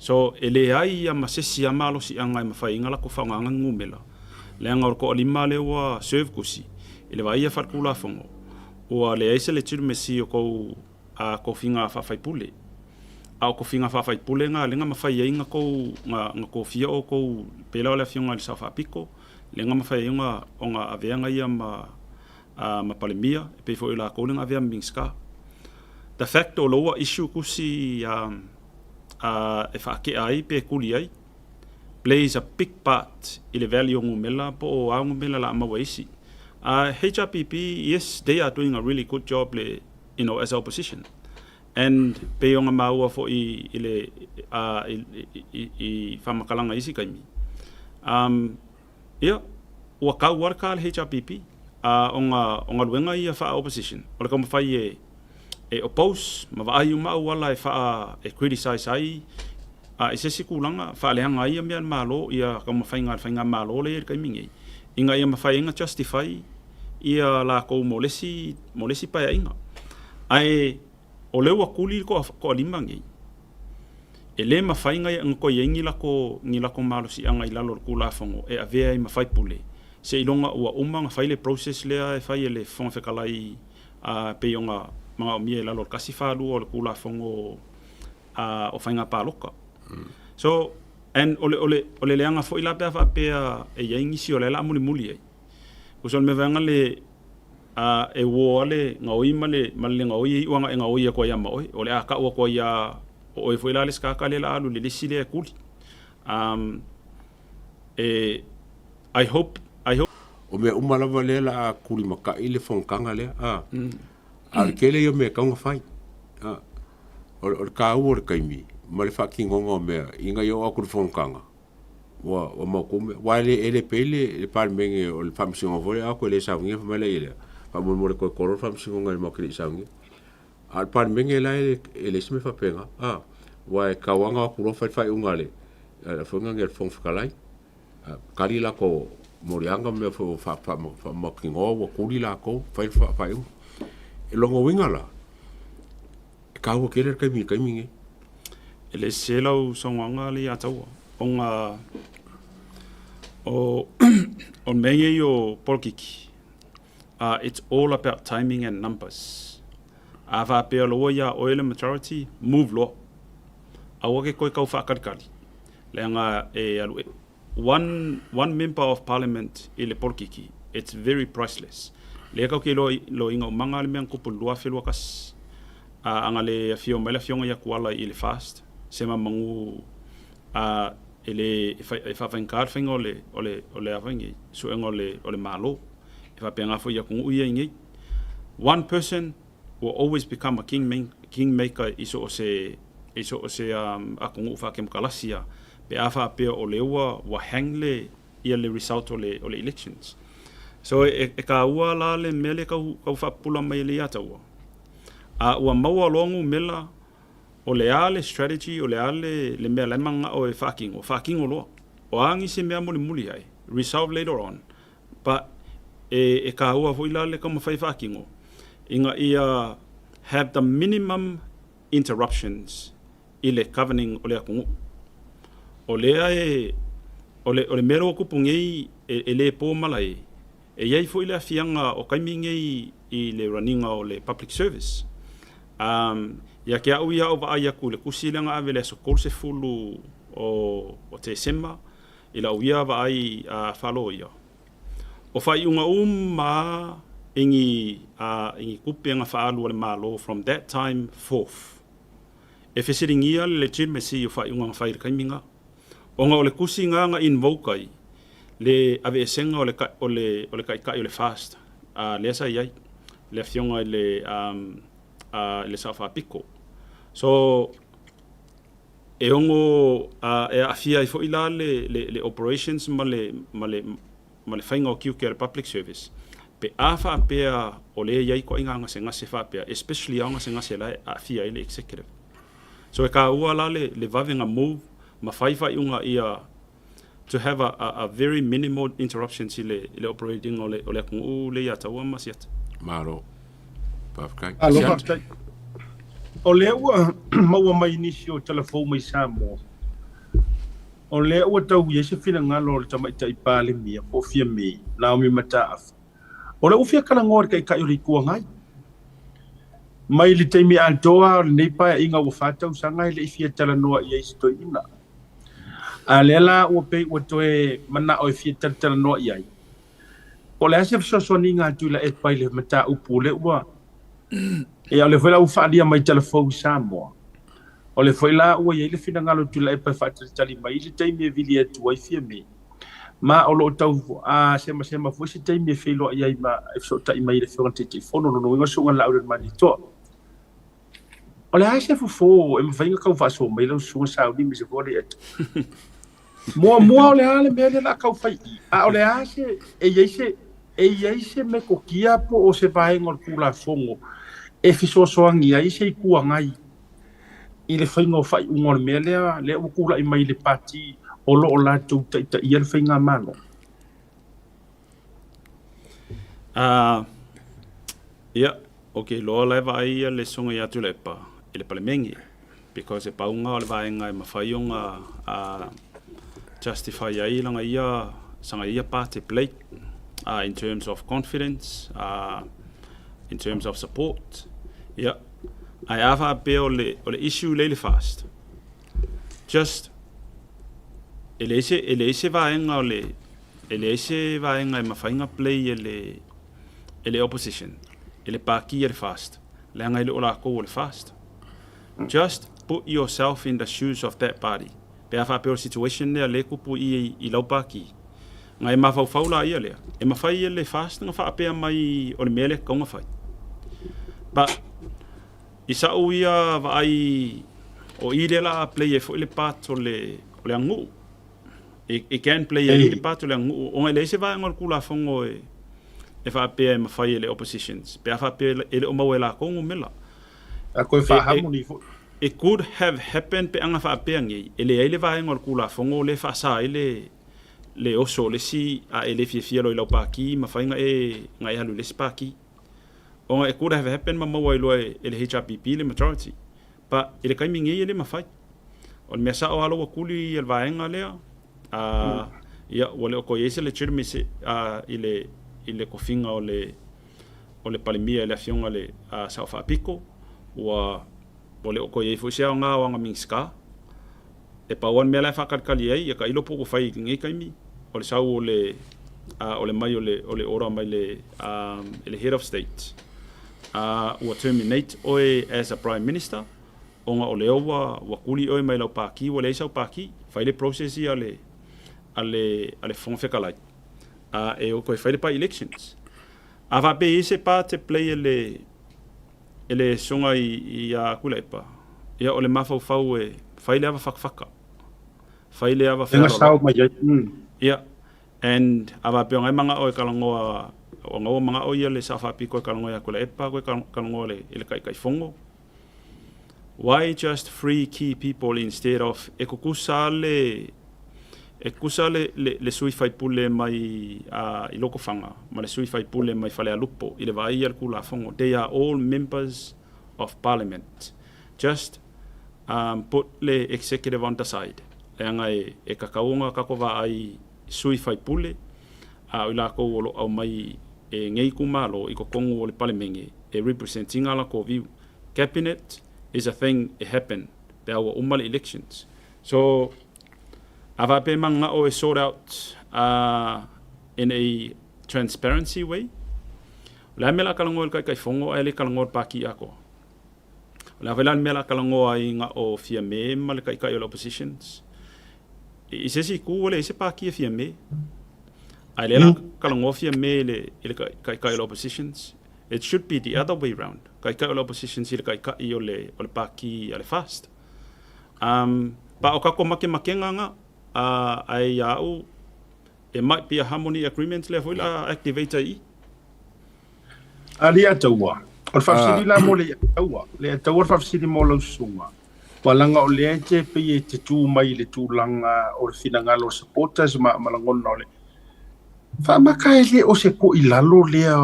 So, e leai ia ma sesi a malosiaga e mafai ai na lako faaaogaga ni numela, leaga o le toalima lea ua serve kusi, i le vaai ia faaletulafono, ua leai se legitimacy o kou a tofiga faafaipule. A o tofiga faafaipule na lea na mafai ai na kou na tofia outou, pei la o le afioga i le Sao Faapito, lea na mafai ai ona avea na ia ma ma Palemia, e pei foi o lakou lea na avea ma Minisita. The fact o lo ua issue tusi e faatea ai pe tuli ai plays a big part i le value o numela po o a numela la maua e isi. HRPP, yes, they are doing a really good job le, you know, as opposition. And pei ona maua foi i le i faamatalaga i isi taimi. Ia, ua tau lava le ka a le HRPP. Ona o galuega ia faa-opposition, o le taumafai e e oppose ma vaai uma auala e faa e criticize ai a i se isi tulaga faaleaga ai ia mea a le Malo ia taumafaiga a le faigamalo lea i le taimi nei ina ia mafai ai ona justify ia latou mo le isi mo le isi paeaiga. Ae o lea ua tuli le toalima nei, e le mafai ona toe i ai ni latou ni latou malosiaga i lalo o le Tulafono e avea ai ma faipule seiloga ua uma ona fai le process lea e fai e le Fofoga Fetalai a pei ona manaomia i lalo o le 142 o le Tulafono o Faiga Palota. So, and o le, o le, o le leaga foi la pe a faapea e i ai nisi o lea o le a mulimuli ai, tusa o le mea vaega le a e uo lava le gaoi ma le, ma le le gaoi e iu lava ina e gaoi atu ai lava ma oe. O le a tau atu ai lava o oe foi la le isi tagata lea o le a alu i le lisi lea e tuli. Um, e, I hope, I hope. O mea uma lava lea la a tulimata'i le fonotaga lea, a. A o le tele ia o mea e tatau ona fai, a. O le, o le taua o le taimi ma le faatinoga o mea ina ia oo atu i le fonotaga, ua, ua mautu mea. Aua e le, e le pei le, le Palemene o le Faamasinoga foi lea, a toe le saunia fai mai lea i lea, faamolemole toe kolo le Faamasinoga i le matou te le i saunia. A o le Palemene la e, e leai se mea faapena, a. Aua e tatau lava ona o atu loa fai le faaiuga a le, a le Afioga i le Fofoga Fetalai. Tali latou moliaga ma mea foi ua faamautinoa ua tuli latou, fai le faaiuga. O lona uiga la, e taua tele le taimi i le taimi lenei. E le sese lau saunoaga lea ia Taua, ona o o mea nei o polokiki, it's all about timing and numbers. A faapea loa ia oe le majority, move loa. Aua ke toe tau faatalikali. Leaga e alu e, one, one member of parliament i le polokiki, it's very priceless. Lea tatou te iloa loiga umaga le mea na tupu i le 2021. A aga le afio mai le afioga ia Tuala i le fast, sema manu a e le e, fai, e faafaigata le faiga o le, o le, o le ava nei, suega o le, o le Malo. E faapena foi i atunuu ia i nei. One person will always become a king, kingmaker i so o se, i so o se atunuu faakemokalasi a, pe a faapea o lea ua, ua hang le, ia le result o le, o le elections. So e, e kāua la le mea lea tau, tau faapupula mai e le ia taua. A ua maua loa numela o le a le strategy, o le a le, le mea la e manao e faatino, faatino loa. O a nisi mea mulimuli ai, resolve later on. But e, e kāua foi la le taumafai faatino, ina ia have the minimum interruptions i le governing o le atunuu. O lea e, o le, o le mea lea ua tupu nei e, e le po malae, e i ai foi le afiaga o taimi nei i le run-iga o le public service. Um, ia te au ia o vaai atu i le tusi lea na ave i le aso 30 o, o Tesema, I lau ia vaai a faaloia, o faaiuga uma i ni a i ni tupe na faaalu a le Malo from that time forth. E fesiligia le legitimacy o faaiuga na fai i le taimi na, ona o le tusi na na invoke ai le aveesega o le o le o le taitai o le FAST a lea sa i ai, le afioga i le a i le Sao Faapito. So, E ono e aafia ai foi la le, le, le operations ma le, ma le, ma le faiga o tiute a le public service pe a faapea o lea e i ai ituaiga gasegase faapea, especially ao gasegase la e aafia ai le executive. So e kāua la le, le vave na move ma fai faaiuga ia to have a, a, a very minimal interruptions i le, i le operating o le, o le atunuu le ia Taua ma Siata. Malo. Faafetai. Malo faafetai. O lea ua maua mai nisi o tala fou mai Samoa, o lea ua tau i ai se finagalo o le Tamaitai Palemia po o Fiame Naomi Mataafa. O lea ua fia talanoa i le Taitai o le Itu Agai. Mai le taimi atoa o lenei paeaiga ua 4 tausaga e le i fia talanoa i ai se toeaina. A lea la ua pei ua toe manao e fia talatalanoa i ai. Po o le a se fesoasoaniga a Tuilaepa i le mataupu lea ua ia o lea foi la ua faaalia mai tala fou i Samoa. O lea foi la ua i ai le finagalo o Tuilaepa e faatalitali mai i le taimi e vili atu ai Fiame. Ma o lo o tau a semasema foi se taimi e feiloai ai ma e fesootai mai i le Afioga i le Taitaifono, lona uiga o le Susuga i le Laaulialemalietoa. O le a se fofo e mafai ona tau faasoa mai lau susuga Sauni ma se foi le atu. Muamua o le a le mea lea o le a tau fai i, a o le a se, e i ai se, E i ai se metotia po o se vaega o le Tulafono e fesoasoani ai se Itu Agai i le faiga o faaiuga o le mea lea, lea ua tulai mai i le Pati o lo o latou taitaia le Faigamalo? Uh, ia, ou te iloa la e vaai ia le Susuga ia Tuilaepa i le Palemene because e pauga o le vaega e mafai ona uh, justify ai lana ia sanga ia part e play uh, in terms of confidence uh, in terms of support ia ae a faapea o le, o le issue lea i le fast just e leai se, e leai se vaega o le e leai se vaega e mafai ona play e le e le opposition e le paki e le fast leaga e le o lakou o le fast just put yourself in the shoes of that party pe a faapea o le situation lea le kupu i i lau paki nga e mafaufau la ia lea e mafai e le fast nga faapea mai o le mea lea tatau ona fai but i sa'u ia vaai o i lea la a play ai foi le part o le o le aganuu e, e can play ai le part o le aganuu ona e leai se vaega o le Tulafono e e faapea e mafai e le oppositions pe a faapea e le o maua e lakou numela. A koe faahamoni foi. It could have happened pe aga faapea nei e leai le vaega o le Tulafono lea e faasa ai le le oso o le isi a e le fiafia loa i lau paki mafai ona e ona e alu i le isi paki. Ona it could have happened ma maua ai loa e le HRPP le majority. But i le taimi nei e le mafai. O le mea sao lava ua tuli le vaega lea, a ia ua le o toe i ai se legitimacy a i le i le tofiga o le o le Palemia e le Afioga i le Sao Faapito, ua ua le o toe i ai foi se aoga o ana Minisita. E pau lava le mea la e faatalitali ai, ia tailo po ua fai i lenei taimi, o le sau o le o le mai o le o le order mai le e le Head of State, ua terminate oe as a Prime Minister, ona o lea ua ua tuli oe mai lau paki, ua leai sau paki, fai le process ia a le a le a le Fofoga Fetalai, e o toe fai le by-elections. A faapea e i ai se part e play e le e le soga i ia Tuilaepa, ia o le mafaufau e fai le ava fatafata, fai le ava fealoaloai. Mai ai. Ia, and a faapea ona e manao e talanoa, ona ua manao ia le Sao Faapito e talanoa ia Tuilaepa, toe talanoa i le Taitaifono. Why just three key people instead of e tutusa le e tutusa le, le, le sui faipule mai i Lotofaga ma le sui faipule mai Falealupo i le vaai a le Tulafono. They are all members of parliament. Just um, put le executive on the side. Leaga e, e tatau ona tatou vaai sui faipule a o i lakou o lo o aumai e nei itumalo i totonu o le Palemene e represent ina latou view. Cabinet is a thing e happen pe a ua uma le elections. So, a faapea e mananao e sort out in a transparency way, o le a le mea o le a talanoa i le Taitaifono ae le talanoa i le Pāti atoa? O le a foi la le mea o le a talanoa ai na o Fiame ma le Taitai o le Oppositions? I se isi itu ua leai se Pāti a Fiame. Ae lea la talanoa Fiame i le, i le Taitai o le Oppositions. It should be the other way round. Taitai o le Oppositions i le Taitai o le, o le Pāti a le FAST. Um, pa o kako makemakega nga, ae ia au, it might be a harmony agreement lea foi la activate ai i. Ali Ataua. O le faafesili la mo le Ataua, le Ataua le faafesili mo lau susuga. Ua laga o lea e te pei e te tu mai i le tulaga o le finagalo o supporters ma, ma lagona o le faamaka e le o se koʻi lalo lea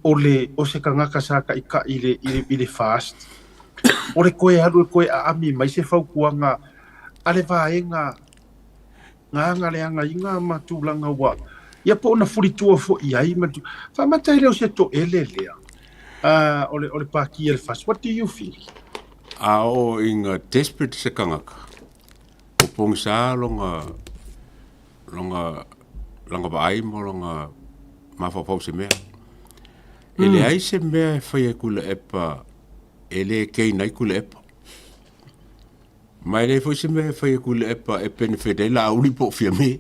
o le o se tagata sa taʻitaʻi i le, i le, i le fast. O le toe alu e toe aami mai se fautuaga a le vaega gaga le agaiga ma tulaga ua ia po o na fulitua foi i ai ma faamata e le o se toʻele lea o le o le pākia le FAST. What do you feel? A o inga desperate se tagata, o pogisa lona lona lona vaai ma lona mafaufau i se mea. E leai se mea e fai ai Tuilaepa e le gain ai Tuilaepa. Ma e leai foi se mea e fai atu i le epa e benefit ai Laauli po o Fiame.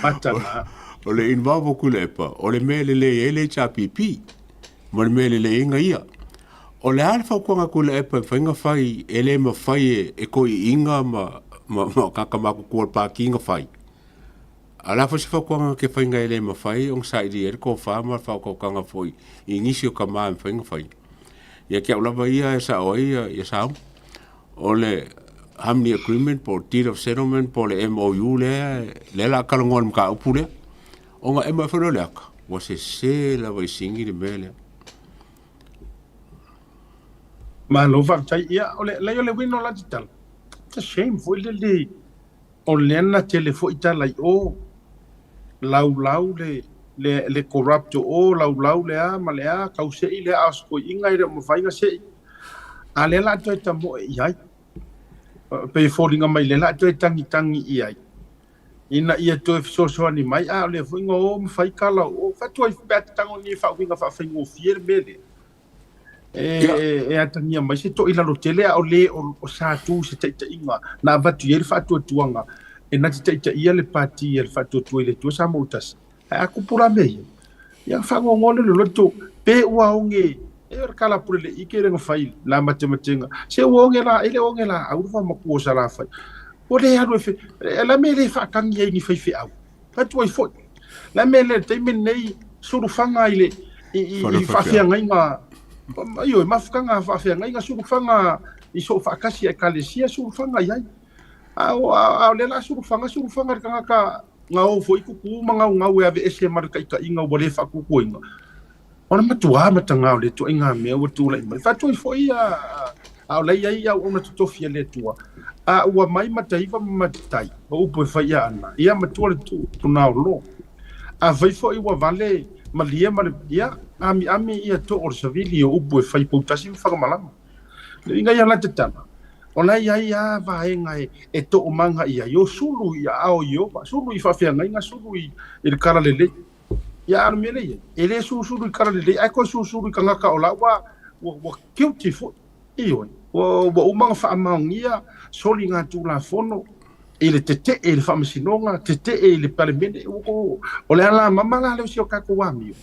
Matana. O le involve o Tuilaepa, o le mea e lelei ai le HRPP, ma le mea e lelei ai gaia. O le a le fautuaga a Tuilaepa e mafai ona fai e le mafai e toeaiina ma ma ma tagata matutua o le Pati na fai. A o le a foi se fautuaga na te faiga e le mafai ona sailia ai le tofa ma le faautautaga foi i nisi o tama e mafai ona fai. Ia te au lava ia e sao ai ia Saoga. O le Harmony Agreement po o le Deed of Settlement po o le MOU lea lea o le a talanoa i le mataupu lea, ona ema ai foi lea o le ata, ua sese lava i sini le mea lea. Malo faafetai. Ia, o le, leai o le uiga o la tatala, it's a shame foi lele o lea na tele foi tala i o, laulau le, le, le corrupt o o, laulau le a ma le a, tau se'i le a o se toeaiina e le o mafai ona se'i. A lea la a toe tamoe i ai. Pei e foliga mai lea la a toe tagitagi i ai. Ina ia toe fesoasoani mai, a o lea foi na o ma fai tala o o, fatu ai pe a tago ni faauiga faafaigofie le mea lea. E, e atagia mai se toʻi lalo tele a o le o sa tu se taʻitaʻiga na avatu i ai le faatuatuaga e na te taʻitaʻia le pati a le Faatuatua i le Atua Samoa ua tasi. Ae a kupu la mea ia, ia fagogoa le loto pe ua oge e o le kala pule le ike le fai la matematega se ua oge la ele oge la au fa maku o sala fai o le alu e fe la me le faatagi ai ni fai feau atu ai foi la me le taimi nei sulufaga i le i faafeagaiga ioe mafutaga faafeagaiga sulufaga i soo faatasi a ekalesia sulufaga i ai a o le la sulufaga sulufaga le tagata gao foi kuku ma gaugau e aveese ma le taʻitaʻiga ua lē faakukuaina o le matuā matagā o le ituaiga mea ua tulai mai faatuai foi a o la i ai auauna totofi a le Atua a ua mai mataiva ma matai o upu e fai ia ana ia matua le tunaolo a fai foi ua vale malie ma le ia amiami ia too o le savili o upu e fai poutasi ma fagamalama le uiga ia la tatala o la i ai a vaega e toomaga i ai o sulu i aao i Ieova sulu i faafeagaiga sulu i le kala lelei. Ia a o le mea lea e i ai, e le susulu i kala lelei, ae toe susulu i tagata o la ua, ua, ua guilty foi. Ioe, ua, ua uma ona faamaonia soli ngā tulafono i le tete'e i le faamasinoga, tete'e i le Palemene. O, o le alamama la lea o si o tatou amio.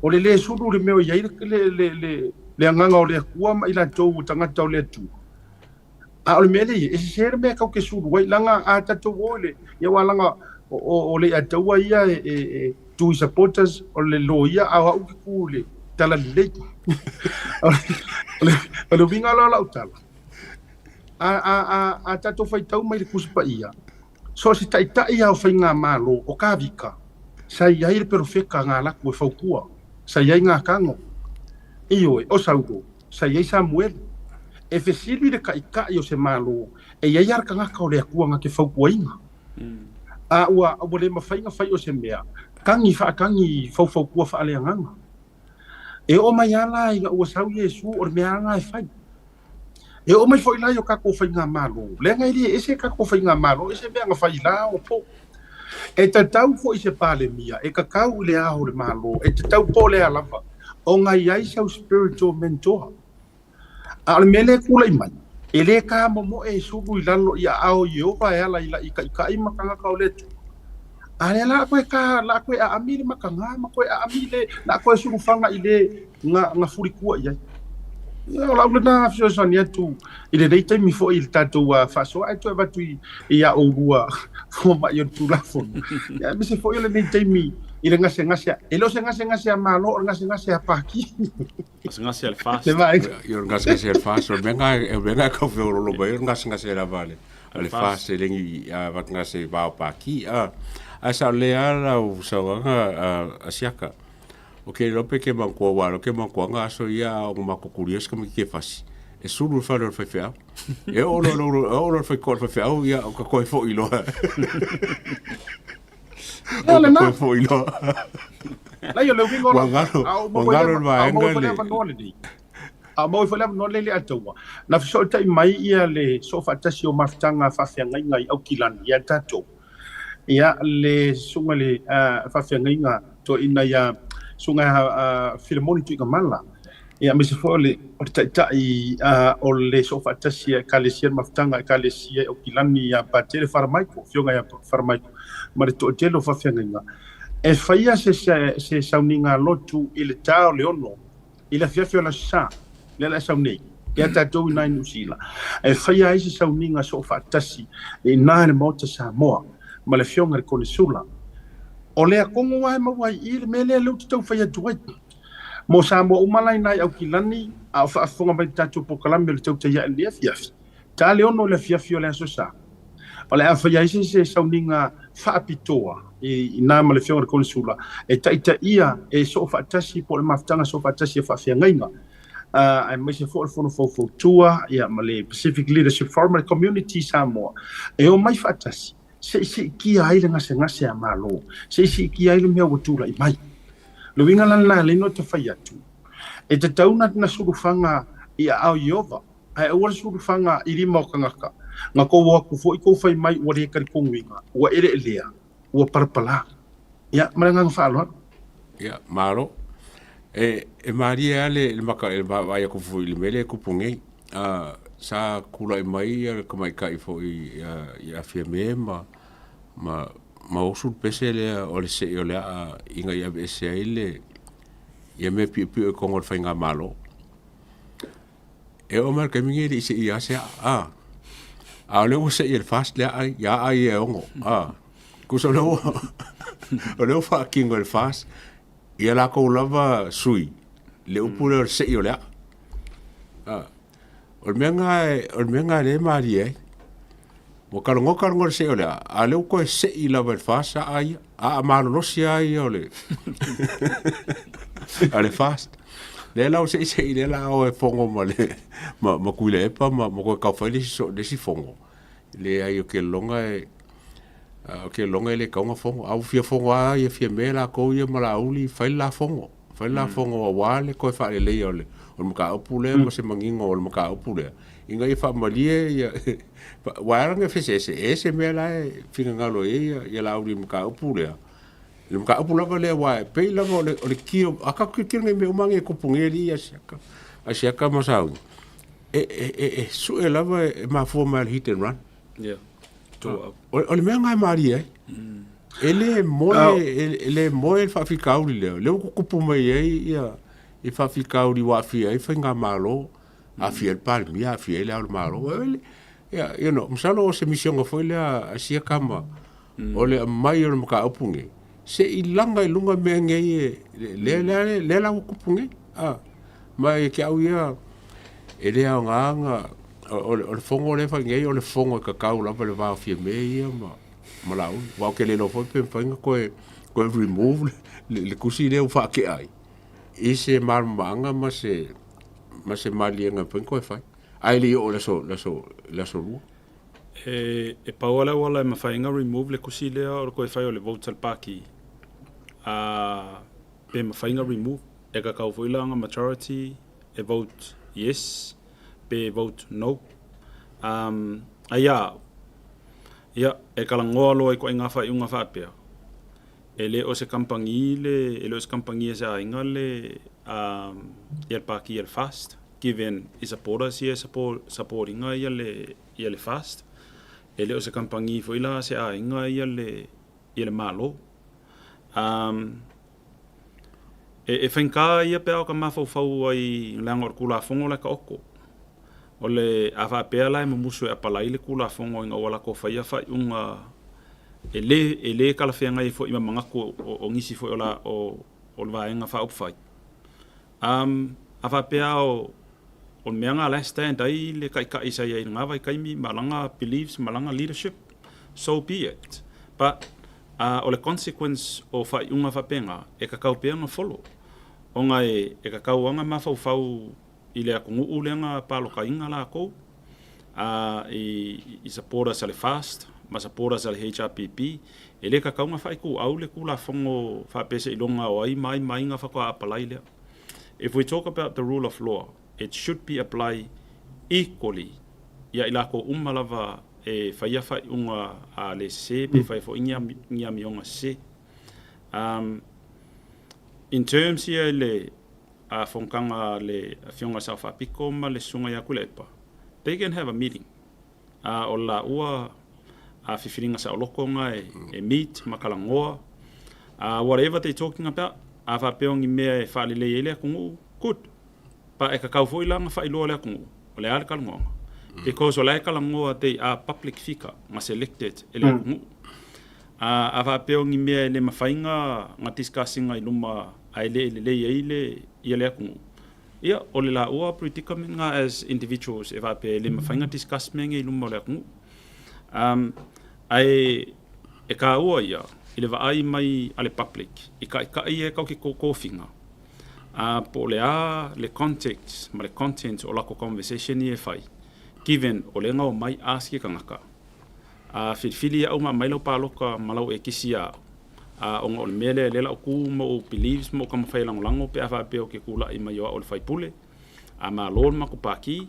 O le lē sulu i le mea o i ai le, le, le, le, le agaga o le Atua ma i latou o tagata o le Atua. A o le mea lea e i ai, e sese le mea tatou te sulu ai, leaga a tatou o i le, ia aua leaga o le Ataua ia e tu i supporters o le loia, a o au ou te tu i le talalelei. O le uiga la o lau tala, a tatou faitau mai i le Tusi Paia, so o se taitai lava o faigamalo o Kavika, sa i ai le perofeta na alu atu e fautua, sa i ai Natano, ioe, o Saulo, sa i ai Samuele. E fesili le taitai o se Malo, e i ai lava le tagata o le Atua na te fautuaina. A ua ua le mafai ona fai o se mea, tagi faatagi faufautua faaleagaga. E oo mai lava la ina ua sau Iesu, o le mea lava lena e fai. E oo mai foi la i o tatou faigamalo, leaga e le ese tatou faigamalo, ese mea na fai la o po. E tatau foi i se Palemia, e tatau i le Ao o le Malo, e tatau po o le a lava, ona i ai sau spiritual mentor. A o le mea lea e tulai mai, e le kamomoe e sulu i lalo i aao o Ieova e ala i la i taitai ma tagata o le Atua. A lea la koe ka la koe aami le makaga ma koe aami le la koe sulufaga i le nga nga fulikua i ai. Ia o lau lena fesoasoani atu i lenei taimi foi i le tatou faasoa ae toe avatu i ia oulua fomai o le Tulafono. Ia aemaise foi o lenei taimi i le gasegase, e le o se gasegase a Malo, o le gasegase a Paki. Gasegase a le FAST. Le vaega. Ia o le gasegase a le FAST, o le mea lena, o le mea lena e tau feololo mai ai o le gasegase lava a le FAST e le ni gasegase va o Paki. Ae sao lelei lava lau saunoaga a Siaka. O ke iloa pe ke manatua aua o lea ou te manatua na aso ia a o matou tulia si tamaititi e fasi, e sulu i le fale o le faifeau. E oo loa e oo loa i le faitotoa o le faifeau, ia o ka toe foi loa. Ia O ka lena. toe foi loa. Leai o le uiga o Ua lau galo, a o ua maua ai galo le le a o maua vaega ai foi le le avanoa lenei. A o maua ai foi le avanoa lenei le Ataua, na fesootai mai ia le soofaatasi o mafutaga faafeagaiga i Aukilani ia tatou. Ia le susuga i le faafeagaiga toeaina ia Susuga Filemoni Tuigamala, ia aemaise foi o le taitai o le soofaatasi a Ekalesia le mafutaga Ekalesia i Aukilani ia Patele Faramaiko, Afioga ia Faramaiko ma le toatele o faafeagaiga, e faia se sauniga lotu i le ta o le 6 i le afiafi o le Aso Sa, lea o le a sau nei. Ia tatou i ina i Niu Sila, e faia ai se sauniga soofaatasi i ina i le Maota Samoa ma le Afioga i le Konesula. O le akogo lava e maua ai i i le mea lea lea ou te tau fai atu ai. Mo Samoa uma la i ina i Aukilani a o faafofoga mai i le tatou polokalame o le tautai ae i lenei afiafi, ta le 6 i le afiafi o le Aso Sa, o le a faia ai se sauniga faapitoa i ina ma le Afioga i le Konesula e taitaia e soofaatasi po o le mafutaga soofaatasi a faafeagaiga aemaise foi o le Fono Faufautua ma le Pacific Leadership Forum ma le Community Samoa e omai faatasi se i siitia ai le gasegase a Malo, se i siitia ai le mea ua tulai mai. O le uiga la lena e ala ai ona fai atu, e tatau ona sulufaga i aao Ieova, ae aua le sulufaga i lima o tagata, na tou o atu foi tou fai mai ua le talitonuina, ua eleelea, ua palapala. Ia, ma le agaga faaaloalo. Ia, malo. E, e malie lava le, le maka, le vaavaai atu foi i le mea lea e tupu nei. Sa tulai mai ia le tamaitai foi i Afiame ma, ma, ma osu le pese lea o le sei o le aa ina ia aveese ai le, ia mea piopio i totonu o le faigamalo. E oo mai le taimi nei e le i seia lava se aa, a. A o lea ua sei e le FAST le aa ia aa ia e ono, a. Tusa o lea ua, o lea ua faatino e le FAST ia latou lava sui le upu lea o le sei o le aa. A. O le mea lena, o le mea lena lea e malie ai. Ua talanoa talanoa i le sei o le aa, a o lea ua toe sei lava e le FAST aa ia. Aa malolosi lava ia o le a le FAST. Lea la ua seisei lea la o e fogo ma le ma, ma Tuilaepa ma, ma toe taufai le isi, so, le isi fogo. Leai o ke loga e o ke loga e le tau ona fogo. A ua fia fogo lava ia Fiame latou ia ma Laauli, fai le la fogo. Fai le la fogo aua le toe faaleleia o le, o le mataupu lea ma se manino o le mataupu lea, ina ia faamalie ia aua e ala ona feseese, e ese mea la e finagalo i ai ia, ia Laauli i le mataupu lea. I le mataupu lava lea aua e pei lava o le, o le kio, a tatou tilotilo nei i mea uma nei e tupu nei alii Asiata, Asiata ma Sauni, e, e, e, e sue lava e mafua mai le hit and run. Yeah. O, o le mea lena e malie ai. E le moe, e le moe le faafitauli lea. Lea ua tutupu mai ai ia i faafitauli ua aafia ai faigamalo, aafia ai le Palemia, aafia ai le Ao o le Malo. Ia, you know, masalo o se misioga foi lea a sia tama, o le aumai o le mataupu nei, se i laga i luga mea nei e, lea, lea, lea la ua tupu nei. Ah, ma ia te au ia, e le aoga ona, o, o le fono lea e fai nei, o le fono e tatau lava i le va o Fiame ia ma, ma Laauli. Aua ou te le iloa foi pe mafai ona toe, toe remove le, le, le tusi lea ua faatea ai i se malamalamaaga ma se, ma se maliega e mafai ona toe fai. Ae le i oo i le aso, le aso, le aso Lua. E, e pau lava le auala e mafai ai ona remove le tusi lea o le toe fai o le vote a le Pāti, a, pe mafai ona remove. E kakau foi la ona majority e vote yes pe vote no. Um, ai a au, ia, e talanoa loa i ituaiga faaiuga faapea, e le o se kamupani le, e le o se kamupani a se aiga le, um, ia le pāti a le FAST, given i supporters ia e support, support ina ia le, ia le FAST. E le o se kamupani foi la a se aiga ia le, ia le Malo. Um, E, e faigata ia pe a o ka mafaufau ai leaga o le Tulafono la e taoto. O le, a faapea la e mumusu e apalai le Tulafono ina ua latou faia faaiuga e le, e le talafeagai ai foi ma manatu o, o nisi foi o, la, o, o le Vaega Faaupufai. Um, a faapea o, o le mea na la e stand ai le taitai sa i ai i lena vaitaimi ma lana beliefs ma lana leadership, so be it. But Ā, o le consequence o faaiuga faapena, e kakau pea ona follow. Ona e, e kakau lava ona mafaufau i le atunuu lea na palotaina lakou, ā, i, i supporters a le FAST ma supporters a le HRPP, e le kakau ona faaituau le Tulafono faapea seiloga o ai ma ai ma ai na faatoa apalai lea. If we talk about the rule of law, it should be apply equally ia i lakou uma lava e faia faaiuga a le sese pe faia foi ni ni amioga sese. Um, in terms ia i le a fonotaga a le Afioga i le Sao Faapito ma le Susuga ia Tuilaepa, they can have a meeting. A o le laua a fifiliga saoloto na e, e meet ma talanoa. Whatever they talking about, a faapea o ni mea e faalelei ai le atunuu, good. But e tatau foi la ona faailoa i le atunuu. O le a le talanoaga? Because o la e talanoa they are public figure na selected e le atunuu. A faapea o ni mea e le mafai na discuss ina i luma ae le lelei ai le ia le atunuu, ia o le laua predicament na as individuals e faapea e le mafai na discuss mea nei i luma o le atunuu. Ae e taua ia i le vaai mai a le public i taitai ia e tatou te totofiga, a po o le a le context ma le content o latou conversation ia e fai, given o lea na omai ask le tagata, a filifili au ma aumai lau palota ma lau ekisi ia au, a ona o le mea lea lea la ou tu ma ou beliefs ma ou taumafai e lagolago pe a faapea ou te tulai mai o au o le faipule, a malo le matou pati,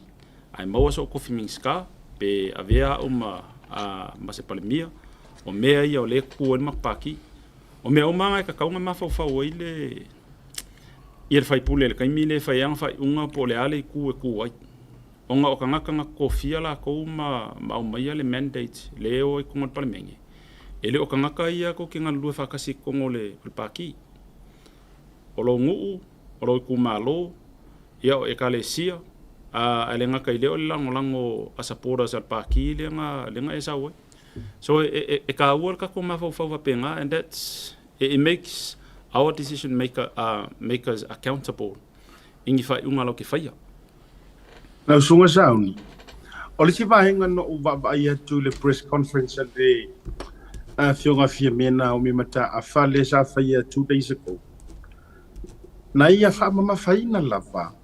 ae maua sou tofi Minisita, pe avea au ma, a, ma se Palemia, o mea ia o lea e tu ai le matou pati. O mea uma lava e tatau ona mafaufau ai le ia le faipule i le taimi lea e fai ai ana faaiuga po o le a le itu e tu ai. Ona o tagata na tofia latou ma ma aumaia le mandate lea e o ai i totonu o le Palemene, e le o tagata ia tou te galulue faatasi i totonu o le Pati. O lou nuu, o lou itumalo, ia o Ekalesia, a ae le gata i lea o le lagolago a supporters a le Pati lea na lea na e sau ai. So e, e, e taua le tatou mafaufau faapena and that's it, it makes our decision maker, makers accountable i ni faaiuga latou te faia. Lau Susuga Sauni, o le isi vaega na ou vaavaai atu i le press conference a le Afioga Fiame Naomi Mataafa lea sa faia 2 days ago, na ia faamamafaina lava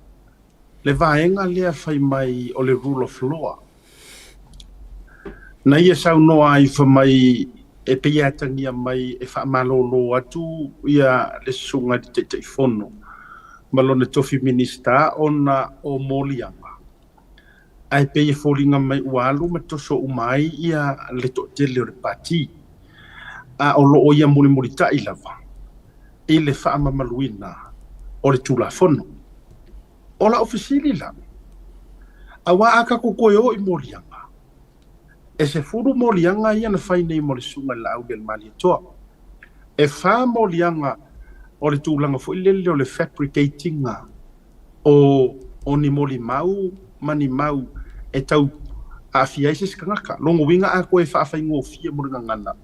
le vaega lea fai mai o le rule of law. Na ia saunoa ai fai mai e pei e atagia mai e faamalolo atu ia le susuga i le Taitaifono ma lona tofi Minisita ona o moliaga, ae pei e foliga mai ua alu ma toso uma ai ia le toatele o le Pati, a o lo o ia mulimulitai lava i le faamamaluina o le Tulafono. O lau fesili la, aua a tatou toe o i moliaga, e 10 moliaga ia na fai nei mo le Susuga i le Laaulialemalietoa. E 4 moliaga o le tulaga foi lele o le fabricating o ni molimau ma ni mau e tau aafia ai se isi tagata. Lona uiga a toe faafaigofie mo le gagana,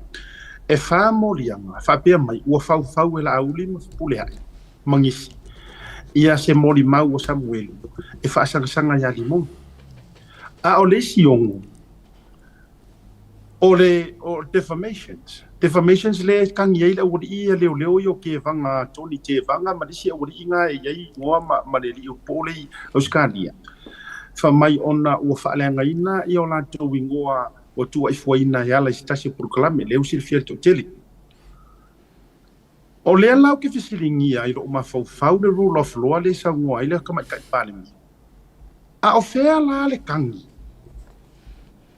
e 4 moliaga faapea mai ua faufau e Laauli ma Fepuleai ma nisi ia se molimau o Samuelu e faasagasaga ia Limoni. A o le isi 6 o le o defamations. Defamations lea e kagi ai le aualii ia leoleo ia o Tevaga, Tony Tevaga ma nisi aualii na e i ai igoa ma le alii o po le i Ausetalia. Fai mai ona ua faaleagaina ia o latou igoa ua tuuaifuaina e ala i se tasi o polokalame, lea ua silafia e le toatele. O lea la ou te fesiligia i lou mafaufau le rule of law lea e saunoa ai le Tamaitai Palemia. A o fea la le kagi?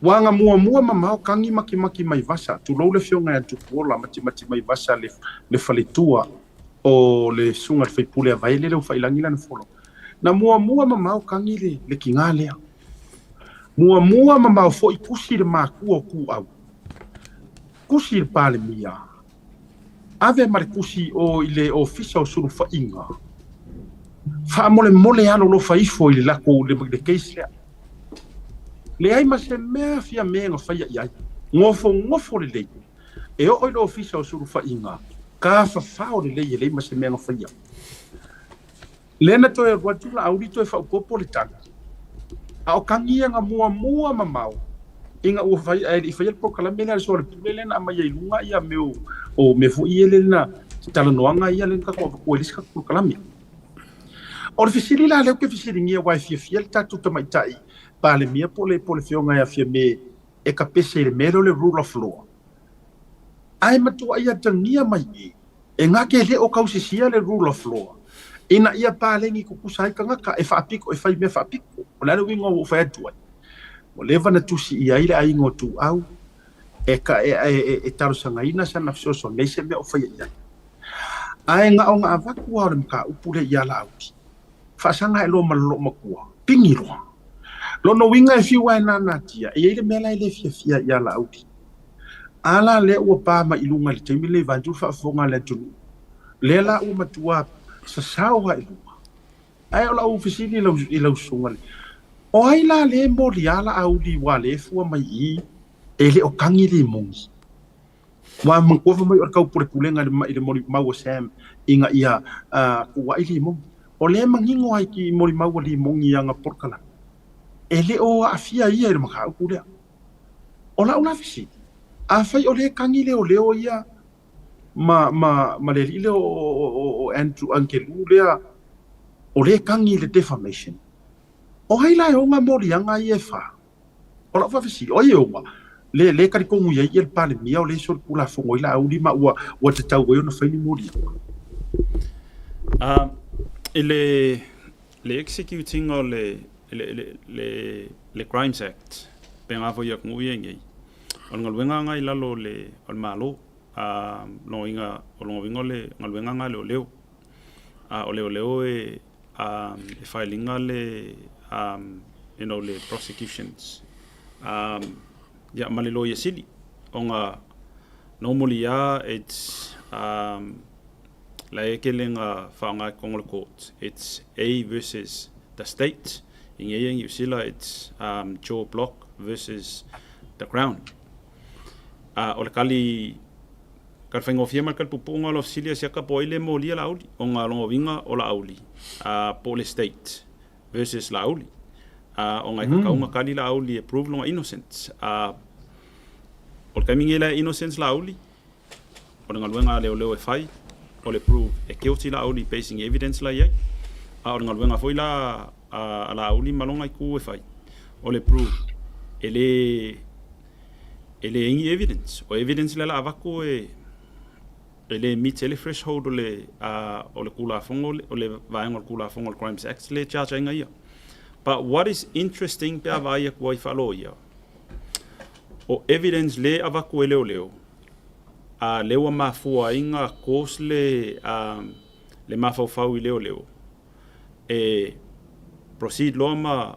Ua aga muamua mamao kagi matimati mai vasa, tulou le afioga ia Tupuola, matimati mai vasa le faletua o le susuga i le faipule a Vaele lea ua faiilagi lana folau. Na muamua mamao kagi le tiga lea. Muamua mamao foi tusi le matua o Tuau, tusi i le Palemia, ave ma le tusi o i le ofisa o sulufaiga, faamolemole alolofa ifo i le latou le case lea. Leai ma se mea Fiame na faia i ai. Nofonofo lelei, e oo i le ofisa o sulufaiga, tafafao lelei e leai ma se mea na faia. Lea na toe alu atu Laauli toe faaopoopo le tagi. A o kagi ia na muamua mamao ina ua fai ae le i faia le polokalame lea a le soalepule lea na aumai ai i luga ia mea o mea foi ia lea na talanoaga ia lea na tatou avatua i le isi tatou polokalame. O le fesili la lea ou te fesiligia aua e fiafia le tatou tamaitai Palemia po o le afioga ia Fiame e tapese i le mea lea o le rule of law. Ae matuai atagia mai i e gate le o tausisia le rule of law ina ia paleni tutusa ai tagata e faapito e fai mea faapito. O le a le uiga ua ou fai atu ai? Ua leva na tusi i ai le aiga o Tuau e e talosagaina sana fesoasoani, leai se mea o faia i ai. Ae na ona avatu lava o le mataupu lea ia Laauli, faasaga e loa ma le loomatua, pigi loa. Lona uiga e fiu lava e nanatia, e i ai le mea la e le fiafia ia Laauli. A la lea ua pa mai i luga i le taimi lenei vaeatu le faafofoga a le atunuu, lea la ua matua sasao lava i luga. Ae o lau fesili i lau susuga, O ai la lea e moliā Laauli ua le fua mai i i, e le o kagi limogi. Ua manatua fai mai o le taupulepulega i le i le molimau a Sam ina ia kuuaʻi limogi. O lea e manino ai i molimau a limogi i ana polokalame, e le o aafia ia i le mataupu lea. O lau la fesili, afai o lea e kagi leoleo ia ma, ma, ma le alii lea o, o, o, o Andrew Angelu lea, o lea e kagi i le defamation, o ai la e ona moliaga ia e fa? O lau faafesili, o ai e ona? Le, le talitonu i ai ia le Palemia o lea e solitulafono ai Laauli ma ua, ua tatau ai ona fai ni moliaga? I le, le execute ina o le, le, le, le, le Crimes Act, pe nga foi atunuu ia i nei, o le galuega nga i lalo o le, o le Malo, lona uiga, o lona uiga o le galuega nga a leoleo. O leoleo e, e file ina le, you know, le prosecutions, ia ma le Loia Sili, ona normally lava it's, la e tele ina faaaoga i totonu o le court, it's A versus the state, i nei i Niu Sila it's Joe Block versus the Crown. O le kali, kali faigofie ma le kali puupuuga o lau fesili a siaka po o ai le molia Laauli, ona lona uiga o Laauli po o le state versus Laauli. Ona e tatau ona kali Laauli e prove lona innocence. O le taimi nei la e innocence Laauli, o le galuega a leoleo e fai, o le prove e guilty Laauli basing evidence la e i ai. A o le galuega foi la a Laauli ma lona itu e fai, o le prove e le e leai ni evidence. O evidence lea o le a avatu e e le meet ai le threshold o le o le Tulafono o le vaega o le Tulafono o le Crimes Act lea e charge ai ia. But what is interesting pe a vaai atu ai faa-loia, o evidence lea e avatu e leoleo, a lea ua mafua ai na cause le le mafaufau i leoleo e proceed loa ma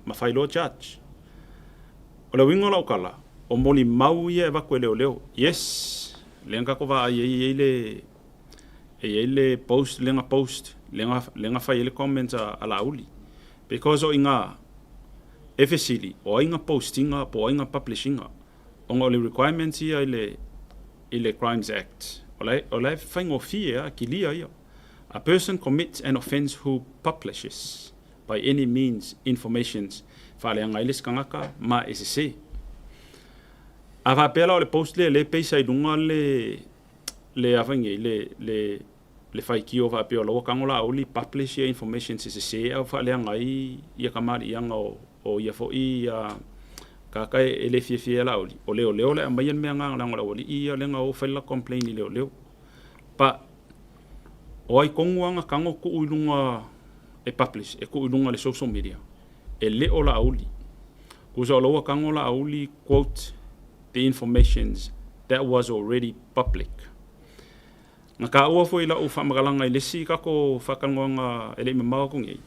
ma fai loa charge. O le uiga o lau tala, o molimau ia e avatu e leoleo. Yes, lea na tatou vaai ai e i ai le e i ai le post lea na post lea na lea na fai ai le comment a Laauli. Because o i ina e fesili, o ai na post ina po o ai na publish ina. Ona o le requirements ia i le i le Crimes Act, o la o la e faigofie lava, kilia ia. A person commits an offence who publishes by any means informations faaleaga ai le isi tagata ma e sese. A faapea la o le post lea lea e page ai luga le le a fai nei le le le faitio faapea o la ua tago Laauli publish ia informations e sese ae faaleaga ai ia kamaliiaga o o ia foi ia tagata e le fiafia ia Laauli. O leoleo le aumaia le mea lena leaga o le aualii ia lea na o fai le latou complain i leoleo. But o ai tonu lava na tago tuu i luga e publish, e tuu i luga o le social media, e le o Laauli. Tusa o la ua tago Laauli quote the informations that was already public. Na taua foi i lau faamatalaga i le isi tatou faatalanoaga e le i mamao atu nei,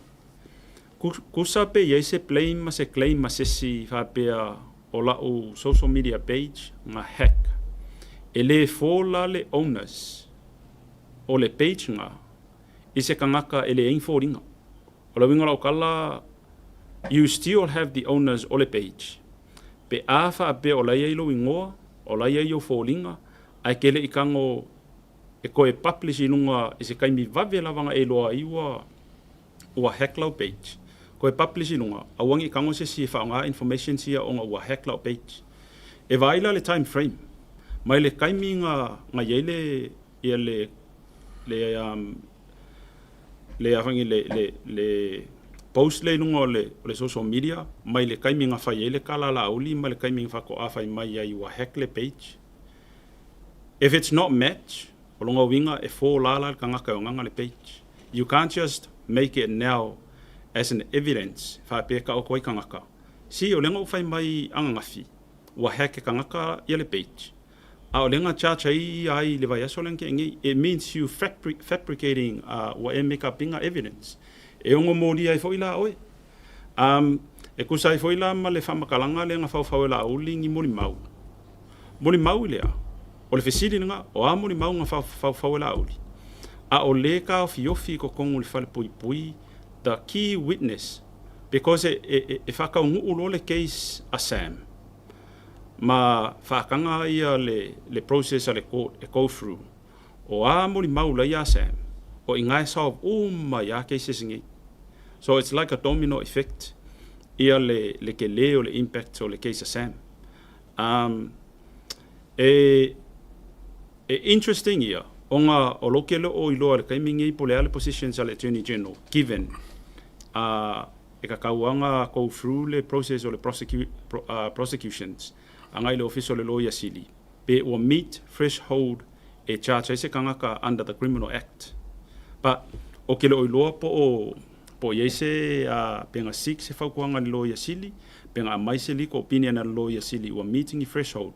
tusa pe i ai se blame ma se claim a se isi faapea o lau social media page na hack, e le fall la le onus o le page na i se tagata e leai ni foliga. O le uiga o lau tala, you still have the onus o le page. Pe a faapea o la e i ai lou igoa, o la e i ai ou foliga, ae ke le i tago e toe publish i luga i se taimi vave lava na e iloa ai ua ua hack lau page. Toe publish i luga, aua ne i tago se isi e faaaoga informations ia ona ua hack lau page. E vaai la le time frame, mai le taimi na na i ai le ia le le um le a fai le le le post lea i luga o le o le social media mai le taimi na fai ai le tala a Laauli ma le taimi na faatoa fai mai ai ua hack le page. If it's not match, o lona uiga e fōlā la le tagata e ogaga le page. You can't just make it now as an evidence faapea e taoto ai tagata. See, o lea na ou fai mai ananafi, ua hack e tagata ia le page, a o lea na charge ai ia ai i le vaiaso lea na tea nei. It means you fabricating ua e make up ina evidence. E ono molia ai foi la oe. Um, e tusa ai foi la ma le faamatalaga lea na faufau e Laauli ni molimau. Molimau i le a? O le fesili lena, o a molimau na faufau e Laauli? A o le taofiofi i totonu o le falepuipui the key witness. Because e, e, e, e faakauguu loa le case a Sam, ma faakaga ia le, le process a le court e go through, o a molimau la ia Sam, o i iga e solve uma ia cases nei. So it's like a domino effect ia le, le kelē o le impact o le case a Sam. E, e interesting ia, ona o lo ke le o iloa le kaimi nei po le ale positions a le Attorney General, given e ka kauanga go through le process o le prosecutions anga i le office o le Loia Sili, pe ua meet threshold e charge ai se kangaka under the Criminal Act. But o ke le o iloa po o po i ai se pega seek se fautuaga le Loia Sili, pega aumai se legal opinion a le Loia Sili ua meeting i threshold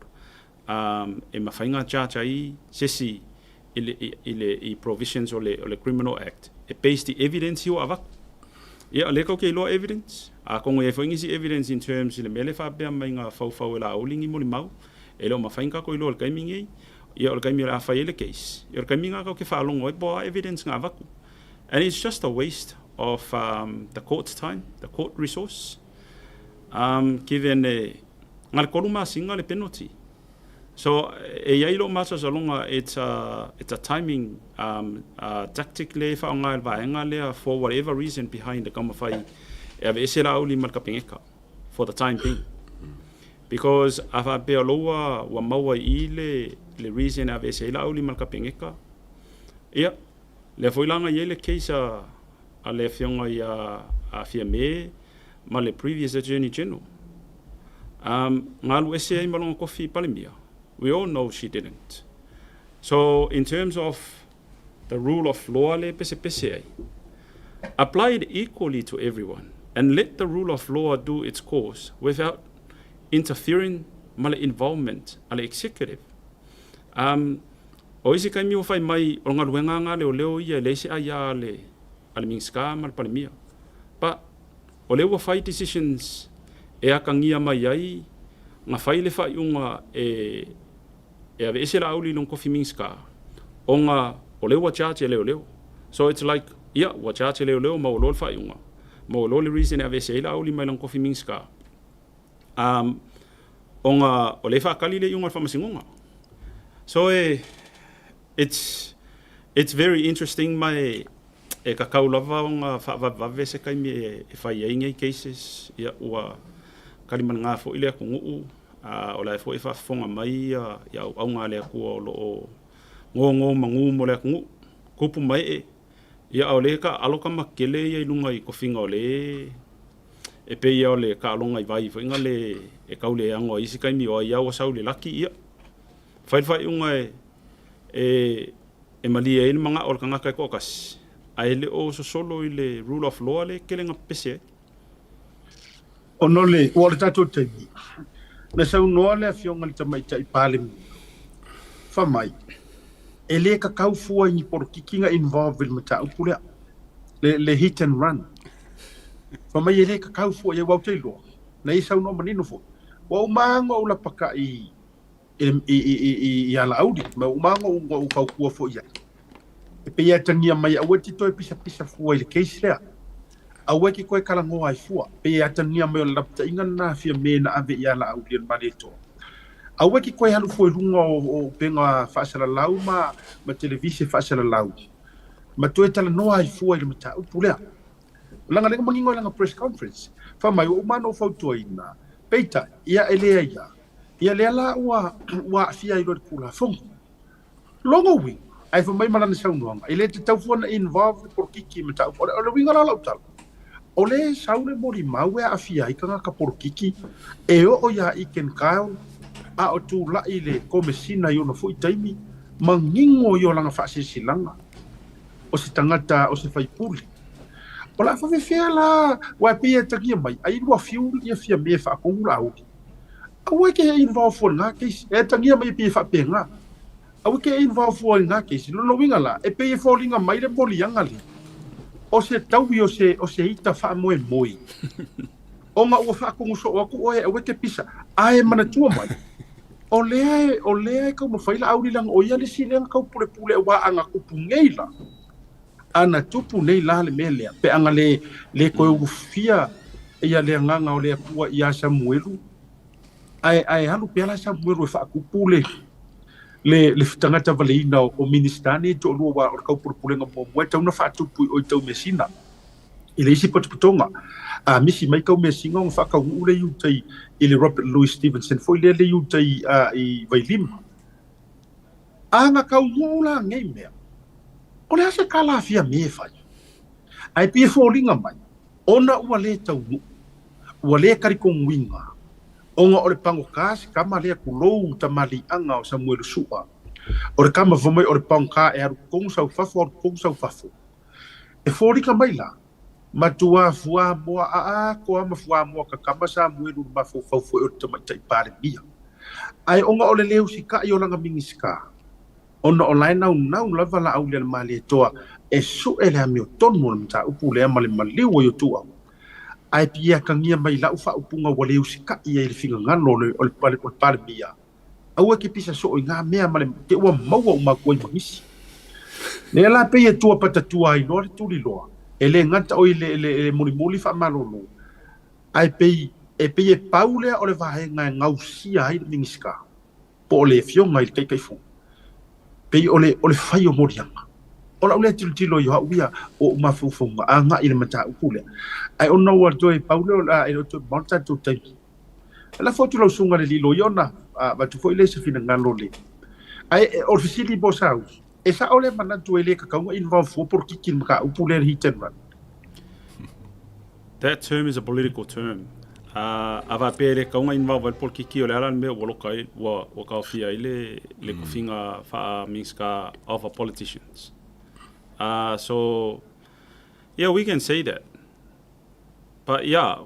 e mafai ona charge ai se isi i le provisions o le Criminal Act e based i evidence ua avatu. Ia, o lea kau ke iloa evidence, a kongo i ai foi nisi evidence in terms i le mea le faapea mai ngā faufau e la uli ni molimau, e le o mafai ka ko iloa le kaimi nei, ia o le kaimi o le a fai ai le case. Ia o le kaimi ngā kau ke whaalongo ai po a evidence ngā avatu. And it's just a waste of the court's time, the court resource. Given e ngā le kolu masinga le penalty. So e iai lo masalosaloga, it's a timing tactic le whaonga e vaenga lea for whatever reason behind the kaumawhai e ave ese la uli ma le kapengeka for the time being. Because a whaapea loa ua maua i le reason ave ese la uli ma le kapengeka. Ia, lea foi langa i le case a le afioga ia a Fiame ma le previous Attorney General. Ngalu ese ai malonga kofi palemia. We all know she didn't. So in terms of the rule of law le pese pese ai, apply it equally to everyone and let the rule of law do its course without interfering ma le involvement a le executive. O isi kaimi o fai mai o ngaluenga nga leo leo ia le isi ai a le Minista ma le Palemia. But o le ua fai decisions e akangia mai ai nga fai le whaiunga e ave ese la auli long kofi Minista o nga o le ua charge e leo leo. So it's like, ia, ua charge e leo leo ma o lo le whaiunga. Ma o lo le reason e ave ese la auli mai long kofi Minista. O nga o le whaakali le iunga o le whamasingonga. So e, it's very interesting mai e kakau lava o ngā whaavavave se kaimi e whai ai ngei cases ia ua kalimana ngā fo ile aku nguu o la e fo e whaafonga mai ia, ia au au ngā le akua o lo o ngō ngō mangu mo le aku nguu kupu mai e ia au le ka aloka makele ia i lunga i kofinga o le e pe ia o le ka alonga i vai fo inga le e kaule e ango isi kaimi o ai au sau le laki ia fai fai unga e malie ai le manga o le kangaka e koakasi ae le o sosolo i le rule of law le kelenga pese ai. Ona le ua le tatou taimi na saunoa le afioga le tamaitai Palemia fa mai e lē kakau fua i ni polokiki ga involve i le mataupu lea le hit and run. Fa mai e lē kakau fua ia uau tailoa na ia saunoa manino foi ua umaga ou lapakaʻi i alauli ma umaga ou faukua foi ai e pei atagia mai aua ti toe pisapisa fua i le case lea aua ke koe kalagoa ai fua pe atagia mai o le lapataʻiga lena Fiame na ave i alauli o le maletoa aua ke koe alu fua i luga o upega faasalalau ma televise faasalalau ma toe talanoa ai fua i le mataupu lea laga lega manino i laga press conference fa mai ua uma ona ou fautuaina peitai ia e lea ia ia lea la ua aafia ai loa le tulafono logo uiga ae fa mai ma lana saunoaga e lē tatau fua na involve le polokiki mataupu o le uiga la lau tala o lē sau le molimau e aafia ai tagata polokiki e oo iā Ken Kyle a o tulaʻi le komesina i ona foʻi taimi manino i o laga faasilasilaga o se tagata o se faipule o la faafefea la ua e pei e tagia mai ai lua fiu ia Fiame e faatonu lauli aua ke involve fua lena case e tagia mai e pei e faapega aua ke involve fua lena case lona uiga la e pei e foliga mai le moliaga le o se taui o se ita faamoemoe ona ua faatonu soo atu oe aua ke pisa ae manatua mai o lea e taumafai Laauli laga o ia le isi lea na tau pulepule uā ana tupu nei la ana tupu nei la le mea lea pe aga le toe ulufia. Ia le agaga o le Atua ia Samuelu, ae, ae alu pea la Samuelu e faakupu le, le, le tagata valeina o, o Minista nei toalua, aua o le taupulepulega muamua e tatau ona faatupu i o i Taumeasina. I le isi potopotoga, a misi mai Taumeasina ona faataunuu lea i uta i, i le Robert Louis Stevenson foi lea le i uta i, a, i Vailima. A na taunuu la nei mea, o le a se tala a Fiame e fai? Ae pei e foliga mai, ona ua lē taunuu, ua lē talitonuina, ona o le pagota se tama lea tulou tamaliiaga o Samuelu Su'a, o le tama fai mai o le pagota e alu totonu sau fafo alu totonu sau fafo. E foliga mai la, matua fuamoa atoa ma fuamoa tatama Samuelu i le mafaufau foi o le Tamaitai Palemia. Ae ona o le lē usita'i o lana Minisita, ona o la e naunau lava Laaulialemalietoa e su'e le amiotonu o le mataupu lea ma le maliu o Iotuau, ae pei e atagia mai lau faaupuga ua le usita'i ai le finagalo o le, o le, o le Palemia, aua e te pisa soo i ngā mea ma le te ua maua uma atu ai ma nisi. Lea la pei e tua patatua ai loa le tuliloa, e le gata o i le, le, le mulimuli faamalolo, ae pei, e pei e pau lea o le vaega e gausia ai le Minisita. po o le Afioga i le Taitaifono, pei o le, o le fai o moliaga. O lau lea tilotilo i au ia o ou mafaufauga agai i le mataupu lea. Ae ona ua toe pau lea o le, e le o toe mamao le tatou taimi. E lafo atu lau susuga i le alii loia ona avatu foi lea i se finagalo le. Ae o le fesili mo Saui, e sao lea manatu e le tatau ona involve fua polokiki i le mataupu lea i le hit and run? That term is a political term. A faapea e le tatau ona involve ai le polokiki, o le a la le mea ua loka ai, ua, ua taofia ai le, le tofiga faa-Minisita of a politicians. So, yeah, we can say that. But yeah,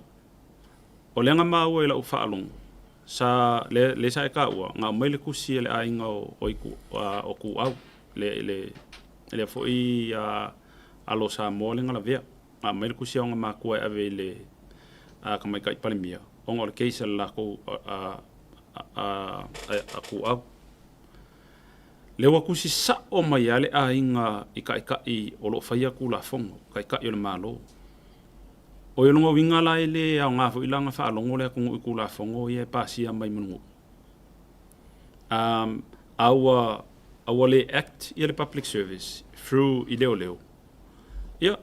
o le aga maua i lau faalogo, sa, le, le sa e taua, na aumai le tusi a le aiga o, o, Itu, o Tuau, le, le, lea foi alo Samoa le galavea. Na aumai le tusi a ona matua e ave i le Tamaitai Palemia ona o le case a le latou a Tuau. Lea ua tusi sa'o mai lava le aiga i taitai o lo o faia Tulafono, taitai o le Malo. O lona uiga la e le aoga foi la ona faalogo le atunuu i Tulafono ia e pasia mai Mulinuu. A ua a ua le act ia le public service through i leoleo, Ia,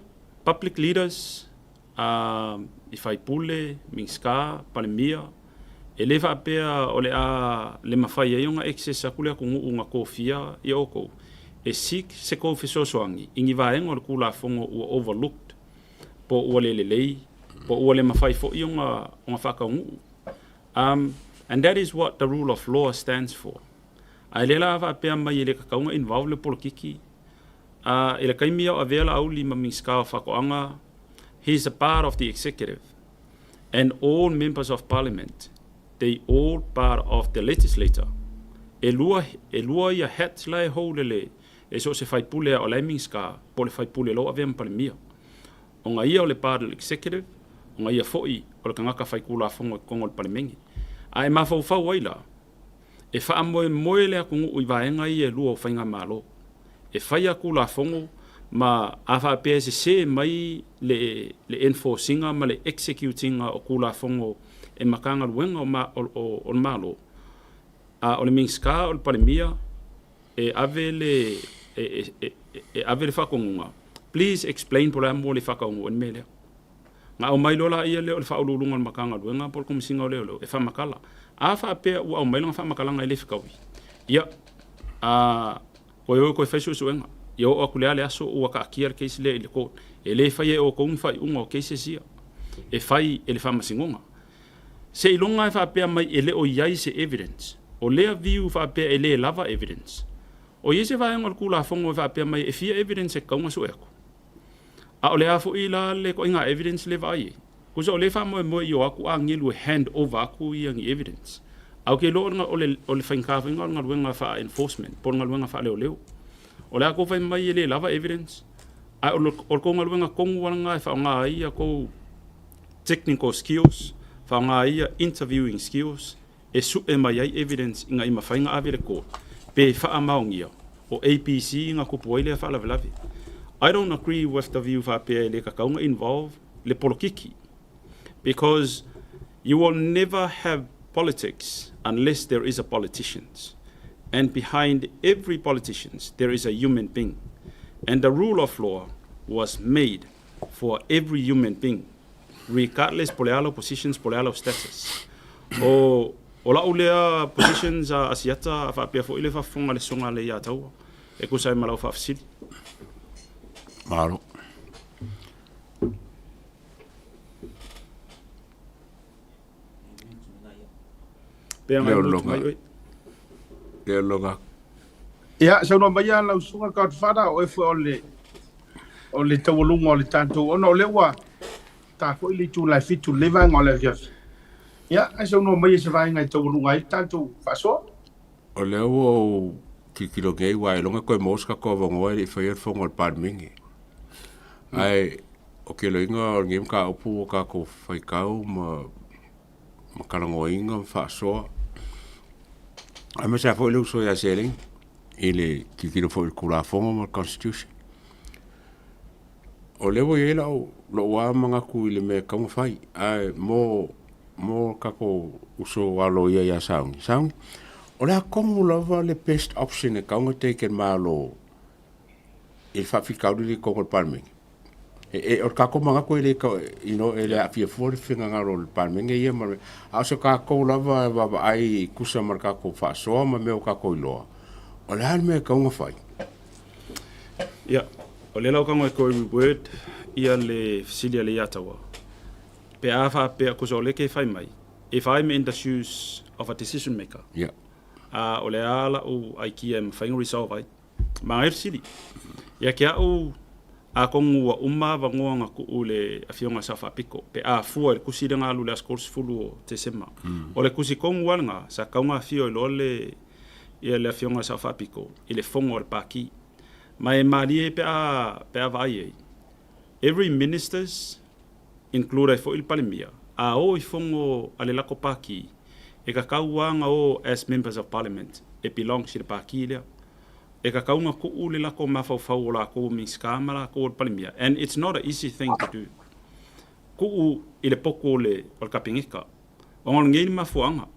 public leaders, i faipule, Minisita, Palemia, e le faapea o le a le mafai ai ona access atu le atunuu na tofia ia outou e seek se tou fesoasoani i ni vaega o le Tulafono ua overlooked po ua le lelei po ua le mafai foi ona faataunuu. And that is what the rule of law stands for. Ae le la faapea mai e le tatau ona involve le polokiki. A i le taimi a o avea Laauli ma Minisita o Faatoaga, he is a part of the executive and all members of parliament they all part of the legislature. E lua, e lua ia hats la e hold e le, e so o se faipule a o la e Minisita po o le faipule la ua avea ma Palemia. Ona ia o le part o le executive, ona ia foi o le tagata faitulafono i totonu o le Palemene. A e mafaufau ai la, E faamoemoe le atunuu i vaega ia e lua o faigamalo e faia Tulafono ma a faapea e sese mai le le enforce ina ma le execute ina o Tulafono e Matagaluega o le Malo, a o le Minisita o le Palemia e ave le e ave le faatonuga, please explain po o le a mo le faataunuu ai le mea lea. Na aumai loa laia lea o le Faauluuluga o le Matagaluega po o le Komesina o Leoleo e faamatala. A faapea ua aumai lana faamatalaga e le fetaui, ia, a, toe o e toe fai suesuega. Ia oo atu i le a le aso ua taatia le case lea i le court. E le faia e outou ni faaiuga o cases ia. E fai e le Faamasinoga. Seiloga e faapea mai e le o i ai se evidence. O lea view faapea e le lava evidence. O i ai se vaega o le Tulafono e faapea mai e fia evidence e tatau ona sue atu? A o le a foi la le ituaiga evidence le vaai ai? Tusa o lea e faamoemoe i o atu agelu e hand over atu ia ni evidence. Ae ou te iloa o le, o le faigata foi o le galuega faa-enforcement po o le galuega faaleoleo. O le a tou fai mai e le lava evidence, ae o le, o le tou galuega tonu lava lena e faaaoga ai a tou technical skills, faaaoga ai ia interviewing skills e sue mai ai evidence ina ia mafai ona ave i le court pe faamaonia o ABC na tupu ai lea faalavelave. I don't agree with the view faapea e le tatau ona involve le polokiki. Because you will never have politics unless there is a politicians. And behind every politicians, there is a human being. And the rule of law was made for every human being, regardless po le a lau positions, po le a lau status. O, o la'u lea positions a Asiata a faapea foi le faafofoga a le Susuga a Leiataua e tusa ai ma lau faafesili. Malo. Pe agai Leo motu mai loga. oe. Leo loga. Ia, saunoa mai lava lau susuga Godfather, o oe foi o le, o le taualuga o le tatou, ona o lea ua ta foi le itula e 7 i lenei vaega o le afiafi. Ia, ae saunoa mai i se vaega e taualuga ai le tatou faasoa. O lea ua ou tilotilo nei aua ailoga e toe maua se tatou avanoa e le i faia le fono a le Palemene. Ae o ke loiga o lenei mataupu ua tatou faitau ma ma talanoaina ma faasoa, aemaise lava foi le uso ia Seleni i le tilotilo foi i le Tulafono ma le Constitution. O lea ua i ai la'u lo'u lava manatu i le mea e tatau ona fai, ae mo mo tatou uso aloaia ia Sauni, Sauni, o le a tonu lava le best option e tatau ona take e le Malo i le faafitauli lea i totonu o le Palemene? E, e, o le tatou manatu e le you know, e le aafia fua le finagalo o le Palemene ia ma le, a o se tatou lava e vaavaai e tusa ma le tatou faasoa ma mea ua tatou iloa, o le a le mea e tatau ona fai? Ia, o lea la ua tago e toe reword ia le fesili a Leiataua, pe a faapea, 'cause o lea ke fai mai, if I'm in the shoes of a decision maker, Yeah. a o le a la'u aikia e mafai ona resolve ai. Manaia le fesili. Ia te a'u, atonu ua uma avanoa na tuu i le Afioga a Sao Faapito, pe a fua i le tusi lea na alu i le aso 30 o Tesema. O le tusi tonu lava lena, sa tatau ona afio ai loa le ia le Afioga a Sao Faapito i le fono a le Pati. Ma e malie pe a pe a vaai ai, every Ministers, include ai foi le Palemia, a o i fono a le latou Pati, e tatau lava ona o as Members of Parliament e belongs i le Pati lea. E tatau ona tuu le latou mafaufau o latou o Minisita ma latou o le Palemia and it's not a easy thing to do. Tuu i le potu o le o le Kapeneta. Ona o lenei le mafuaaga.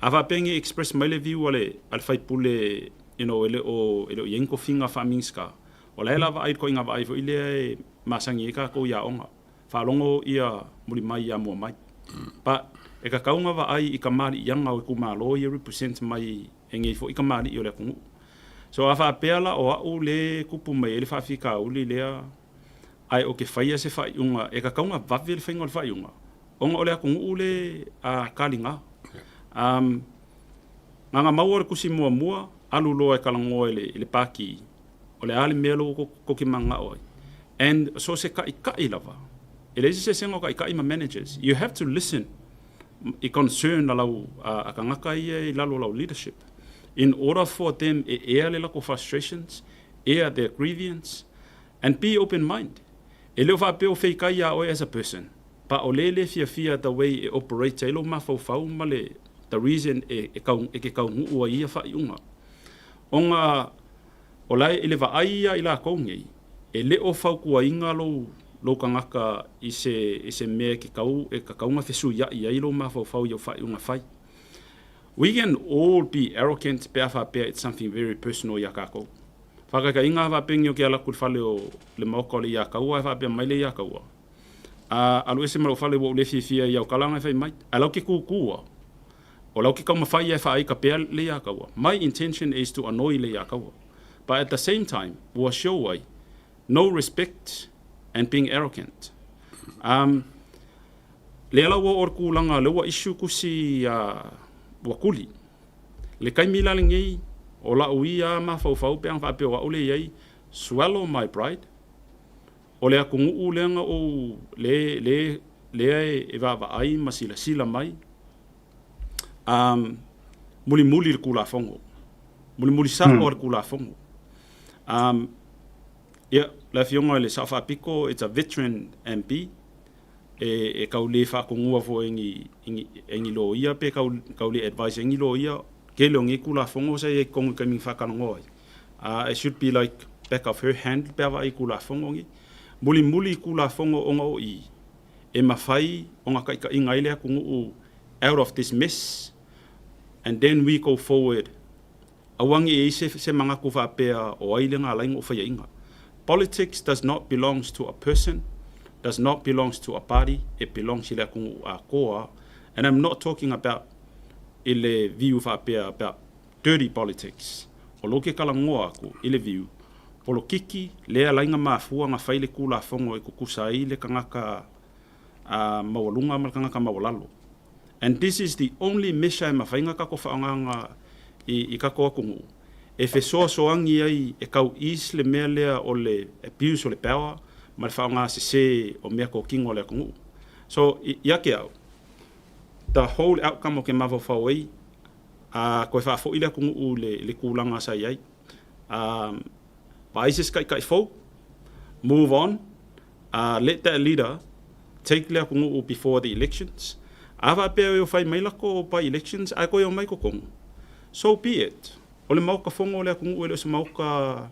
A faapea nei express mai le view a le a le faipule you know e le o e le o i ai ni tofiga faa-Minisita, o la e la vaai i le ituaiga vaai foi lea e masani ai tatou i aoga. Faalogo ia muli mai ia mua mai. But e tatau ona vaai i kamali'iaga o itumalo ia represent mai e nei foi kamali'i o le atunuu. So a faapea la o a'u le tupu mai ai le faafitauli lea ae ou te faia se faaiuga e tatau ona vave le faiga o le faaiuga ona o le atunuu le a taliga. Um na ona maua le tusi muamua alu loa e talanoa i le i le Pākī o le a le mea lea ua tou te mananao ai and so se taʻitaʻi lava e leai se eseesega o taʻitaʻi ma managers you have to listen i concern a lau a tagata ia i lalo o lau leadership in order for them e air le latou frustrations air their grievance and be open mind e le o faapea o feikai ia oe as a person but o le le fiafia the way e operate ai lou mafaufau ma le the reason e e kau e ke kaunuu ai ia faaiuga ona O la e i le vaai ia i lakou nei, e le o fautuaina lou, lou tagata i se, i se mea e ke kau, e tatau ona fesuiaʻi ai lou mafaufau i au faaiuga fai. We can all be arrogant pe a faapea it's something very personal iā kākou. Faakaikaiga a faapea ni o ke ala aku i le fale o le maoka o le iā kaua ae faapea mai le iā kaua, A alu ese ma lou fale ua ou le fiafia i au kalana e fai mai, ae lau ke kūkūa. O lau ke taumafai ia e faaika pea le iā kaua. My intention is to annoy le iā kaua. But at the same time, ua show ai no respect and being arrogant. Um, lea la ua oo le tulaga lea ua issue kusi a ua kuli. Le taimi la lenei, o la'u ia mafaufau pe ana faapea o a'u le i ai, swallow my pride, O le atunuu lea na ou le, le, lea e vaavaai ma silasila mai, um, mulimuli le Tulafono. Mulimuli sa'o le Tulafono. Um, ia, le Afioga i le Sao Faapito, it's a veteran MP, e, e tau le faatonua foi e ni, e ni, e ni loia pe tau, tau le advise e ni loia, tele o nei Tulafono sa i ai i totonu i taimi na faatalanoa ai. It should be like back of her hand pe a vaai i Tulafono nei. Mulimuli i Tulafono ona o i, e mafai ona taitaiga ai le atunuu out of this mess and then we go forward. Aua ne i ai se se manatu faapea o ai le galaiga o faiaiga. Politics does not belongs to a person, does not belongs to a party, it belongs i le atunuu atoa and I'm not talking about i le view faapea about dirty politics. O lou ke talanoa atu i le view polokiki lea laiga mafua na fai le Tulafono e tutusa ai le tagata a maualuga ma le tagata maualalo. And this is the only measure e mafai na tatou faaaogaina i tatou atunuu e fesoasoani ai e tau ease le mea lea o le abuse o le power ma le faaaoga sese o mea totino a le atunuu. So ia te au, the whole outcome o ke mafaufau ai, a toe faafoi le atunuu i le tulaga sa i ai. Vaai se isi taitai fou, move on, let that leader take le atunuu before the elections. A faapea e o fai mai lako by elections ae toe omai totonu, so be it. O le maota fono o le atunuu e le o se maota,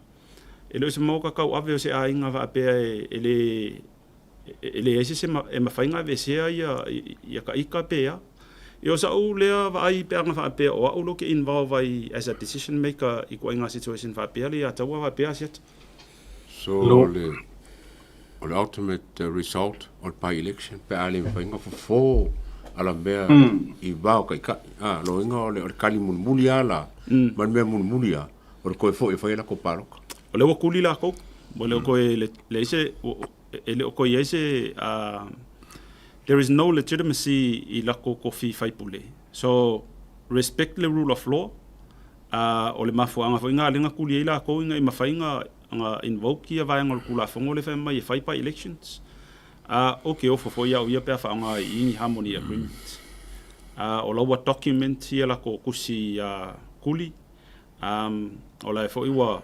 e le o se maota tauave o se aiga faapea e le E leai se isi e mafai ona aveesea ia taita pe a. Ia o sa'u lea vaai pe ana faapea o a'u lea ou te involve ai as a decision maker i ituaiga situation faapea le ia taua faapea asiata. So o le o le ultimate result o le by election pe a le mafai ona fofo alamea i va o taitai. A, lona uiga o le tali mulimuli lava la ma le mea mulimuli lava o le toe foi e fai a latou palota. O lea ua tuli latou, ua le o toe leai se e le o toe i ai se there is no legitimacy i latou tofi faipule. So, respect le rule of law, o le mafuaaga foi lena lea na tuli ai latou ina ia mafai ona invoke ia vaega o le Tulafono lea e fai mai e fai by elections. Ou te ofo foi au ia pe a faaaoga i ni harmony agreement. O la ua document ia latou tusi tuli, O la e foi ua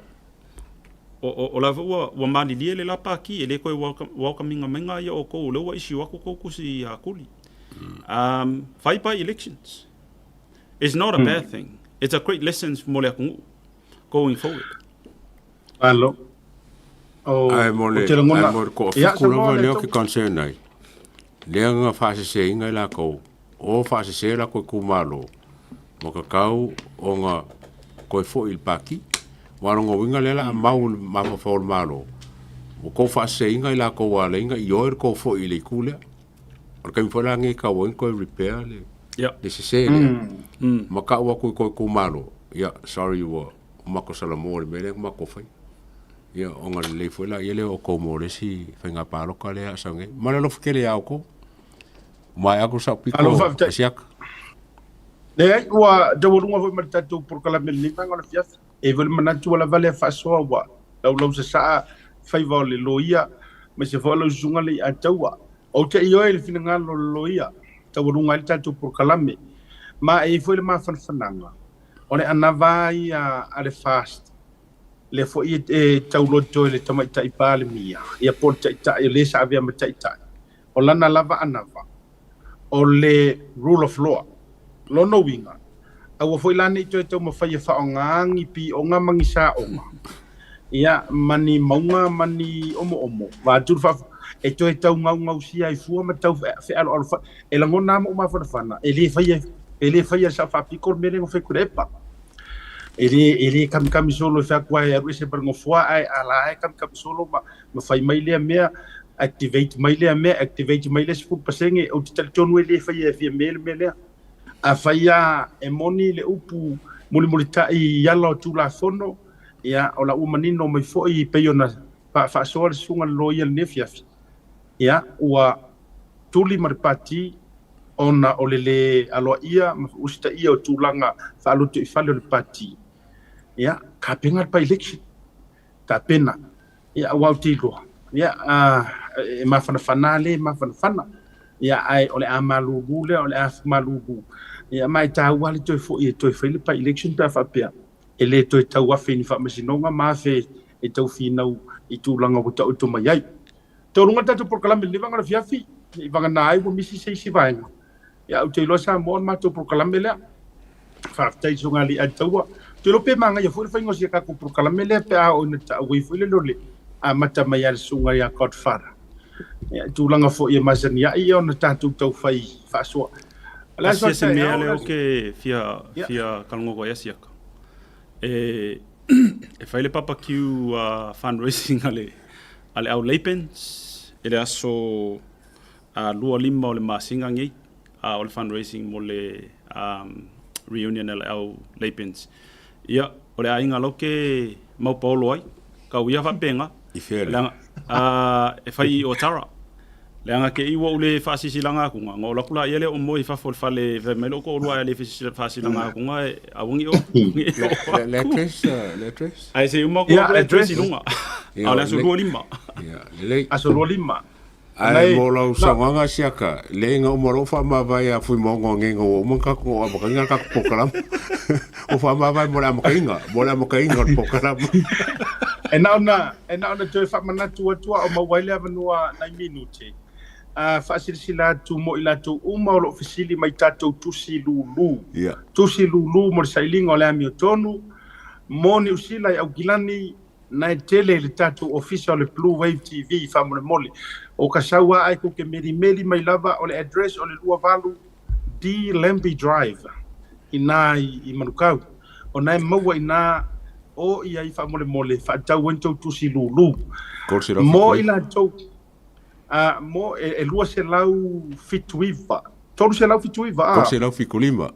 o la foi ua malilie le la pāti e le toe welcome ina mai ia outou o lea ua issue atu tou tusi tuli. Fai by elections. It's not a bad thing. It's a great lesson mo le atunuu going forward. Malo. O, Ae mo le, ae mo le toafitu lava lea ou te concern ai, lea na faaseseina i latou, o faasese latou itumalo, ua tatau ona toe foi i le pati. Aua o lona uiga lea o le a mau i le mafaufau o le Malo, ua tou faaseseina i latou ua ala ai ona ioe le tou foi i le itu lea. O le taimi foi la lenei e tatau ai ona toe repair le, le sese lea, ma tau atu i tou itumalo, ia sorry ua matou salamo i le mea lea na matou faia. Ia, ona lelei foi laia lea o outou mo le isi faiga palota lea a sau nei. Ma le alofa tele ia outou. Maea atu sau pito Alo, faafetai. Asiata. Leai, ua taualuga foi ma le tatou polokalame i lenei vaega o le afiafi. E i ai foi le manatu ua lava lea faasoa ua laulausasaa faiva o le loia, aemaise foi o lau susuga Leiataua. Ou te ioe i le finagalo o le loia, taualuga ai le tatou polokalame. Ma e i ai foi le mafanafanaga, o le anava ia a le FAST, lea foi e tauloto e le Tamaitai Palemia, ia po o le Taitai, o le sa avea ma Taitai, o lana lava anava, o le rule of law. Lona uiga, aua foi la ne i toe taumafai e faaaoga ni pioga ma ni saoga, ia, ma ni mauga ma ni omoomo, vaeatu le faafofoga, e toe tau gaugausia ai fua ma tau fealoalo fa, e lagona lava ma ou mafanafana, e le faia, e le faia e le Sao Faapito le mea lea na fai Tuilaepa. E le, e le kamikami solo e fai atu ai e alu ese ma le nofoa ae a la e kamikami solo ma, ma fai mai lea mea, activate mai lea mea, activate mai le 10%, ou te talitonu e le faia e Fiame le mea lea. Afai lava e moni le upu mulimulitai i ala o Tulafono, ia, o la ua manino mai foi pei ona faasoa le susuga i le loia i lenei afiafi, ia, ua tuli ma le pati ona o le lē aloaia ma usitaia o tulaga faalotoifale o le pati, ia, tapena le by-election, tapena. Ia, aua ou te iloa, ia, e mafanafana lava le mafanafana, ia, ae o le a malulu lea, o le a malulu. Ia, ma e taua lava le toe foi e toe fai le by-election pe a faapea e le toe tau afe i ni faamasinoga ma afe e tau finau i tulaga ua taoto mai ai. Taualuga le tatou polokalame i lenei vaega o le afiafi, i vagana ai ua misi se isi vaega. Ia, ou te iloa Samoa o le matou polokalame lea. Faafetai i Susuga Alii Taua. Ou te iloa pe manaia foi le faiga o si a tatou polokalame lea pe a oo ina taua ai foi le lole amata mai a le susuga ia Godfather. Ia, i tulaga foi e masani ai ia ona tatou taufai faasoa. O le aso Tasi a se mea taeao, lea ou te fia, Ia. fia kalogoko ai Asiaka. E, e fai le barbecue fundraising a le, a le au Lapens i le aso 25 o le masina nei, o le fundraising mo le reunion a le au Lapens. Ia, o le aiga la ou te maupaolo ai, tau ia faapena. I fea lea? Leaga, e fai i Otara. Leaga te i ua ou le faasisilaga atuga, ona ou alu atu laia lea o moe i fafo o le fale, fai mai lou toalua a le faasilaga atuga e aua ne i o, ne i Le, oo le, le atu. address, le address? Ae se i uma atu Ia, au le address address. i luga. Ia, A o le aso le, 25. ia, lelei. Aso 25. Ae Nai, mo lau na, saunoaga siaka, leai na uma loa faamavae a Fuimaono anega ua uma ona tatou amataina le tatou polokalama. Ua faamavae mo le amataina, mo le amataina o le polokalama. E na ona, e na ona toe faamanatu atu a o maua ai le avanoa nai minute, a faasilasila atu mo i latou uma o lo o fesili mai tatou tusi lulu. Ia. Tusi lulu mo le sailiga o le amiotonu, mo Niu Sila i Aukilani, Na e tele i le tatou ofisa o le Blue Wave TV faamolemole. O ka sau a ae kou te melimeli mai lava o le address o le 28 D Lambie Drive ina i Manukau. O na e maua ina o i ai faamolemole faatau ai ni tou tusi lulu. Mo i 379. latou a mo e 279 379 a 375.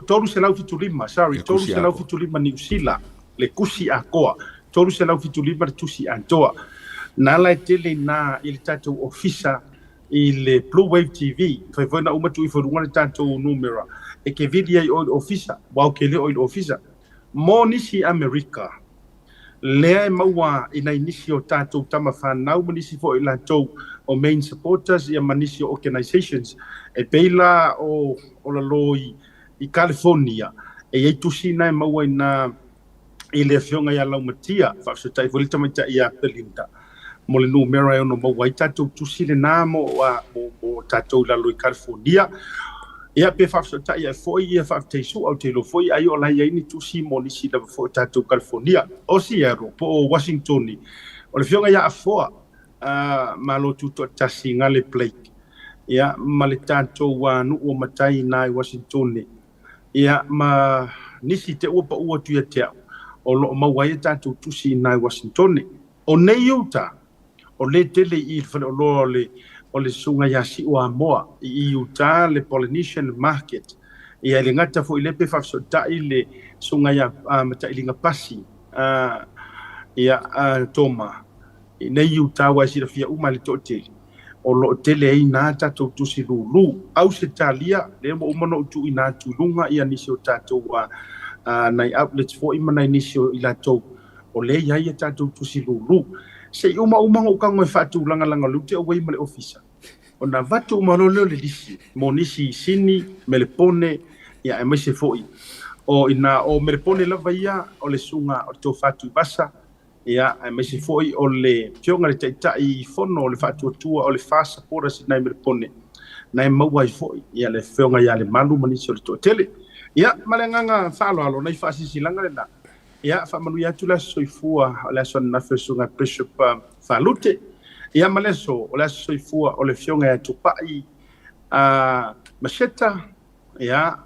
375 sorry Le tusi atoa. 375 Niu Sila le tusi atoa 375 le tusi atoa na ala e tele ina i le tatou ofisa i le Blue Wave TV fai foi na uma tuu ifo i luga le tatou numera e ke vili ai oe i le ofisa ua o ke le o i le ofisa mo nisi Amerika lea e maua i nai nisi o tatou tama fanau ma nisi foi o i latou o main supporters ia ma nisi o organizations e pei la o o lalo i i California e i ai tusi na e maua ina i le afioga ia Laumatia faafesootai foi le tamaitai ia Belinda mo le numera e ono maua ai tatou tusi lena mo a mo mo tatou i lalo i California. Ia pe faafesootai ae foi ia faafetai sua ou te iloa foi ai o la e i ai ni tusi mo nisi lava foi o tatou California, o Seattle po o Washingtoni. O le afioga ia Afoa a Malo Tutoatasi Gale Blake ia ma le tatou nuu o matai ina i Washingtone ia ma nisi te ua pau atu ia te au o lo o maua ai a tatou tusi ina i Washingtone. O nei uta, o le tele i le faleoloa o le o le Susuga ia Siuamoa i i uta le Polynesian Market. Ia e le gata foi i lea pe faafesootai le Susuga ia Matailiga Pasi ia Toma i nei uta aua e silafia uma e le toatele o lo o tele ai na tatou tusi lulu. Ausetalia, lea ua uma ona ou tuuina atu i luga ia nisi o tatou nai outlets foi ma nai nisi o i latou O lea e i ai a tatou tusi lulu. Se i uma uma ona ou tago e faatulagalaga o lea ou te auai ma le ofisa, ona avatu uma loa lea o le lisi mo nisi i Sini, Melepone, ia aemaise foi o ina o Melepone lava ia o le susuga o le Tofa Tuivasa, ia aemaise foi o le Afioga i le Taitai Fono o le Faatuatua o le FAST Supporters i ina i Melepone, na e maua ai foi ia le Afioga ia Lemalu ma nisi o le toatele. Ia, ma le agaga faaaloalo, nai faasilasilaga lena. Ia, faamanuia atu le aso soifua o le aso ananafi o le Susuga Bishop Falute. Ia, ma le aso o le aso soifua o le Afioga ia Tupai Masheta, ia,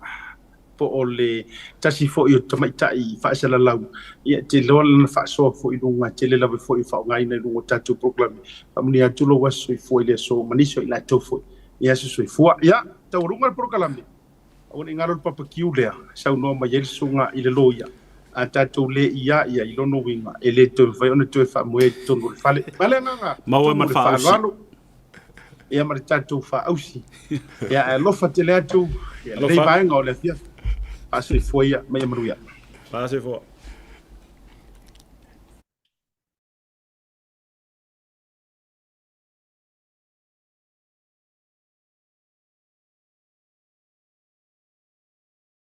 po o le tasi foi o tamaitai faasalalau. Ia, e te iloa lana faasoa foi i luga, e tele lava foi o faaaogaina i luga o tatou polokalame. Faamanuia atu lou aso soifua i le aso ma nisi o i latou foi i aso soifua. Ia, taualuga le polokalame. Aua ne i galo le papakiu lea e saunoa mai ai le susuga i le loia, a tatou le ia ia i lona uiga e le toe mafai ona toe faamoea i totonu o le fale. Ma le agaga Maua tumu ma le le faaausi. faaaloalo ia ma le tatou faaausi. Ia ae alofa tele atu ia lenei Alofa. vaega o le afiafi. Faasoifua ia ma ia manuia. Faasoifua.